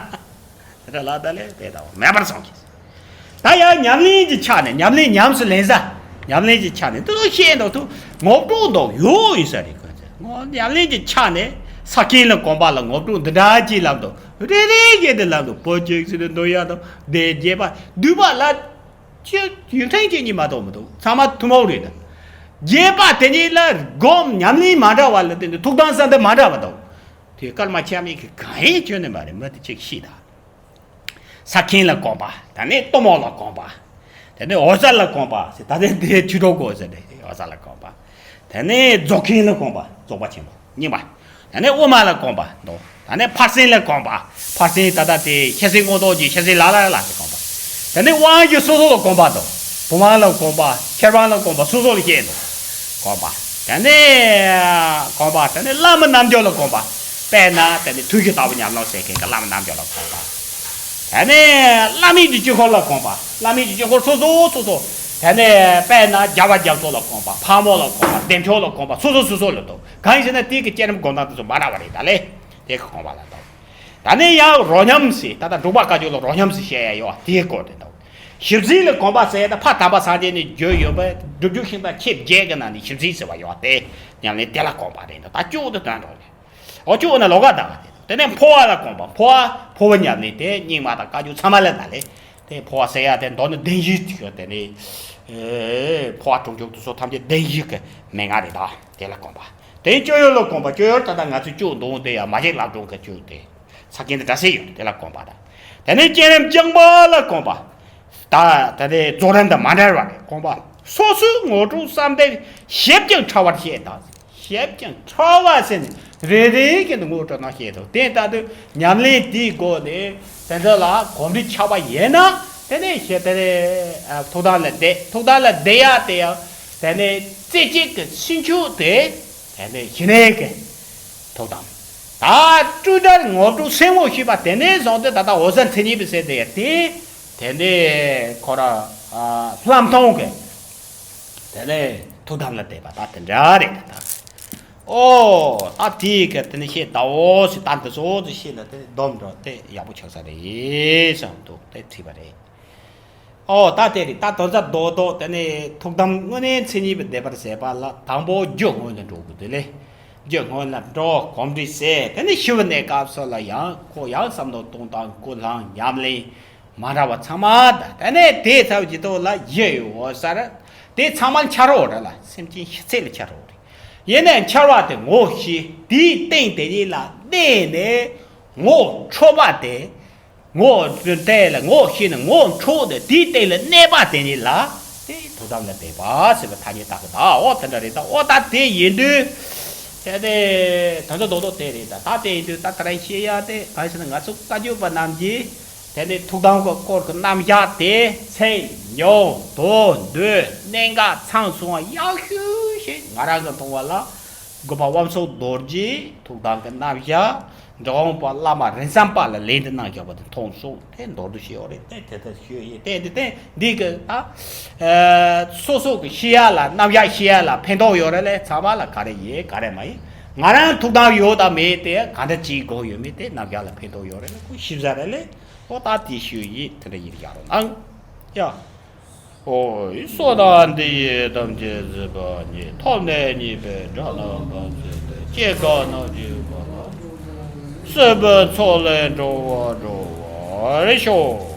དེ་འདྲ་ལ་ད་ལས་དེ་དང་མེད་པར་སོང་གི། ད་ཡང་ཉམས་ལེན་གྱི་ཆ་ནས་ཉམས་ལེན་ཉམས་སུ་ལེན་ས། ཉམས་ལེན་གྱི་ཆ་ནས་དེ་ཚོ་ཤེས་འདུག་ཐུག་ངོ་སྤྲོད་འདུག་ཡོད་ཡིན་ས་རེད་ཁོ་ཚོས། ངོ་ཉམས་ལེན་གྱི་ཆ་ནས་ས་ཁྱིམ་ལ་གོམས་པ་ལ་ངོ་སྤྲོད་འདི་འདྲ་ཅིག་ལབ་འདུག་རེ་རེ་བཞིན་དུ་ལབ་འདུག་བོད་ཅིག་ཟེར་དུ་འདུག་ཡ་དང་དེ་རྒྱས་པ་འདུས་པ་ལ། ཁྱོད་ཡུན་ཐེངས་གཅིག་གཉིས་མ་གཏོགས་མི་འདུག་ཚང་མ་ཐུན་མོང་རེད་ད། རྒྱས་པ་དེ་གཉིས་ལ་སྒོམ་ཉམས་ལེན་མ་འདྲ་བ་ལ་བརྟེན་ནས་ཐུགས་དམ་གསལ་འདེབས་མ་འདྲ་བ་འདུག་དེ་སྐར་མ་ཆ་མེད་ཀྱི་གང་ཡིན་ཁྱོད་ནས་མ་རེད་མི་དེ་གཅིག་ཤེས་ད། ས་ཁྱིམ་ལ་གོམས་པ། ད་ནས་གཏུམ་མོ་ལ་གོམས་པ། ད་ནས་འོད་གསལ་ལ་གོམས་པ་ཟེར་ད་ནས་དེ་ཆུ་གྲོགས་གོ་ཟེར་ནས་འོད་གསལ་ལ་གོམས་པ། དེ་ནས་རྫོགས་ཆེན་ལ་གོམས་པ་རྫོགས་པ་ཆེན་པོ་རྙིང་པ། དེ་ནས་དབུ་མ་ལ་གོམས་པ་འདུག་ད་ནས་ཕར་ཕྱིན་ལ་གོམས་པ། ཕར་ཕྱིན་ད་ལྟ་དེ་ཤེས་བྱའི་མངོན་རྟོགས་ཀྱི་ཤེས་བྱའི་ལ་ལ་ལ་དེ་གོམས་པ། དེ་ནས་དབང་གི་སོ་སོ་ལ་གོམས་པ་འདུག་བུམ་དབང་ལ་གོམས་པ་ཁྱད་དབང་ལ་གོམས་པ་སོ་སོ་ལ་སྐྱེས་འདུག་གོམས་པ། དེ་ནས་གོམས་པ་དེ་ནས་བླ་མ་རྣལ་འབྱོར་ལ་གོམས་པ། དཔེར་ན་དེ་ནས་ཐུགས་རྗེ་ལྟ་བུ་ཉམས་ལེན་བྱེད་མཁན་གྱི་བླ་མ་རྣལ་འབྱོར་ལ་གོམས་པ། དེ་ནས་བླ་མེད་ཀྱི་དཀྱིལ་འཁོར་ལ་གོམས་པ། བླ་མེད་ཀྱི་དཀྱིལ་འཁོར་སོ་སོ་སོ་སོ། དེ་ནས་དཔེར་ན་རྒྱལ་བ་རྒྱ་མཚོ་ལ་གོམས་པ། ཕག་མོ་ལ་གོམས་པ། བདེ་མཆོག་ལ་གོམས་པ། སོ་སོ་སོ་སོ་ལ་འདུག་གང་ཡིན་ཟེར་ན་དེའི་གི་བསྐྱེད་རིམ་སྒོམ་སྟངས་དེ་ཚོ་མ་འདྲ་བ་རེད་ད་ལེ། དེ་གི་གོམས་པ་ལ་འདུག་ད་ནས་ཡང་རོ་མཉམ་ཟེར་ད་ལྟ་འབྲུག་པ་བཀའ་བརྒྱུད་ལ་རོ་མཉམ་ཟེར་བཤད་ཡ་ཡོད་དེའི་སྐོར་དེ་འདུག་ཞིབ་འཚིག་ལ་གོམས་པ་ཟེར་ཡ་ད་ཕ་དམ་པ་སངས་རྒྱས་ནས་བརྗོད་ཡོད་པའི་སྒྲུབ་བརྒྱུད་ཤིང་རྟ་ཆེ་བརྒྱད་ཀྱི་ནང་ནས་ཞིབ་འཚིག་ཟེར་བ་ཡོད་དེ་ཉམས་ལེན་དེ་ལ་གོམས་པ་རེད་འདུག་ད་བཅུ་དེ་དོན་དུ་རེད། འོ་ཆུ་འོ་ན་ལོ་ག་དང་དེ་ནས་འཕོ་བ་ལ་གོམས་པ། འཕོ་བ་འཕོ་བ་ཉམས་ལེན་དེ་རྙིང་མ་དང་བཀའ་བརྒྱུད་ཚང་མ་ལ་ད་ལེ། དེ་འཕོ་བ་ཟེར་ཡ་དེ་མདོ་ནི་བདེན་བཞི་ཞིག་ཡོད་དེ་ནི། འཕོ་བ་གྲུབ་མཆོག་དེ་ཚོ་ཐམས་ཅད་བདེན་བཞི་གི་མན་ངག་རེད་ད། དེ་ལ་གོམས་པ། དེ་སྤྱོད་ཡུལ་ལ་གོམས་པ། སྤྱོད་ཡུལ་ད་ལྟ་ང་ཚོས་སྤྱོད་འདུག་དེ་ཡ་མ་བྱེད་ལབ་སྒྲུང་གི་སྤྱོད་དེ། ས་ཁྱིམ་དེ་འདྲ་སེ་ཡོད་དེ་ལ་གོམས་པ་དང་། དེ་ནས་བསྐྱེད་རིམ་རྐྱང་པ་ལ་གོམས་པ། ད་ད་ལྟའི་རྫོགས་རིམ་དང་མ་འབྲེལ་བ་རེད་གོམས་པ། སོ་སོའི་ངོ་སྤྲོད་བསམ་གཏན་ཞིབ་ཅིང་ཕྲ་བར་བཤད་དང་། ཞིབ་ཅིང་ཕྲ་བ་ཟེར་ནས་རེ་རེ་བཞིན་དུ་ངོ་སྤྲོད་གནང་བཤད་དང་དེ་ལྟ་དུས་ཉམས་ལེན་དེའི་སྒོ་ནས་དེ་འདྲ་ལ་གོམས་འདྲིས་ཆགས་པ་ཡིན་ན་དེ་ནས་ཞེ་དེ་ནས་ཐུགས་དམ་ལ་བསྡད། ཐུགས་དམ་ལ་བསྡད་ཡ་དེ་ཡང་དེ་ནས་རྩེ་གཅིག་གི་ཚུན་ཆད་དེ་དེ་ནས་ཞི་གནས་ཀྱི་ཐུགས་དམ། ད་སྤྲོས་བྲལ་ངོ་སྤྲོད་སེམས་ངོ་ཤེས་པ་དེ་ནས་བཟུང་སྟེ་ད་ལྟ་འོད་གསལ་མཚན་ཉིད་པའི་ཟེར་དེ་ཡ་དེ། དེ་ནས་ཁོ་ར་ལྷ་མཐོང་གི་དེ་ནས་ཐུགས་དམ་ལ་བསྡད་པ་ད་དེ་འདྲ་རེད་ད། ཨོ་ད་དེའི་གི་དེ་ནས་ཤེས་ད་འོ་ཞེས་ད་འདི་ཚོ་ཚོ་ཤེས་ན་དེ་ནས་སྡོམ་འགྲོ་དེ་ཡག་པོ་ཆགས་ས་རེད་བསམ་འདུག་དེ་དྲིས་པ་རེད། ཨོ་ད་དེ་རེད་ད་དོན་རྩ་རྡོག་རྡོག་དེ་ནས་ཐུགས་དམ་དངོས་གནས་མཚན་ཉིད་པའི་བདེ་བར་ཟད་པ་ལ་དང་པོ་རྒྱུ་སྔོན་ལ་འགྲོ་དགོས་དེ་ལས། རྒྱུ་སྔོན་ལ་འགྲོ་གོམས་འདྲིས་ཟད་དེ་ནས་ཞི་བའི་གནས་སྐབས་སུ་ལ་ཡང་ཁོ་ཡང་བསམ་བློ་གཏོང་སྟངས་ཀུན་སློང་ཉམས་ལེན། མ་འདྲ་བ་ཚང་མ་དང་དེ་ནས་དེའི་ཚབ་ཀྱི་ཐོག་ལ་ཡེ་ཡོད་འོད་གསལ། དེ་ཚང་མ་འཆར་འོང་རེད་ལ་སེམས་ཅན་ཤི་ཚད་ལ་འཆར་འོང་རེད། ཡིན་ནའི་འཆར་བ་དེ་ངོ་ཤེས་དེའི་སྟེང་དེ་ཉིད་ལ་གནས་ནས་ངོ་འཕྲོད་པ་དེ། ངོ་དེ་ལ་ངོ་ཤེས་ནས་ངོ་འཕྲོད་དེ་དེའི་སྟེང་ལ་གནས་པ་དེ་ཉིད་ལ་དེ་ཐུགས་དམ་ལ་བསྡད་པ་ཟེར་བའི་ཐ་སྙད་བཏགས་གི་ད་འོ་དེ་འདྲ་རེད་ད་འོ་ད་དེ་ཡིན་དུས། དེ་དེ་དོན་དུ་རྡོག་རྡོག་དེ་རེད་ད་ད་དེ་ཡིན་དུས་ད་ད་རང་ཤེས་ཡ་དེ་གང་ཞེ་ན་ང་ཚོ་བཀའ་བརྒྱུད་པ་རྣམས་ཀྱིས། དེ་ནས་ཐུགས་དམ་གྱི་སྐོར་གྱི་རྣམ་གཞག་དེ་ཚེ་མྱོང་དོན་འདོད་གནད་འགག་ཚང་སོང་བ་ཡག་ཤོས་ཤིག་ང་རང་གི་མཐོང་བ་ལ། དགོན་པ་དབང་ཕྱུག་རྡོ་རྗེའི་ཐུགས་དམ་གྱི་རྣམ་གཞག་འབྲི་གུང་པ་བླ་མ་རིན་བཟང་པ་ལ་ལན་དུ་གནང་བཞག་པ་དེ་མཐོང་སོང་། དེ་མདོར་བསྡུས་ཤིག་ཡོད་རེད། དེ་དེ་ལྟར་ཤོད་ཡིན། དེ་འདི་དེ་འདི་གི་ད་ཨ་སོ་སོ་གི་ཤེས་ཡ་ལ་རྣམ་གཞག་ཤེས་ཡ་ལ་ཕན་ཐོགས་ཡོད་རེད་ལས། ཚང་མ་ལ་ག་རེ་ཡིན་ག་རེ་མ་ཡིན། ང་རང་ཐུགས་དམ་ཡོད་དང་མེད་དེ་ག་འདྲ་ཅིག་དགོས་ཡོད་མེད་དེ་རྣམ་གཞག་ལ་ཕན་ཐོགས་ཡོད་རེད་ལས། ཁོ་ཤེས་བཟའ་རེད་ལས། ཨོ་ད་དེ་ཤོད་ཡིན། དེ་འདྲ་ཡིན་ཡག་རོགས་གནང་ཡ། ཨོ་ཡི། བསོད་ནམས་འདི་ཡིས་ཐམས་ཅད་གཟིགས་པ་ཉིད། ཐོབ་ནས་ཉེས་པའི་དགྲ་རྣམས་ཕམ་བྱས་ཏེ། སྐྱེ་རྒ་ན་འཆིའི་རྦ་རླབས་སྲིད་པའི་མཚོ་ལས་འགྲོ་བ་སྒྲོལ་བར་ཤོག།